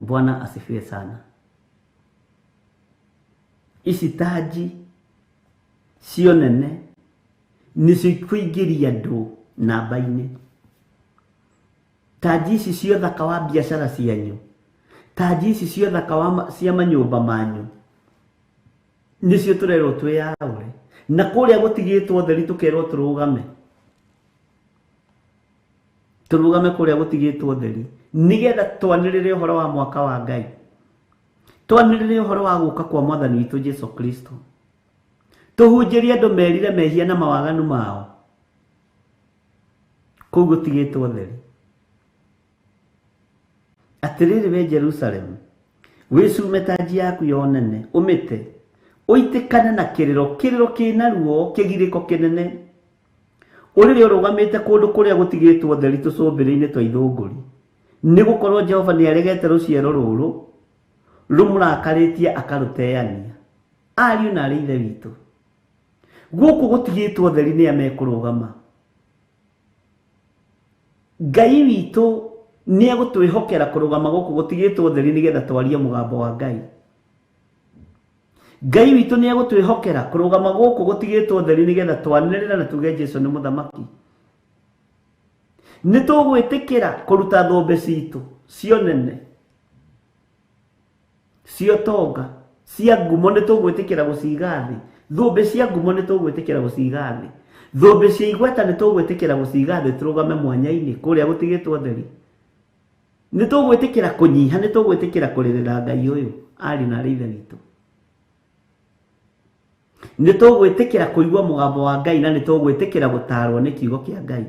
Bwana asifiwe sana. Ici tanji cio nene nĩcio ikũingĩria andũ namba-inĩ. Tanji ici cia ũthaka wa biacara cianyu, tanji ici cia ũthaka wa cia manyũmba manyu, nĩcio tũrerwo twĩyaũre. Na kũrĩa gũtigĩtwo theri tũkerwo tũrũgame. Tũrũgame kũrĩa gũtigĩtwo theri nĩgetha twanĩrĩre ũhoro wa mwaka wa Ngai. Twanĩrĩre ũhoro wa gũka kwa Mwathani witũ Jesu Kristo. Tũhunjĩrie andũ merire mehia na mawaganu mao. Kũu gũtigĩtwo theri. Atĩrĩrĩ we Jerusalemu, wĩcume tanji yaku ya ũnene, ũmĩte, ũitĩkane na kĩrĩro, kĩrĩro kĩna ruo, kĩgirĩko kĩnene. Ũrĩre ũrũgamĩte kũndũ kũrĩa gũtigĩtwo theri tũcũmbĩrĩ-inĩ twa ithũngũri. Nĩ gũkorwo Jehova nĩ aregete rũciaro rũrũ, rũmũrakarĩtie akarũteania. Ariũ na arĩ ithe witũ, gũkũ gũtigĩtwo theri nĩ a mekũrũgama. Ngai witũ nĩ egũtwĩhokera kũrũgama gũkũ gũtigĩtwo theri nĩgetha twarie mũgambo wa Ngai. Ngai witũ nĩ egũtwĩhokera kũrũgama gũkũ gũtigĩtwo theri nĩgetha twanĩrĩre na tuge Jesu nĩ mũthamaki. Nĩ tũgwĩtĩkĩra kũruta thũmbĩ citũ cia ũnene, cia ũtonga, cia ngumo, nĩ tũgwĩtĩkĩra gũciga thĩ. Thũmbĩ cia ngumo nĩ tũgwĩtĩkĩra gũciga thĩ. Thũmbĩ cia igweta nĩ tũgwĩtĩkĩra gũciga thĩ tũrũgame mwanya-inĩ kũrĩa gũtigĩtwo theri. Nĩ tũgwĩtĩkĩra kũnyiha, nĩ tũgwĩtĩkĩra kũrĩrĩra Ngai ũyũ ariũ na arĩ ithe witũ. Nĩ tũgwĩtĩkĩra kũigua mũgambo wa Ngai na nĩ tũgwĩtĩkĩra gũtaarwo nĩ kiugo kĩa Ngai.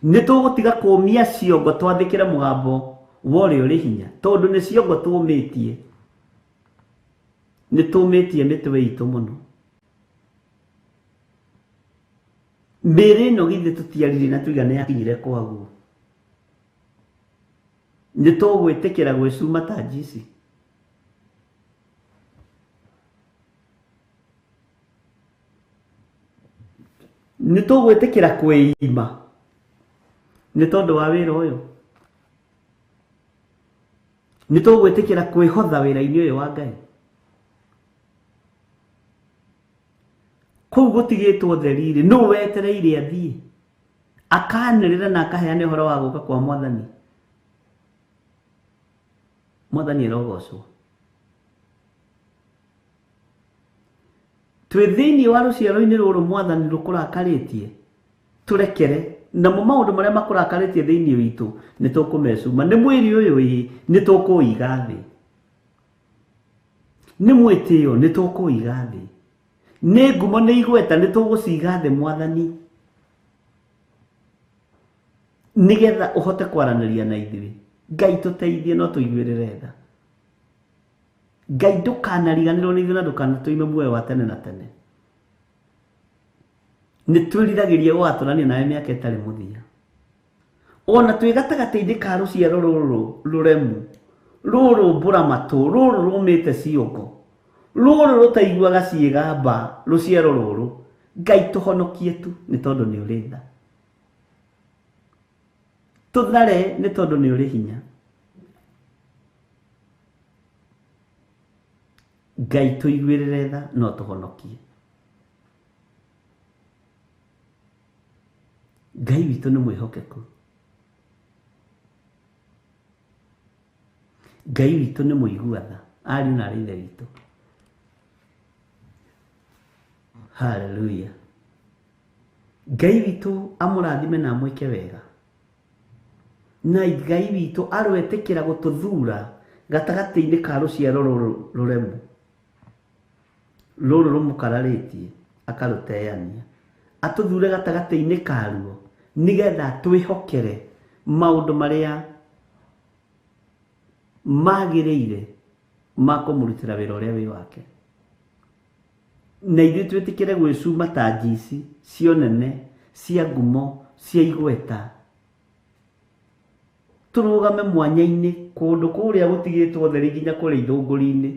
Nĩ tũgũtiga kũũmia ciongo twathĩkĩre mũgambo wa ũrĩa ũrĩ hinya, tondũ nĩ ciongo tũũmĩtie. Nĩ tũũmĩtie mĩtwe itũ mũno. Mĩĩrĩ ĩno githĩ tũtiaririe na tuiga nĩ yakinyire kwaguo. Nĩ tũgwĩtĩkĩra gwĩcuma tanji ici. Nĩ tũgwĩtĩkĩra kwĩima nĩ tondũ wa wĩra ũyũ. Nĩ tũgwĩtĩkĩra kwĩhotha wĩra-inĩ ũyũ wa Ngai. Kũu gũtigĩtwo theri-rĩ, nũ wetereire athiĩ akanĩrĩra na akaheana ũhoro wa gũka kwa Mwathani? Mwathani arogocwo. Twĩ thĩinĩ wa rũciaro-inĩ rũrũ Mwathani rũkũrakarĩtie, tũrekere namo maũndũ marĩa makũrakarĩtie thĩinĩ witũ nĩ tũkũmecuma. Nĩ mwĩrĩ ũyũ ĩ nĩ tũkũiga thĩ, nĩ mwĩtĩo nĩ tũkũiga thĩ, nĩ ngumo nĩ igweta nĩ tũgũciga thĩ Mwathani, nĩgetha ũhote kwaranĩria na ithuĩ. Ngai tũteithie no tũiguĩrĩre tha. Ngai ndũkanariganĩrwo nĩ ithuĩ na ndũkanatũime muoyo wa tene na tene. Nĩ twĩriragĩria gũgatũrania nawe mĩaka ĩtarĩ mũthia. Ona twĩ gatagatĩ-inĩ ka rũciaro rũrũ rũremu, rũrũ mbũramatũ, rũrũ rũmĩte ciongo, rũrũ rũtaiguaga ciĩgamba, rũciaro rũrũ, Ngai tũhonokie tu nĩ tondũ nĩ ũrĩ tha. Tũthare nĩ tondũ nĩ ũrĩ hinya. Ngai tũiguĩrĩre tha no tũhonokie. Ngai witũ nĩ mwĩhokeku. Ngai witũ nĩ mũigua tha, ariũ na arĩ ithe witũ. Haleluya. Ngai witũ amũrathime na amwĩke wega. Na Ngai witũ aroetĩkĩra gũtũthura gatagatĩ-inĩ ka rũciaro rũrũ rũremu, rũrũ rũmũkararĩtie akarũteania, atũthure gatagatĩ-inĩ karuo nĩgetha twĩhokere maũndũ marĩa magĩrĩire ma kũmũrutĩra wĩra ũrĩa wĩ wake. Na ithuĩ twĩtĩkĩre gwĩcuma ta njici cia ũnene, cia ngumo, cia igweta, tũrũgame mwanya-inĩ kũndũ kũrĩa gũtigĩtwo ũtheri nginya kũrĩa ithũngũri-inĩ,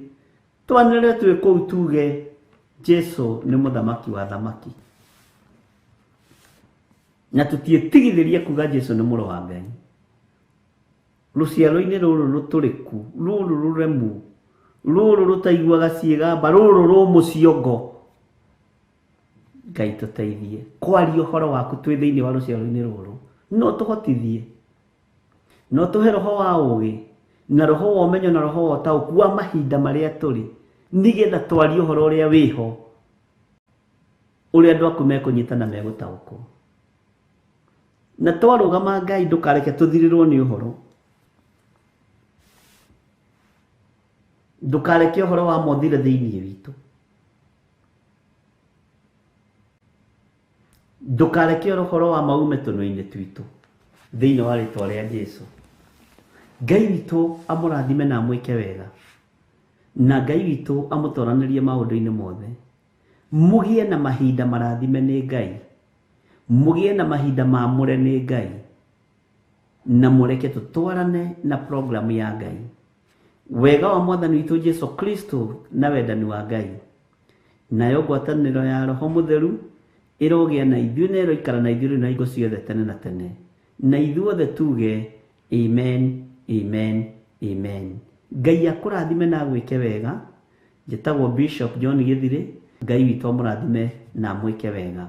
twanĩrĩre twĩ kũu tuge Jesu nĩ mũthamaki wa thamaki, na tũtiĩtigithĩrie kuga Jesu nĩ mũrũ wa Ngai. Rũciaro-inĩ rũrũ rũtũrĩku, rũrũ rũremu, rũrũ rũtaiguaga ciĩgamba, rũrũ rũmũ ciongo, Ngai tũteithie kwaria ũhoro waku twĩ thĩinĩ wa rũciaro-inĩ rũrũ. No tũhotithie, no tũhe roho wa ũũgĩ na roho wa ũmenyo na roho wa ũtaũku wa mahinda marĩa tũrĩ, nĩgetha twarie ũhoro ũrĩa wĩho, ũrĩa andũ aku mekũnyita na megũtaũkwo. Na twarũgama Ngai ndũkareke tũthirĩrwo nĩ ũhoro, ndũkareke ũhoro wa mothire thĩinĩ witũ, ndũkareke ũhoro wa maume tũnua-inĩ twitũ, thĩinĩ wa rĩtwa rĩa Jesu. Ngai witũ amũrathime na amwĩke wega, na Ngai witũ amũtwaranĩrie maũndũ-inĩ mothe. Mũgĩe na mahinda marathime nĩ Ngai, mũgĩe na mahinda maamũre nĩ Ngai, na mũreke tũtwarane na programu ya Ngai. Wega wa Mwathani witũ Jesu Kristo na wendani wa Ngai, nayo ngwatanĩro ya Roho Mũtheru ĩrogĩa na ithuĩ na ĩroikara na ithuĩ rĩu na hingo ciothe tene na tene. Na ithuothe tuge amen, amen, amen. Ngai akũrathime na agwĩke wega. Njĩtagwo Bishop John Gĩthirĩ. Ngai witũ amũrathime na amwĩke wega.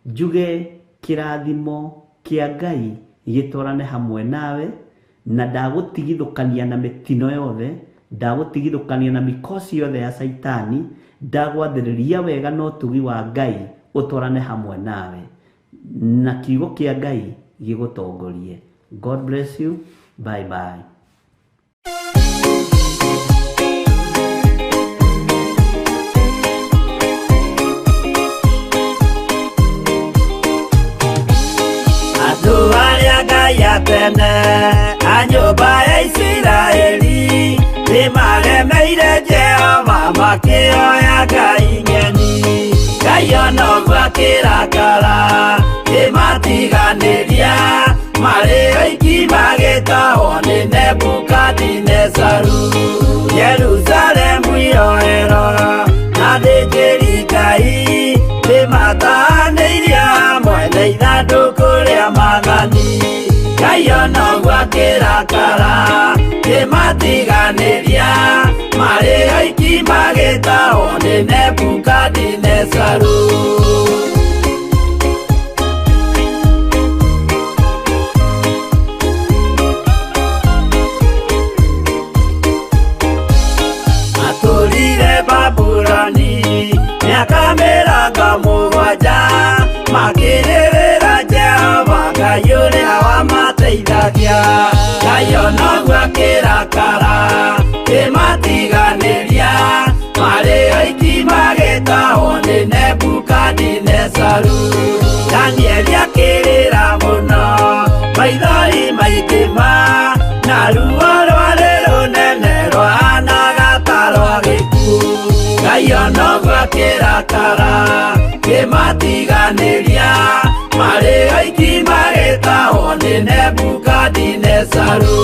Njuge kĩrathimo kĩa Ngai gĩtwarane hamwe nawe, na ndagũtigithũkania na mĩtino yothe, ndagũtigithũkania na mĩkosi yothe ya Caitani, ndagwathĩrĩria wega na ũtugi wa Ngai ũtwarane hamwe nawe, na kiugo kĩa Ngai gĩgũtongorie. God bless you. Bye bye. Andũ arĩa Ngai a tene a nyũmba ya Isiraeli nĩmaremeire Jehova makĩoya ngai ng'eni. Ngai ona ũguo akĩrakara kĩmatiganĩria, marĩ oiki magĩtahwo nĩ Nebukadinezaru. Jerusalemu iroero na athĩnjĩri Ngai nĩmatahanĩirie hamwe na ithandũkũ rĩa maathani. Ngai ona ũguo akĩrakara kĩmatiganĩria, marĩ oiki magĩtahwo nĩ Nebukadinezaru. Kĩmehia Ngai onoguo akĩrakara kĩmatiganĩria marĩ oiki magĩtahwo nĩ Nebukadinezaru. Danieli akĩrĩra mũno maithori maingĩ ma na ruo rwarĩ rũnene rwahanaga ta rwa gĩkuũ. Ngai onoguo akĩrakara kĩmatiganĩria marĩ oiki magĩtahwo nĩ Nebukadinezaru.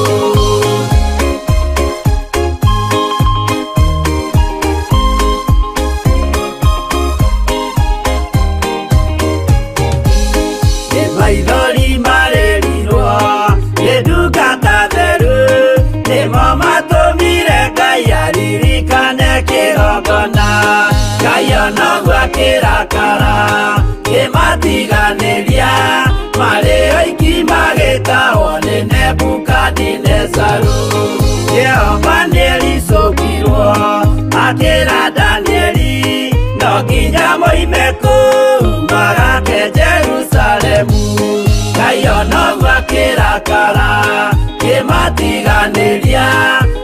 Nĩ maithori marĩrirwo nĩ ndungata theru nĩmo matũmire Ngai aririkane kĩgongona. Ngai onoguo akĩrakara kĩmatiganĩria marĩ oiki magĩtahwo nĩ Nebukadinezaru. Jehova nĩericũkirwo akĩra Danieli no nginya moime kũu magake Jerusalemu. Ngai onoguo akĩrakara kĩmatiganĩria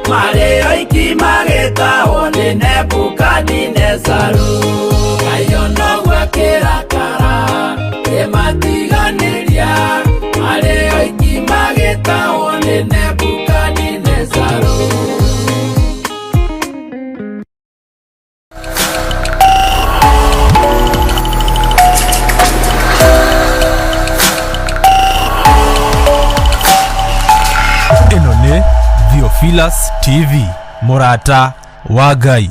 marĩ oiki magĩtahwo nĩ Nebukadinezaru. Ngai onoguo akĩrakara kĩmatiganĩria marĩ oiki magĩtahwo nĩ Nebukadinezaru. Ĩno nĩ Theophilus TV, mũrata wa Ngai.